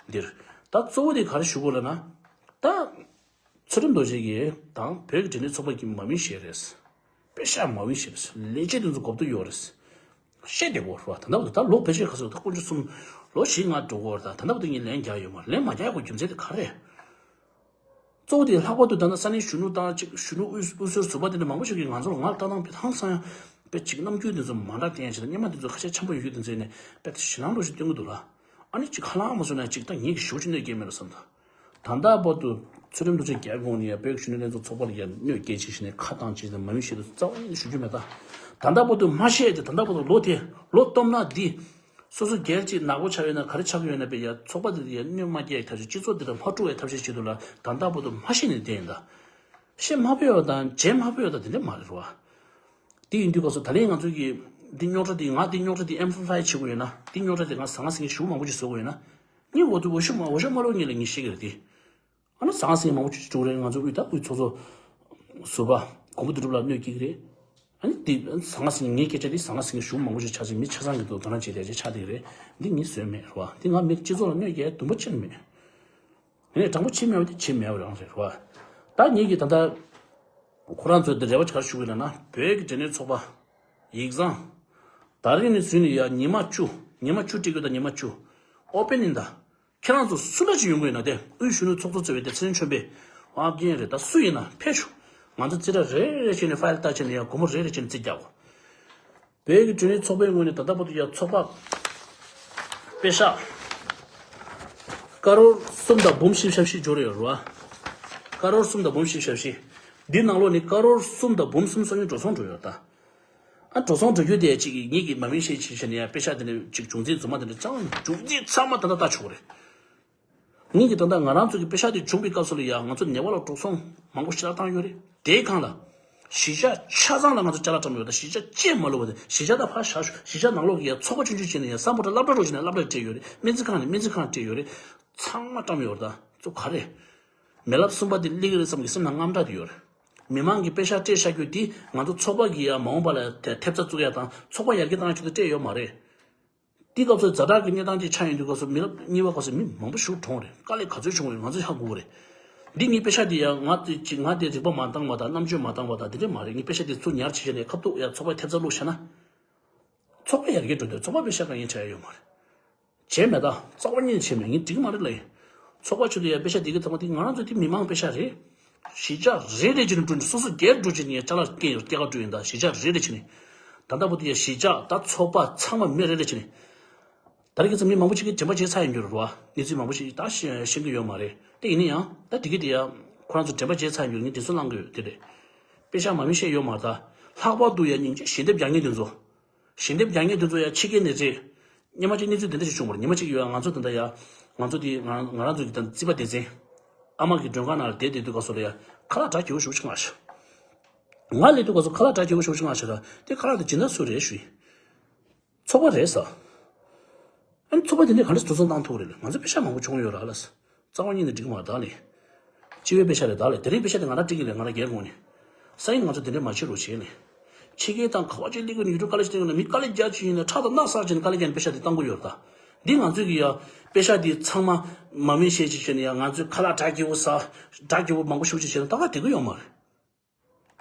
འདིར་ད་གཙོ་བོ་དེ་ག་རེ་ཞུ་དགོས་ལབ་ན། ད་ཚུལ་ཁྲིམས་རྡོ་རྗེ་གིས་དང་བོད་ཀྱི་འབྲས་ནད་ཚོགས་པ་གི་མ་མི་ཤེས་རེད། པེ་ཤག་མ་བི་ཤེས་རེད། ལས་བྱེད་དེ་ཚོ་གོ་བསྡུར་ཡོད་རེད། བཤད་བསྡད་ཡོད་རེད་བ། ད་ལྟ་བར་དུ་ད་ལོ་ཕལ་ཆེར་ག་ཚོད་ད་དཀོན་མཆོག་གསུམ་ལོ་བཞི་ལྔ་འགྲོ་གི་ཡོད་རེད། ད་ད་ལྟ་བར་དུ་ངས་ལན་རྒྱག་ཡོད་མ་རེད། ལན་མ་རྒྱག་དགོས་རྒྱུ་མཚན་དེ་ག་རེད། གཙོ་བོ་དེ་ལྷག་པར་དུ་ད་ལྟ་ས་གནས་གཞོན་ནུ་དང་ཅིག་གཞོན་ནུ་དབུས་དབུས་སུ་ཟུར་པ་དེ་འདྲ་མང་པོ་ཞིག་གིས་ང་ཚོར་ང་ལ་ལྟ་སྟངས་དཔེ་ཧང་སང་ཡང་དཔེ་ཅིག་རྣམ་འགྱུར་དེ་ཚོ་མ་འདྲ་བསྟན་ཡ་ཅིག་དང་སྙན་མ་དེ་ཚོ་ཁ་ཤས་འཆམ་པོ་ཡོད་རྒྱུ་དེ་ཚོ་ནས་དཔེ་ཞེད་སྣང་འདྲ་ཞིག་སྟོན་གྱི་འདུག་ལ། ཨ་ནི་ཅིག་ཁ་ལག་མ་བཟོ་ན་ཅིག་ད་ངེད་ཀྱི་ཞུ་ཅི་གནོད་སྐྱེལ་མེད་ལ་བསམ་ད། ད་ལྟ་བར་དུ་ཚུལ་ཁྲིམས་རྡོ་རྗེ་རྒྱལ་དགོངས་ནས་ཡང་བོད་ཀྱི་གཞོན་ནུ་ལྷན་ཚོགས་ཚོགས་པ་ལ་ཡང་གནོད་སྐྱེལ་བྱེད་བཞིན་ནས་ཁ་བཏང་བྱེད་དང་མ་ཡིན་ཞེས་དུ་ཞུ་རྒྱུ་མེད་ད། ད་ལྟ་བར་དུ་མ་བཤད་དེ་ད་ལྟ་བར་དུ་ལོ་དེ་ལོ་སྟོང་ན་འདི། སོ་སོ་སྒེར་གྱི་ནག་པོ་ཆགས་ཡོད་ན་ག་རེ་ཆགས་ཡོད་ན་པས་ཡང་ཚོགས་པ་དེ་ཡང་གནོད་མ་སྐྱེལ་ཐབས་ཤེས་སྤྱི་ཚོགས་འདི་དང་མ་དཀྲུག་པའི་ཐབས་ཤེས་བྱེད་དུ་ལ་ད་ལྟ་བར་དུ་མ་བཤད་ནས་བསྡད་ཡིན་ད། བཤད་མ་ཕོད་ཡོད་དང་བྱེད་མ་ཕོད་ཡོད་དང་དེ་འདྲ་མ་རེད་བ། དེ་ཡིན་དུས་སྐབས་སུ་ད་ལན་ང་ཚོ་གིས་འདི་རྙོག་དྲ་དེ་ང་འདི་རྙོག་དྲ་དེ་amplify་བྱེད་དགོས་ཡོད་ན་འདི་རྙོག་དྲ་དེ་ང་ཟང་ཟིང་ཞུ་མང་པོ་ཅིག་བཟོ་དགོས་ཡོད་ན། ངས་འོ་དུ་འོ་ཤུ་མ་འོ་ཤུ་མ་ལོ་ངེད་ལ་ངས་ཤེས་ཀྱི་རེད་དེ། ཨ་ནི་ཟང་ཟིང་མང་པོ་ཅིག་འགྲོ་རེད། ང་ཚོ་དབུས་ད་དབུས་ཚོགས་གཙོ་ཟུར་པ་གོང་བུ་དུ་གྲུབ་ལ་གནོད་སྐྱེལ་གྱི་རེད། ཨ་ནི་དེ་ཟང་ཟིང་ངའི་སྐད་ཆ་དེ་ཟང་ཟིང་ཞུ་མང་པོ་ཅིག་ཆགས་ཅིག་མི་ཆ་ཚང་གི་ཐོག་དོ་སྣང་བྱེད་བསྡད་ཅིག་ཆགས་བསྡད་ཀྱི་རེད། འདི་ངས་བཟོས་མེད་རེད་བ། འདི་ང་མི་སྤྱི་ཚོགས་ལ་གནོད་སྐྱེལ་དུམ་པ་ཆེར་མེད། ངས་དྲང་པོ་བྱེད་མེད་པ་དེ་བྱེད་མེད་པ་རང་རེད་རེད་བ། ད་ངེད་ཀྱིས་ད་ལྟ་ཁོ་རང་ཚོའི་འདི་རེ་བ་ཅིག་ག་རེ་ཞུ་གི་ལབ་ན་བོད་ཀྱི་འབྲས་ནད་ཚོགས་པ་ཡིག་ཚང་། ད་རིང་ནས་བཟུང་ནས་ཡ་ཉི་མ་བཅུ་ཉི་མ་བཅུ་སྤྲད་རྒྱུ་དང་ཉི་མ་བཅུ་open་ཡིན་ད། ཁྱེད་རང་ཚོ་སུ་འདྲ་ཞིག་ཡོང་གི་ཡོད་ན་དེ་དབུས་གཞོན་ནུ་ཚོགས་གཙོ་གཙོས་པའི་དེ་ཚེ་རིང་ཆོས་འཕེལ། ཨ་རྒན་རེད་ད་སུ་ཡིན་ན་ཕེབས་ཤོག་ང་ཚོ་རྩིས་ཁྲ་རེ་རེ་བྱས་ནས་ཕའིལ་བལྟས་བྱས་ནས་ཡང་སྒོར་མོ་རེ་རེ་བྱས་ནས་རྩིས་རྒྱག་གོ། བོད་ཀྱི་འབྲས་ནད་ཚོགས་པའི་ངོས་ནས་ད་ལྟ་བར་དུ་ཡང་ཚོགས་པ་པེ་ཤག་ཀ་རོར་གསུམ་དང་འབུམ་བཞི་བཅུ་ཞེ་བཞི་འབྱོར་ཡོད་རེད་བ། ཀ་རོར་གསུམ་དང་འབུམ་བཞི་བཅུ་ཞེ་བཞི། འདི་ནང་ལོགས་ནས་ཀ་རོར་གསུམ་དང་འབུམ་གསུམ་སོ་གཉིས་འགྲོ་སོང་འགྲོ་ཡོད་ད། ཨ་འགྲོ་སོང་འགྲོ་རྒྱུ་དེ་ཅིག་ངེད་ཀྱིས་མ་མིན་ཤེས་ཅིག་བྱས་ནས་ཡང་པེ་ཤག་དེ་འདྲ་ཅིག་བྱུང་འཛིན་རྫུན་མ་དེ་འདྲ་ཅང་བྱུང་འཛིན་ཚང་མ་ད་ལྟ་ལྟ་ཆོག་རེད། ངེད་ཀྱིས་ད་ལྟ་ང་རང་ཚོ་གི་པེ་ཤག་དེ་བྱུང་བའི་སྐབས་སུ་ལ་ཡང་ང་ཚོ་ནད་པ་ལ་འགྲོ་སོང་མང་པོ་ཞེ་དྲག་བཏང་ཡོད་རེད། དེའི་སྒང་ལ་ གཞིས་ཆགས་ཆ་ཚང་ལ་ང་ཚོ་ཅ་ལག་བཀྲམ་ཡོད་ད། གཞིས་ཆགས་ཅེས་མ་ལོ་བ་དེ་གཞིས་ཆགས་དང་ཕར་བཞག་ཤོག་གཞིས་ཆགས་ནང་ལོགས་ཀྱི་ཡ་ཚོགས་པ་ཆུང་ཆུང་བྱས་ནས་ཡ་སམ་བྷོ་ཊ་སློབ་གྲྭ་རོགས་བྱས་ནས་སློབ་གྲྭ་སྤྲད་ཡོད་རེད། སྨན་རྩིས་ཁང་ནས་སྨན་རྩིས་ཁང་སྤྲད་ཡོད་རེད། ཚང་མ་བཀྲམ་ཡོད་ད། ཚོ་ག་རེ། མེ་ལབ་གསུམ་པ་དེ་སླེབས་ཀྱི་རེད་བསམ་གྱི་སེམས་ནང་དངངས་སྐྲག་དེ་ཡོད་རེད། མི་མང་གིས་པེ་ཤག་སྤྲད་བཞག་རྒྱུ་དེ་ང་ཚོ་ཚོགས་པ་གི་ཡ་མ་འོངས་པ་ལ་ཐེབས་རྩ་བཙུགས་ཡ་དང་ཚོགས་པ་ཡར་རྒྱས་བཏང་ཡ་ཆེད་དུ་སྤྲད་ཡོད་མ་རེད། དེའི་སྐབས་སུ་ཛ་དྲག་གི་གནས་སྟངས་ཅིག་ཆགས་ཡོང་དུས་སྐབས་སུ་མི་རབས་གཉིས་པ་སྐབས་སུ་མི་མང་པོ་ཞིག་གྲོངས་རེད། དཀའ་ལས་ག་ཚོད་བྱུང་བ་རེད། ང་ཚོ་ཧ་གོ་གི་རེད། འདི་ངའི་པེ་ཤག་འདི་ཡང་ང་དེ་ཅིག་ང་དེ་རིག་པ་མ་འདང་བ་དང་རྣམ་དཔྱོད་མ་འདང་བ་དང་དེ་འདྲས་མ་རེད། ངའི་པེ་ཤག་འདི་ཚུར་ཉར་བྱས་བྱས་ནས་ཁ་ཐུག་ཡ་ཚོགས་པའི་ཐེབས་རྩ་བླུགས་བཞག་ན། ཚོགས་པ་ཡར་རྒྱས་འགྲོ་དུས་ཚོགས་པ་པེ་ཤག་གང་ཡིན་བྱས་ཡོད་མ་རེད། བྱས་མེད་ད། རྩ་བ་ཉིད་བྱས་མེད། ངས་འགྲིག་མ་རེད་ལབ་ཡིན། ཚོགས་པ་ཆེད་དུ་ཡ་པེ་ཤག་དེ་གི་ཚང་མ་དེ་ང་རང་ཚོ་དེ་མི་མང་པེ་ཤག་རེད། གཞིས་ཆགས་རེ་རེ་བྱས་ནས་བསྐྲུན་ནས་སོ་སོ་སྒེར་བསྐྲུན་བྱས་ནས་ཡ་ཅ་ལག་སྐྱེལ་ཡོད། སྐྱེལ་ག་བསྐྲུན་ཡིན་ད། གཞིས་ཆགས་རེ་རེ་བྱས་ནས། ད་ལྟ་བུ་དེ་ཡ་གཞིས་ཆགས་ད་ཚོགས་པ་ཚང་མ་མི་རེ་རེ་བྱས་ནས། ད་རེས་ཁ་སང་མི་མང་པོ་ཞིག་གིས་དྲན་པ་བརྗེད་ཚར་ཡིན་རྒྱུ་རེད་བ། གནས་ཚུལ་མང་པོ་ཞིག་ད་ཤེས་ཤེས་ཀྱི་ཡོད་མ་རེད། དེ་ཡིན་ན་ཡང་ད་དེ་གི་དེ་ཡ་ཁོ་རང་ཚོ་དྲན་པ་བརྗེད་ཚར་ཡིན་རྒྱུ་ངས་དེ་ཚོ་བླང་གི་ཡོད་དེ་རེད། པེ་ཤག་མ་མི་བཤད་ཡོད་མ་རེད་ད། ལྷག་པར་དུ་ཡ་སྙིང་རྗེ་ཞལ་འདེབས་རྒྱག་མཁན་དེ་ཚོ། ཞལ་འདེབས་རྒྱག་མཁན་དེ་ཚོ་ཡ་ཕྱི་རྒྱལ་ནས་རེད། སྔོན་མ་ཅིག་གནས་ཚུལ་དེ་འདྲ་ཞིག་བྱུང་བ་རེད། སྔོན་མ་ཅིག་ཡོད་ང་ཚོ་དེ་འདྲ་ཡ། ང་ཚོ་དེ་ང་ང་རང་ཚོ་གི་ད་རྩིས་པ་སྡེ་ཚན། ཨ་མ་གི་མགྲོན་ཁང་ནང་ལ་བསྡད་བསྡད་དུས་སྐབས་སུ་ལ་ཡ་ཁ་ལག་འདྲ་སྐྱིད་པོ་ཞེ་པོ་ཞིག་མངགས་ཤག་ང་སླེབས་དུས་སྐབས་སུ་ཁ་ལག་འདྲ་སྐྱིད་པོ་ཞེ་པོ་ཞིག་མངགས་ཤག་ར། དེ་ཁ་ལག་དེ་སྦྱིན་བདག་སུ་རེད་ཞུས། ཚོགས་པ་རེད་ཟེར། ཨ་ནི་ཚོགས་པ་དེ་འདྲས་ག་འདྲས་འགྲོ་སོང་བཏང་ཐུབ་རེད་ལ། ང་ཚོ་པེ་ཤག་མང་པོ་བྱུང་ཡོད་ར་ལ། རྩ་བ་ཉིད་ནས་འགྲིག་མ་རེད་ད་ལེ། སྤྱི་པའི་པེ་ཤག་རེད་ད་ལེ། དེ་རིང་པེ་ཤག་དེ་ང་རང་སྤྲད་ཀྱི་རེད། ང་རང་སྒེར་ངོས་ནས། སང་ཉིན་ང་ཚོ་དེ་འདྲས་མ་བྱེད་རོགས་བྱེད་ལེ། ཕྱི་རྒྱལ་དང་ག་བ་ཅིག་སླེབས་ཀྱི་ཡོད་དུས་དཀའ་ལས་ཞིག་སླེབས་ཀྱི་ཡོད་ན་མི་དཀའ་ལས་རྒྱག་ཅིག་ཡིན་ན་ཁྲག་དང་སྣག་བསགས་བྱས་ནས་དཀའ་ལས་རྒྱག་ནས་པེ་ཤག་དེ་བཏང་གི་ཡོད་རེད་ད། འདི་ང་ཚོས་ཀྱི་ཡ། པེ་ཤག་དེ་ཚང་མ་མ་མི་བཤད་ཅིག་བྱས་ནས་ཡ་ང་ཚོས་ཁ་ལག་འདྲ་སྐྱིད་པོ་ཟ། འདྲ་སྐྱིད་པོ་མང་པོ་ཞེ་པོ་ཅིག་བྱས་ན་ད་ག་དེ་གི་ཡོད་མ་རེད།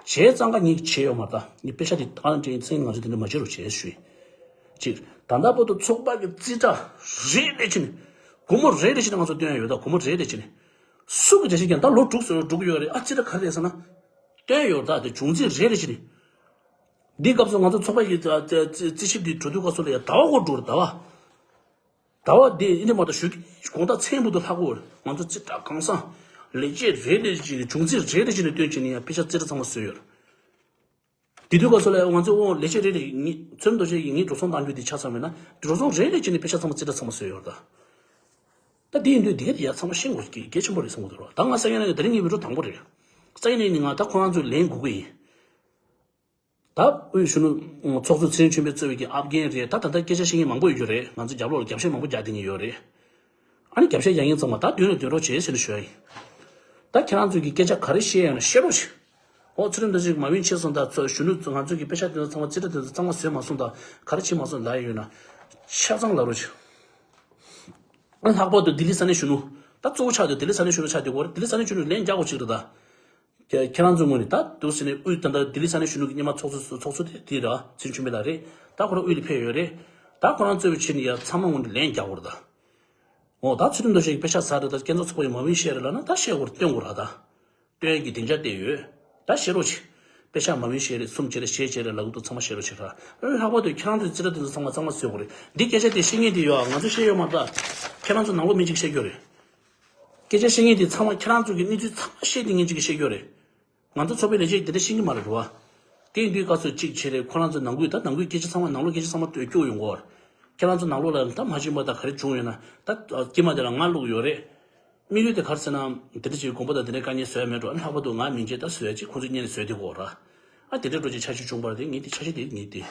བྱས་ཙང་ཀ་ངས་བྱས་ཡོད་མ་རེད་ད། ངས་པེ་ཤག་དེ་ཨང་སྤྲད་ཚེ་ང་ཚོ་དེ་འདྲ་མ་བྱེད་རོགས་བྱས་ཞུས། གཅིག་ད་ལྟ་བར་དུ་ཚོགས་པ་གི་རྩིས་ཁྲ་རེ་རེ་བྱས་ནས། སྒོར་མོ་རེ་རེ་བྱས་ནས་ང་ཚོ་བཏོན་ཡ་ཡོད་ད། སྒོར་མོ་རེ་རེ་བྱས་ནས། སུ་གི་འགྲེལ་བཤད་ཀྱང་ད་ལོ་དྲུག་ཙམ་འགྲོ་གི་ཡོད་རེད། ཨ་རྩིས་ཁྲ་ག་རེ་རེད་ཟེར་ན། བཏོན་ཡོད་ད། དེ་བྱུང་རྩིས་རེ་རེ་བྱས་ནས། འདིའི་སྐབས་སུ་ང་ཚོ་ཚོགས་པ་ཡི་རྩིས་ཞིབ་འདི་གྲོས་བསྡུར་སྐབས་སུ་ལ་ཡ་ཟླ་བ་འགོར་འགྲོ་རེད་ཟླ་བ། ཟླ་བ་འདི་ཨིན་དྲ་མ་གཏོགས་ཞུ་གི་དགོངས་དག་མཚན་བུ་དུ་ལྷག་གོ། ང་ཚོ་རྩིས་ཁྲ་གང་བཟང་། ལས་བྱེད་རེ་རེ་བཞིན་བྱུང་རྩིས་རེ་རེ་བཞིན་ནས་བཏོན་བྱས་ནས་ཡང་དཔེ་ཆ་རྩིས་ཁྲ་ཚང་མ་བཟོས་ཡོད། དེ་དུས་སྐབས་སུ་ལ་ང་ཚོ་འོ་ལས་བྱེད་རེ་རེ་ངས་ཚུལ་མདོ་ཆེ་ཡིས་ངས་འགྲོ་སོང་བཏང་རྒྱུ་དེ་ཆ་ཚང་མེད་ན་འགྲོ་སོང་རེ་རེ་བྱས་ནས་དཔེ་ཆ་ཚང་མ་རྩིས་ཁྲ་ཚང་མ་བཟོས་ཡོད་ད། ད་དེ་ཡིན་དུས་དེ་ག་དེ་ཡ་ཚང་མ་ཤེས་དགོས་ཀྱི་གལ་ཆེན་པོ་རེད་བསམ་གི་འདུག་ད་ང་སང་ཉིན་ནས་དེ་རིང་ངའི་བི་ཌིའོ་དང་པོ་རེད། སང་ཉིན་ནས་ང་ད་ཁོ་རང་ཚོའི་ལན་དགོས་ཀྱི་ཡིན། ད་དབུས་གཞོན་ནུ་ཚོགས་གཙོ་ཚེ་རིང་ཆོས་འཕེལ་གཙོས་པའི་གི་ཨབ་གྷན་རེད། ད་ད་ལྟ་སྐད་ཆ་བཤད་མཁན་མང་པོ་ཡོད་རྒྱུ་རེད། ང་ཚོ་རྒྱབ་ལོགས་ལ་རྒྱབ་བཤད་མང་པོ་རྒྱག་བསྡད་མཁན་ཡོད་རེད། ཨ་ནི་རྒྱབ་བཤད་རྒྱག་མཁན་ཚང་མ་ད་མདུན་ལ་སྡོད་རོགས་བྱེད་ཟེར་ནས་ཞུ་ཡ་ཡིན། ད་ཁྱེད་རང་ཚོས་ཀྱི་སྐད་ཆ་ག་རེ་བཤད་ཡོད་ན་བཤད་རོགས་བྱེད། ཨོ་ཚུལ་ཁྲིམས་ཟླ་གཅིག་མ་བིན་ཆེ་སོང་ད་ཚོ་གཞོན་ནུ་ང་ཚོས་ཀྱི་དཔེ་ཆ་དེ་ཚོ་ཚང་མ་རྩིས་ཁྲ་དེ་ཚོ་ཚང་མ་བཟོས་མ་སོང་ད་ག་རེ་བྱེད་མ་སོང་ལབ་ཡོད་ན་ཆ་ཚང་ལབ་རོགས་བྱེད། ཨ་ལྷག་པར་དུ་ལྡི་ལི་ས་གནས་གཞོན་ནུ་ད་གཙོ་བོ་ཆགས་དུས་ལྡི་ལི་ས་གནས་གཞོན་ནུ་ཆགས་དུས་གོ་རེད། ལྡི་ལི་ས་གནས་གཞོན་ནུ་ལན་རྒྱག་དགོས་ཅིག་རེད་ད། ཁྱེད་ཁྱེད་རང་ཚོའི་ངོས་ནས་ད་འདུག་ཟེར་ནས་དབུས་ད་ལྟ་ལྡི་ལི་ས་གནས་གཞོན་ནུ་གི་སྔོན་མ་ཚོགས་གཙོ་ཚོགས་གཙོ་དེ་དེ་ར་ཚུལ་ཁྲིམས་ཆོས་འཕེལ་ལགས་རེད། ད་ཁོ་རང་དབུས་ལ་ཕེབས་ཡོད་རེད། ད་ཁོ་རང་གཙོས་པའི་ཕྱི་ནས་ཡ་ཚང་མ་ངོས་ནས་ལན་རྒྱག་དགོས་རེད་ད། འོ་ད་ཚུལ་ཁྲིམས་རྡོ་རྗེ་གིས་དཔེ་ཆ་ཟ་རེད་ད། སྐྱེ་འཚོ་ཚོགས་པ་ཡིས་མ་བིན་བཤད་རེད་ལབ་ན་ད་བཤད་དགོས་རེད། སྟོན་དགོས་རེད་ད། སྟོན་ཡ་གི་སྡིངས་ཆ་བསྟན་ཡོད། ད་བཤད་རོགས་བྱེད། དཔེ་ཆ་མ་བིན་བཤད་རེད། གསུམ་བྱེད་རེད། བཞི་བྱེད་རེད་ལབ་གི་འདུག་ཚང་མ་བཤད་རོགས་བྱེད་ར། ལྷག་པར་དུ་ཁྱེད་རང་ཚོའི་རྩིས་ཁྲ་དེ་ཚོ་ཚང་མ་ཚང་མ་བཟོས་དགོས་རེད། འདི་སྐད་ཆ་དེ་བཤད་མཁན་དེ་ཡོད་ང་ཚོ་བཤད་ཡོད་མ་རེད་ད། ཁྱེད་རང་ཚོ་ནང་ལོགས་མི་གཅིག་བཤད་རྒྱུ་རེད། སྐད་ཆ་བཤད་མཁན་དེ་ཚང་མ་ཁྱེད་རང་ཚོ་གི་གནས་ཚུལ་ཚང་མ་བཤད་དེ་མཁན་གཅིག་གིས་བཤད་རྒྱུ་རེད། ང་ཚོ་ཚོགས་པའི་ལས་བྱེད་དེ་འདྲ་ཤེས་ཀྱི་མ་རེད་རོ། དེ་ཡིན་དུས་སྐབས་སུ་གཅིག་བྱེད་རེད། ཁོ་རང་ཚོ་ནང་ཁུལ་ད་ནང་ཁུལ་སྐད་ཆ་ཚང་མ་ནང་ལོགས་སྐད་ཆ་ཚང་མ་སྐྱོ་ཡོང་གོ། ཁྱེད་རང་ཚོ་ནང་ལོགས་ལ་ད་མ་བྱིན་པ་ད་ག་རེ་བྱུང་ཡོད་ན་ད་དཀྱིལ་མ་དེ་ལ་ང་བླུགས་ཡོད་རེད། དམིགས་ཡུལ་དེ་ག་རེ་ཟེར་ན་དེ་འདྲ་ཅིག་དགོངས་པ་དང་དེ་འདྲའི་དཀའ་ངལ་བཟོ་ཡ་མེད་འགྲོ། ཨ་ལྷག་པར་དུ་ང་མིན་ཆད་ད་བཟོ་ཡ་ཅིག་ཁོང་ཚོ་སྔོན་ནས་བཟོས་དེ་གོ་ར། ཨ་དེ་འདྲའི་འགྲོ་ཅིག་ཆ་ཤས་བྱུང་བ་རེད། ངས་དེ་ཆ་ཤས་དེ་ངས་དེ་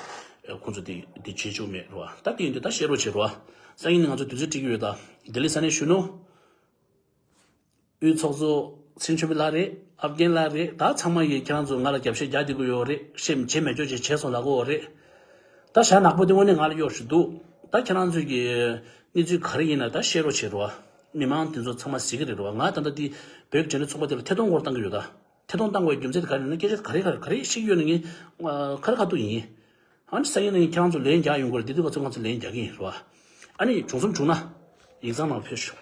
ཁོང་ཚོ་དེ་དེ་བྱེད་ཆོག་མེད་རོ། ད་དེ་ཡིན་དུས་ད་བཤད་རོགས་བྱེད་རོ། སང་ཉིན་ནས་ང་ཚོ་དུས་ཚོད་སྒྲིག་གི་ཡོད་ད། ལྡི་ལི་ས་གནས་གཞོན་ནུ། དབུས་ཚོགས་གཙོ་ཚེ་རིང་ཆོས་འཕེལ་ལགས་རེད། ཨབ་གྷན་ལགས་རེད། ད་ཚང་མ་ཡིས་ཁྱེད་རང་ཚོ་ང་ལ་རྒྱབ་བཤད་རྒྱག་བསྡད་ཀྱི་ཡོད་རེད། བཤད་བྱེད་མེད་ཅོག་ཅིག་བྱས་སོང་ལབ་ཀྱི་ཡོད་རེད། ད་ཞྭ་ནག་པོ་དེ་དངོས་གནས་ང་ལ་གཡོག་ཞིག་འདུག་ད་ཁྱེད་རང་ཚོས་ཀྱི་གནས་ཚུལ་ག་རེ་ཡིན་ན་ད་བཤད་རོགས་བྱེད་རོགས། མི་མང་དེ་ཚོ་ཚང་མ་གཟིགས་ཀྱི་རེད་རོགས། ང་ད་ལྟ་དེ་བོད་ཀྱི་འབྲེལ་ཡོད་ཚོགས་པ་དེ་ལ་ཐད་གཏོང་སྐོར་བཏང་གི་ཡོད་ད། ཐད་གཏོང་བཏང་དགོས་རྒྱུ་མཚན་དེ་ག་རེ་ཡིན་ན་སྐད་ཆ་ག་རེ་ག་རེ་ག་རེ་བཤད་ཀྱི་ཡོད་ན་ངས་ཁ་རེ་ཁ་ཐུག་ཡིན། ཨ་ནི་སང་ཉིན་ནས་ཁྱེད་རང་ཚོ་ལན་རྒྱག་ཡོང་གི་རེད། དེ་དུས་ང་ཚོ་ང་ཚོ་ལན་རྒྱག་གི་ཡིན་རེད་བ། ཨ་ནི་བྱུང་སོང་བྱུང་ན་ཡིག་ཚང་ནང་ཕེབས་ཤོག་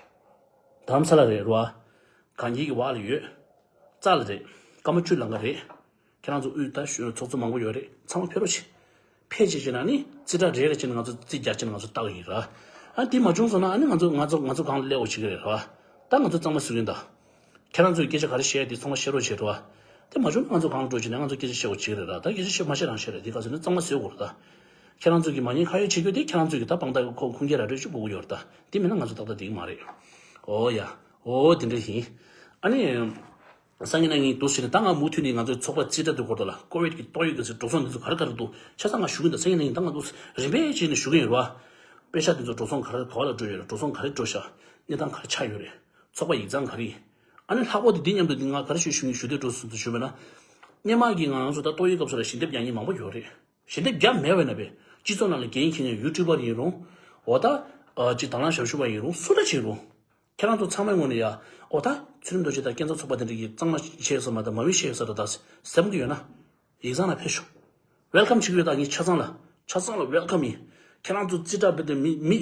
རྡ་རམ་ས་ལ་རེད་རེད་བ། གངས་སྐྱིད་ཀྱི་བར་ལ་ཡོད། རྩ་ལ་རེད། ཀརྨ་ཆོས་ལང་ཀ་རེད། ཁྱེད་རང་ཚོ་དབུས་ད་ཚོགས་གཙོ་མང་པོ་ཡོད་རེད། ཚང་མ་ཕེབས་རོགས་བྱེད། ཕེབས་བྱས་བྱས་ན་ནི་རྩིས་ཁྲ་རེ་རེ་བྱས་ནས་ང་ཚོ་རྩིས་རྒྱག་བྱས་ནས་ང་ཚོ་བལྟ་གི་ཡིན་ར། ཨ་དེ་མ་བྱུང་སོང་ན་ཨ་ནི་ང་ཚོ་ང་ཚོ་ང་ཚོ་གང་ལ་སླེབས་འོ་བྱེད་ཀྱི་རེད་ར། ད་ང་ཚོ་གཙང་མ་བཟོ་གི་ཡིན་ད། ཁྱེད་རང་ཚོས་སྐད་ཆ་ག་རེ་བཤད་དེ་ཚང་མ་བཤད་རོགས་བྱེད་རོགས། དེ་མ་བྱུང་ན་ང་ཚོ་གང་འགྲོ་བྱེད་ན་ང་ཚོ་སྐད་ཆ་བཤད་འོ་བྱེད་ཀྱི་རེད་ར། ད་སྐད་ཆ་བཤད་མ་བཤད་རང་བཤད་རེད། དེ་ག་ཚོད་ནི་གཙང་མ་བཟོ་དགོས་རེད་ད། ཁྱེད་རང་ཚོ་གི་མ་ཉེས་ཁ་གཡོག་བྱེད་རྒྱུ་དེ་ཁྱེད་རང་ཚོ་གི་ད་དཔང་རྟགས་ཁུངས་སྐྱེལ་ར་སྤྲོད་ཅིག་དགོས་ཀྱི་ཡོད་རེད་ད། དེ་མིན་ན་ང་ཚོ་ཏག་ཏག་བསྡད་ཀྱི་མ་རེད། ཨོ་ཡ། ཨོ་དེ་འདྲ་ཡིན། ཨ་ནི། སང་ཉིན་གནངས་ཉིན་འདུག་ཟེར་ནས་ད་ང་མུ་མཐུད་ནས་ང་ཚོའི་ཚོགས་པ་རྩིས་ཁྲ་དེ་སྐོར་དུ་ལ་ཀོ་བིད་ཀྱི་ཏོག་དབྱིབས་ཀྱི་འགྲོ་སོང་འདི་ཚོ་ག་རེ་ག་རེ་འདུག་ཆ་ཚང་ང་ཞུ་གི་འདུག་སང་ཉིན་གནངས་ཉིན་ད་ང་ཚོ་རིམ་པས་བྱས་ནས་ཞུ་གི་ཡིན་རོ། པེ་ཤག་དེ་ཚོ་འགྲོ་སོང་ག་རེ་ག་བ་ལ་འགྲོ་ཡོད་རེད། འགྲོ་སོང་ག་རེ་འགྲོ་ཤག་གནས་སྟངས་ག་རེ་ཆགས་ཡོད་རེད། ཚོགས་པ་ཡིག་ཚང་ག་རེ་ཡིན། ཨ་ནི་ལྷག་པར་དུ་འདི་མཉམ་དུ་འདི་ང་ག་རེ་ཞུ་ཞུ་ཞུ་འདོད་འགྲོ་སོང་དུ་ཞུ་བས་ན། སྔོན་མ་གི་ང་རང་ཚོ་ད་ཏོག་དབྱིབས་སྐབས་སུ་ལ་ཞལ་འདེབས་རྒྱག་མཁན་མང་པོ་ཡོད་རེད། ཞལ་འདེབས་རྒྱབ་མེད་པ་ཡིན་ན་བས། སྤྱི་ཚོགས་ནང་ལ་འགན་འཁྱེར་མཁན་ཡུ་ཊུབ་པར་ཡིན་རུང་། འོ་ད། ཨ་ཅིག་དང་བླངས་ཞབས་ཞུ་བ་ཡིན་རུང་སུ་འདྲ་ཅིག་ཡིན་རུང་། ཁྱེད་རང་ཚོ་ཚང་མའི་ངོས་ནས་ཡ། འོ་ད། ཚུལ་ཁྲིམས་རྡོ་རྗེ་དང་སྐྱབས་མགོན་ཚོགས་པ་དེ་འདྲ་གི་གཙང་མ་བཤད་ས་མ་དང་མ་བི་བཤད་ས་ར་ད་སེམས་ཀྱི་ཡོད་ན། ཡིག་ཚང་ལ་ཕེབས་ཤོག་ཝེལ་ཀམ་བྱེད་ཀྱི་ཡོད། ད་ངས་ཆ་ཚང་ལ། ཆ་ཚང་ལ་ཝེལ་ཀམ་ཡིན། ཁྱེད་རང་ཚོ་རྩིས་ཁྲ་བེད་དེ་མི་མི་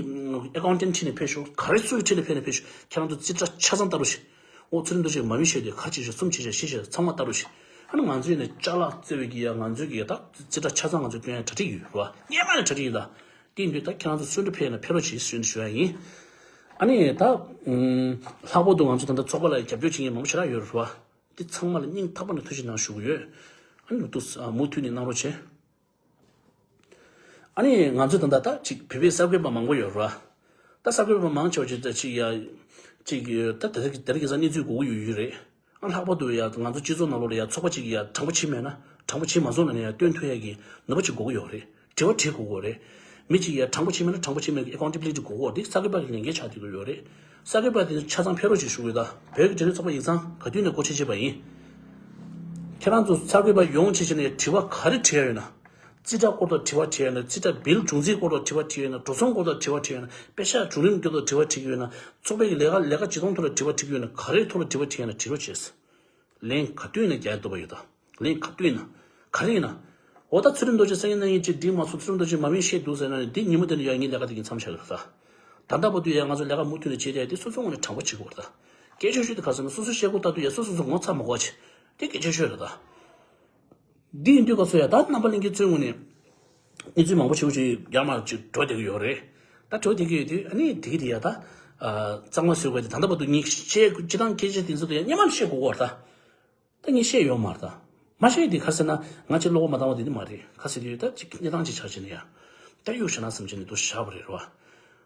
ཨེ་ཀའུན་ཊེན་ཊི་ཁྲིད་ནས་ཕེབས་ཤོག་ག་རེ་སུའི་ཁྲིད་ནས་ཕེབས་ནས་ཕེབས་ཤོག་ཁྱེད་རང་ཚོ་རྩིས་ཁྲ་ཆ་ཚང་ལྟ་རོགས་བྱེད། འོ་ཚུལ་ཁྲིམས་རྡོ་རྗེ་མ་བི་བཤད་དེ་ག་རེ་བྱེད་ཤོག་གསུམ་བྱེད་ཤོག་བཞི་བྱེད་ཤོག་ཚང་མ་ལྟ་རོགས་བྱེད། ཨ་ནི་ང་ཚོའི་ནས་ཅ་ལག་བརྩེ་བའི་གི་ཡ་ང་ཚོའི་གི་ཡ་ད་རྩིས་ཁྲ་ཆ་ཚང་ང་ཚོས་སྟོན་ཡ་གྲ་སྒྲིག་ཡོད་རེད་བ། སྔོན་མ་ནས་གྲ་སྒྲིག་ཡོད་ད། དེ་ཡིན་དུས་ད་ཁྱེད་རང་ཚོ་སུ་འདྲ་ཕེབས་ན་ཕེབས་རོགས་བྱེད་ཞུ་ཞུ་ཡ་ཡིན། ཨ་ནི་ད། ཨུམ། ལྷག་པར་དུ་ང་ཚོ་ད་ལྟ་ཚོགས་པ་ལ་རྒྱབ་སྐྱོར་བྱེད་མཁན་མང་པོ་ཞེ་དྲག་ཡོད་རེད་བ། འདི་ཚང་མ་ལ་སྙིང་ཐག་པ་ནས་ཐུགས་རྗེ་གནང་ཞུ་གི་ཡོད། ཨ་ནི་ཏུ་མུ་མཐུད་ནས་གནང་རོགས་བྱེད། ཨ་ནི་ང་ཚོ་ད་ལྟ་ད་ཅིག་བོད་པའི་གསར་འགོད་པ་མང་པོ་ཡོད་རེད་བ། ད་གསར་འགོད་པ་མང་ཆེ་བ་ཅིག་ད་ཅིག་ཡ། ཅིག་ད་དེ་རིང་དེ་རིང་གི་ས་གནས་ཚུལ་གོ་གི་ཡོད་ཡོད་རེད། ཨ་ལྷག་པར་དུ་ཡ་ང་ཚོ་སྤྱི་ཚོགས་ནང་ལོགས་ལ་ཡ་ཚོགས་པ་གཅིག་གིས་ཡ་དྲང་པོ་བྱེད་མེད་ན་དྲང་པོ་བྱེད་མ་སོང་ན་ནི་ཡ་སྟོན་ཐུབ་ཡ་གི་ནུས་པ་གཅིག་དགོས་ཀྱི་ཡོད་རེད། དྲི་བ་དྲི་དགོས་ཀྱི་ཡོད་རེད། མི་གཅིག་ཡ་དྲང་པོ་བྱེད་མེད་ན་དྲང་པོ་བྱེད་མེད་ཀྱི་ཨེ་ཀའུན་ཊེ་བི་ལི་ཊི་དགོས་ཀྱི་ཡོད་རེད། འདི་གསར་འགོད་པ་གི་ལས་འགན་ཆགས་བསྡད་ཀྱི་ཡོད་རེད། གསར་འགོད་པ་དེ་ཚོ་ཆ་ཚང་ཕེབས་རོགས་ཅེས་ཞུ་གི་ཡོད། ད་བོད་ཀྱི་འབྲེལ་ཡོད་ཚོགས་པ་ཡིག་ཚང་ག་དུས་ནས་སྒོ་ཕྱེ་བྱས་པ་ཡིན། ཁྱེད་རང་ཚོ་གསར་འགོད་པ་ཡོང་བྱས་བྱས་ནས་དྲི་བ་ག་རེ་དྲི་ཡ་ཡོད་ན། རྩིས་ཁྲ་སྐོར་ཐོག་དྲི་བ་དྲི་ཡ་ན། རྩིས་ཁྲ་བིལ་བྱུང་ཚུལ་སྐོར་ཐོག་དྲི་བ་དྲི་ཡ་ན། འགྲོ་སོང་སྐོར་ཐོག་དྲི་བ་དྲི་ཡ་ན། པེ་ཤག་བྱུང་རིམ་སྐོར་ཐོག་དྲི་བ་དྲི་གི་ཡོད་ན། ཚོགས་པའི་ལས་ཀ་ལས་ཀ་ཇི་ཐོང་ཐོག་ལ་དྲི་བ་དྲི་གི་ཡོད་ན། ག་རེའི་ཐོག་ལ་དྲི་བ་དྲི་ཡ་ན་དྲི་རོགས་བྱེད། ལན་ག་དུས་ན་རྒྱག་ཐུབ་པ་ཡོད་ད། ལན་ག་དུས་ན། ག་རེ་ཡིན་ན། འོ་ད་ཚུལ་ཁྲིམས་རྡོ་རྗེ་སང་ཉིན་གནངས་ཉིན་ཅིག་འགྲིག་མ་སོང་། ཚུལ་ཁྲིམས་རྡོ་རྗེ་མ་མིན་བཤད་འདུག་ཟེར་ན་ནི་འདི་ཉིན་མོ་དེ་ནས་ཡ་ངའི་ལས་ཀ་དེ་གིན་མཚམས་བཞག་གི་རེད་ད། ད་ལྟ་བར་དུ་ཡ་ང་ཚོ་ལས་ཀ་མུ་མཐུད་ནས་བྱེད་བསྡད་དེ་སོ་སོའི་ངོས་ནས་དྲང་པོ་བྱེད་དགོས་རེད་ད། སྐད་ཆ་ཤོད་དེ་ག་ཟེར་ན་སོ་སོ་བཤད་དགོས་ད་དུ་ཡ་སོ་སོ་སོ་ངོ་ཚ་མ་དགོས་བྱེད། དེ་སྐད་ཆ་ཤོད་རེད་ད། འདི་ཡིན་དུས་ག་ཚོད་ཡ་ད་རྣམ་པ་ལྷན་རྒྱས་ཚོའི་ངོས་ནས། གནས་ཚུལ་མང་པོ་ཞེ་པོ་ཅིག་ཡར་མར་ཅིག་འགྲོ་བསྡད་ཀྱི་ཡོད་རེད། ད་འགྲོ་བསྡད་ཀྱི་ཡོད་དུས་ཨ་ནི་དེ་གི་དེ་ཡ་ད། གཙང་མ་བཟོས་དགོས་དེ་ད་ལྟ་བར་དུ་ངས་བཤད་སྤྱི་བཏང་སྐད་ཆ་དེ་ཚོ་དེ་ཡ་སྔོན་མ་བཤད་དགོས་ཀྱི་ཡོད་རེད་ད། ད་ངས་བཤད་ཡོད་མ་རེད་ད། མ་བཤད་དེ་ག་ཟེར་ན་ང་ཅིག་བློ་ཁོག་མ་བཏང་བ་དེ་ནི་མ་རེད། ག་ཟེར་དུས་ད་ཅིག་གནས་སྟངས་ཅིག་ཆགས་ཕྱིན་ན་ཡ། ད་གཡུག་བཞག་ན་བསམ་བྱས་ནས་དུ་བཞག་པ་རེད་རོ།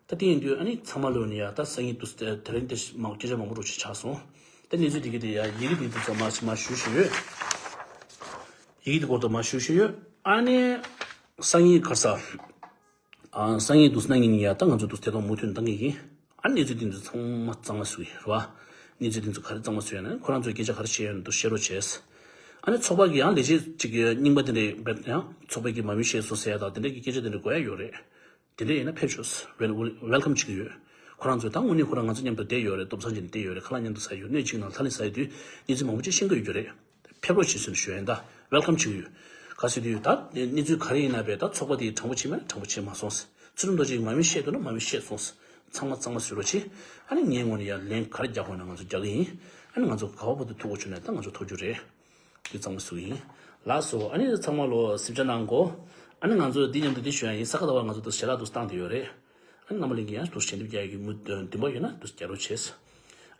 ད་དེ་ཡིན་དུས་ཨ་ནི་ཚང་མ་ལོས་ནི་ཡ་ད་སང་ཉིན་དུ་དེ་རིང་དེ་མང་སྐད་ཆ་མང་པོ་འགྲོ་ཆེ་ཆགས་སོང་། ད་གནས་ཚུལ་དེ་གི་དེ་ཡ་ཡི་གེ་དེ་ཚོ་མ་མ་ཞུ་ཞུ་ཡོད། ཡི་གེ་དེ་སྐོར་དུ་མ་ཞུ་ཞུ་ཡོད། ཨ་ནི་སང་ཉིན་ག་རེ་ཟེར། ཨ། སང་ཉིན་དུ་གནངས་ཉིན་ཡ་ད་ང་ཚོ་དུ་ཐད་གཏོང་མུ་མཐུད་བཏང་གི་ཡིན། ཨ་ནི་གནས་ཚུལ་དེ་ཚོ་ཚང་མ་གཙང་མ་བཟོ་གི་རེད་བ། གནས་ཚུལ་དེ་ཚོ་ག་རེ་གཙང་མ་བཟོ་ཡ་ན་ཁོ་རང་ཚོས་སྐད་ཆ་ག་རེ་བཤད་ཡོད་ན་དུ་བཤད་རོགས་བྱས། ཨ་ནི་ཚོགས་པ་གི་ཡང་ལས་བྱེད་ཅིག་གི་རྙིང་པ་དེ་འདྲས་བེད་ཡང་ཚོགས་པའི་གི་མ་མི་བཤད་སོང་ཟེར་ཡ་དང་དེ་འདྲས་ཀྱི་སྐད་ཆ་དེ་འདྲས་གོ་ཡ་ཡོད་རེད། དེ་འདྲས་ཡིན་ན་ཕེབས་ཤོག་ཝེལ་ཝེལ་ཀམ་བྱེད་ཀྱི་ཡོད། ཁོ་རང་ཚོས་ད་དངོས་གནས་ཁོ་རང་ང་ཚོ་མཉམ་དུ་བསྡད་ཡོད་རེད། སྟོབས་ཚང་བྱས་ནས་བསྡད་ཡོད་རེད། ཁ་ལག་མཉམ་དུ་ཟ་ཡོད། སྣོད་གཅིག་ནང་ལྷ་ལས་ཟ་ཡོད་དུས་གནས་ཚུལ་མང་པོ་ཅིག་ཤེས་ཀྱི་ཡོད་ཀྱི་རེད། ཕེབས་རོགས་བྱེད་ཟེར་ནས་ཞུ་ཡ་ཡིན་ད། ཝེལ་ཀམ་བྱེད་ཀྱི་ཡོད། ག་ཟེར་དུས་ད་གནས་ཚུལ་ག་རེ་ཡིན་ན་བས་ད་ཚོགས་པ་དེ་དྲང་པོ་བྱེད་མ་དྲང་པོ་བྱེད་མ་སོང་ཟེར། ཚུལ་ཁྲིམས་རྡོ་རྗེ་མ་མི་བཤད་འདུག་ན་མ་མི་བཤད་སོང་ཟེར། ཚང་མ་གཙང་མ་བཟོ་རོགས་བྱེད། ཨ་ནི་ངའི་ངོས་ནས་ཡ་ལན་ག་རེ་རྒྱག་དགོས་ན་ང་ཚོ་རྒྱག་གི་ཡིན། ཨ་ནི་ང་ཚོ་ག་བ་བར་དུ་ཐུག་དགོས་བྱུང་ན་ད་ང་ཚོ་ཐུག་རྒྱུ་རེད། དེ་གཙང་མ་བཟོ་གི་ཡིན། ལགས་སོ། ཨ་ནི་ཚང་མ་ལོ་གཟིམ་འཇག་གནང་གོ། ཨ་ནི་ང་ཚོ་འདི་མཉམ་དུ་འདི་ཞུ་ཡ་ཡིན། ས་ག་ཟླ་བར་ང་ཚོ་དུ་ཞལ་ལག་དུ་བཏང་བསྡད་ཡོད་རེད། ཨ་ནི་རྣམ་པ་ལྷན་རྒྱས་ཡང་དུ་ཞལ་འདེབས་རྒྱག་ཡ་གི་མུ་འདུན་པ་ཡོད་ན་དུ་རྒྱག་རོགས་བྱེད།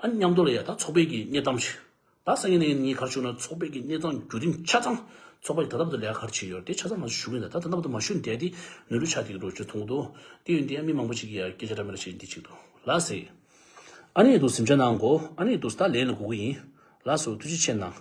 ཨ་ནི་མཉམ་དུ་ལ་ཡ་ད་ཚོགས་པའི་གི་གནས་སྟངས་ཤིག་ད་སང་ཉིན་ནས་ངས་ག་རེ་ཞུ་ན་ཚོགས་པའི་གི་གནས་སྟངས་བརྒྱུད་རིམ་ཆ་ཚང་། ཚོགས་པ་ཡི་ད་ལྟ་བར་དུ་ལས་ཀ་ག་རེ་བྱས་ཡོད་དེ་ཆ་ཚང་ང་ཚོ་ཞུ་གི་ཡིན། ད་ད་ལྟ་བར་དུ་མ་ཞུས་བསྡད་དེ་ནོར་འཁྲུལ་ཆགས་བསྡད་ཀྱི་རོགས་བྱེད་མཐོང་གི་འདུག་དེ་ཡོད་དེ་ཡང་མི་མང་པོ་ཞིག་གིས་ཡ་སྐད་ཆ་འདྲ་མི་འདྲ་བཤད་འདི་གཅིག་འདུག་ལགས་སེ། ཨ་ནི་འདུག་གཟིམ་འཇག་གནང་གོ། ཨ་ནི་འདུག་ད་ལན་ལ་སྒུག་གི་ཡིན། ལགས་སོ། ཐུགས་རྗེ་ཆེ་གནང་།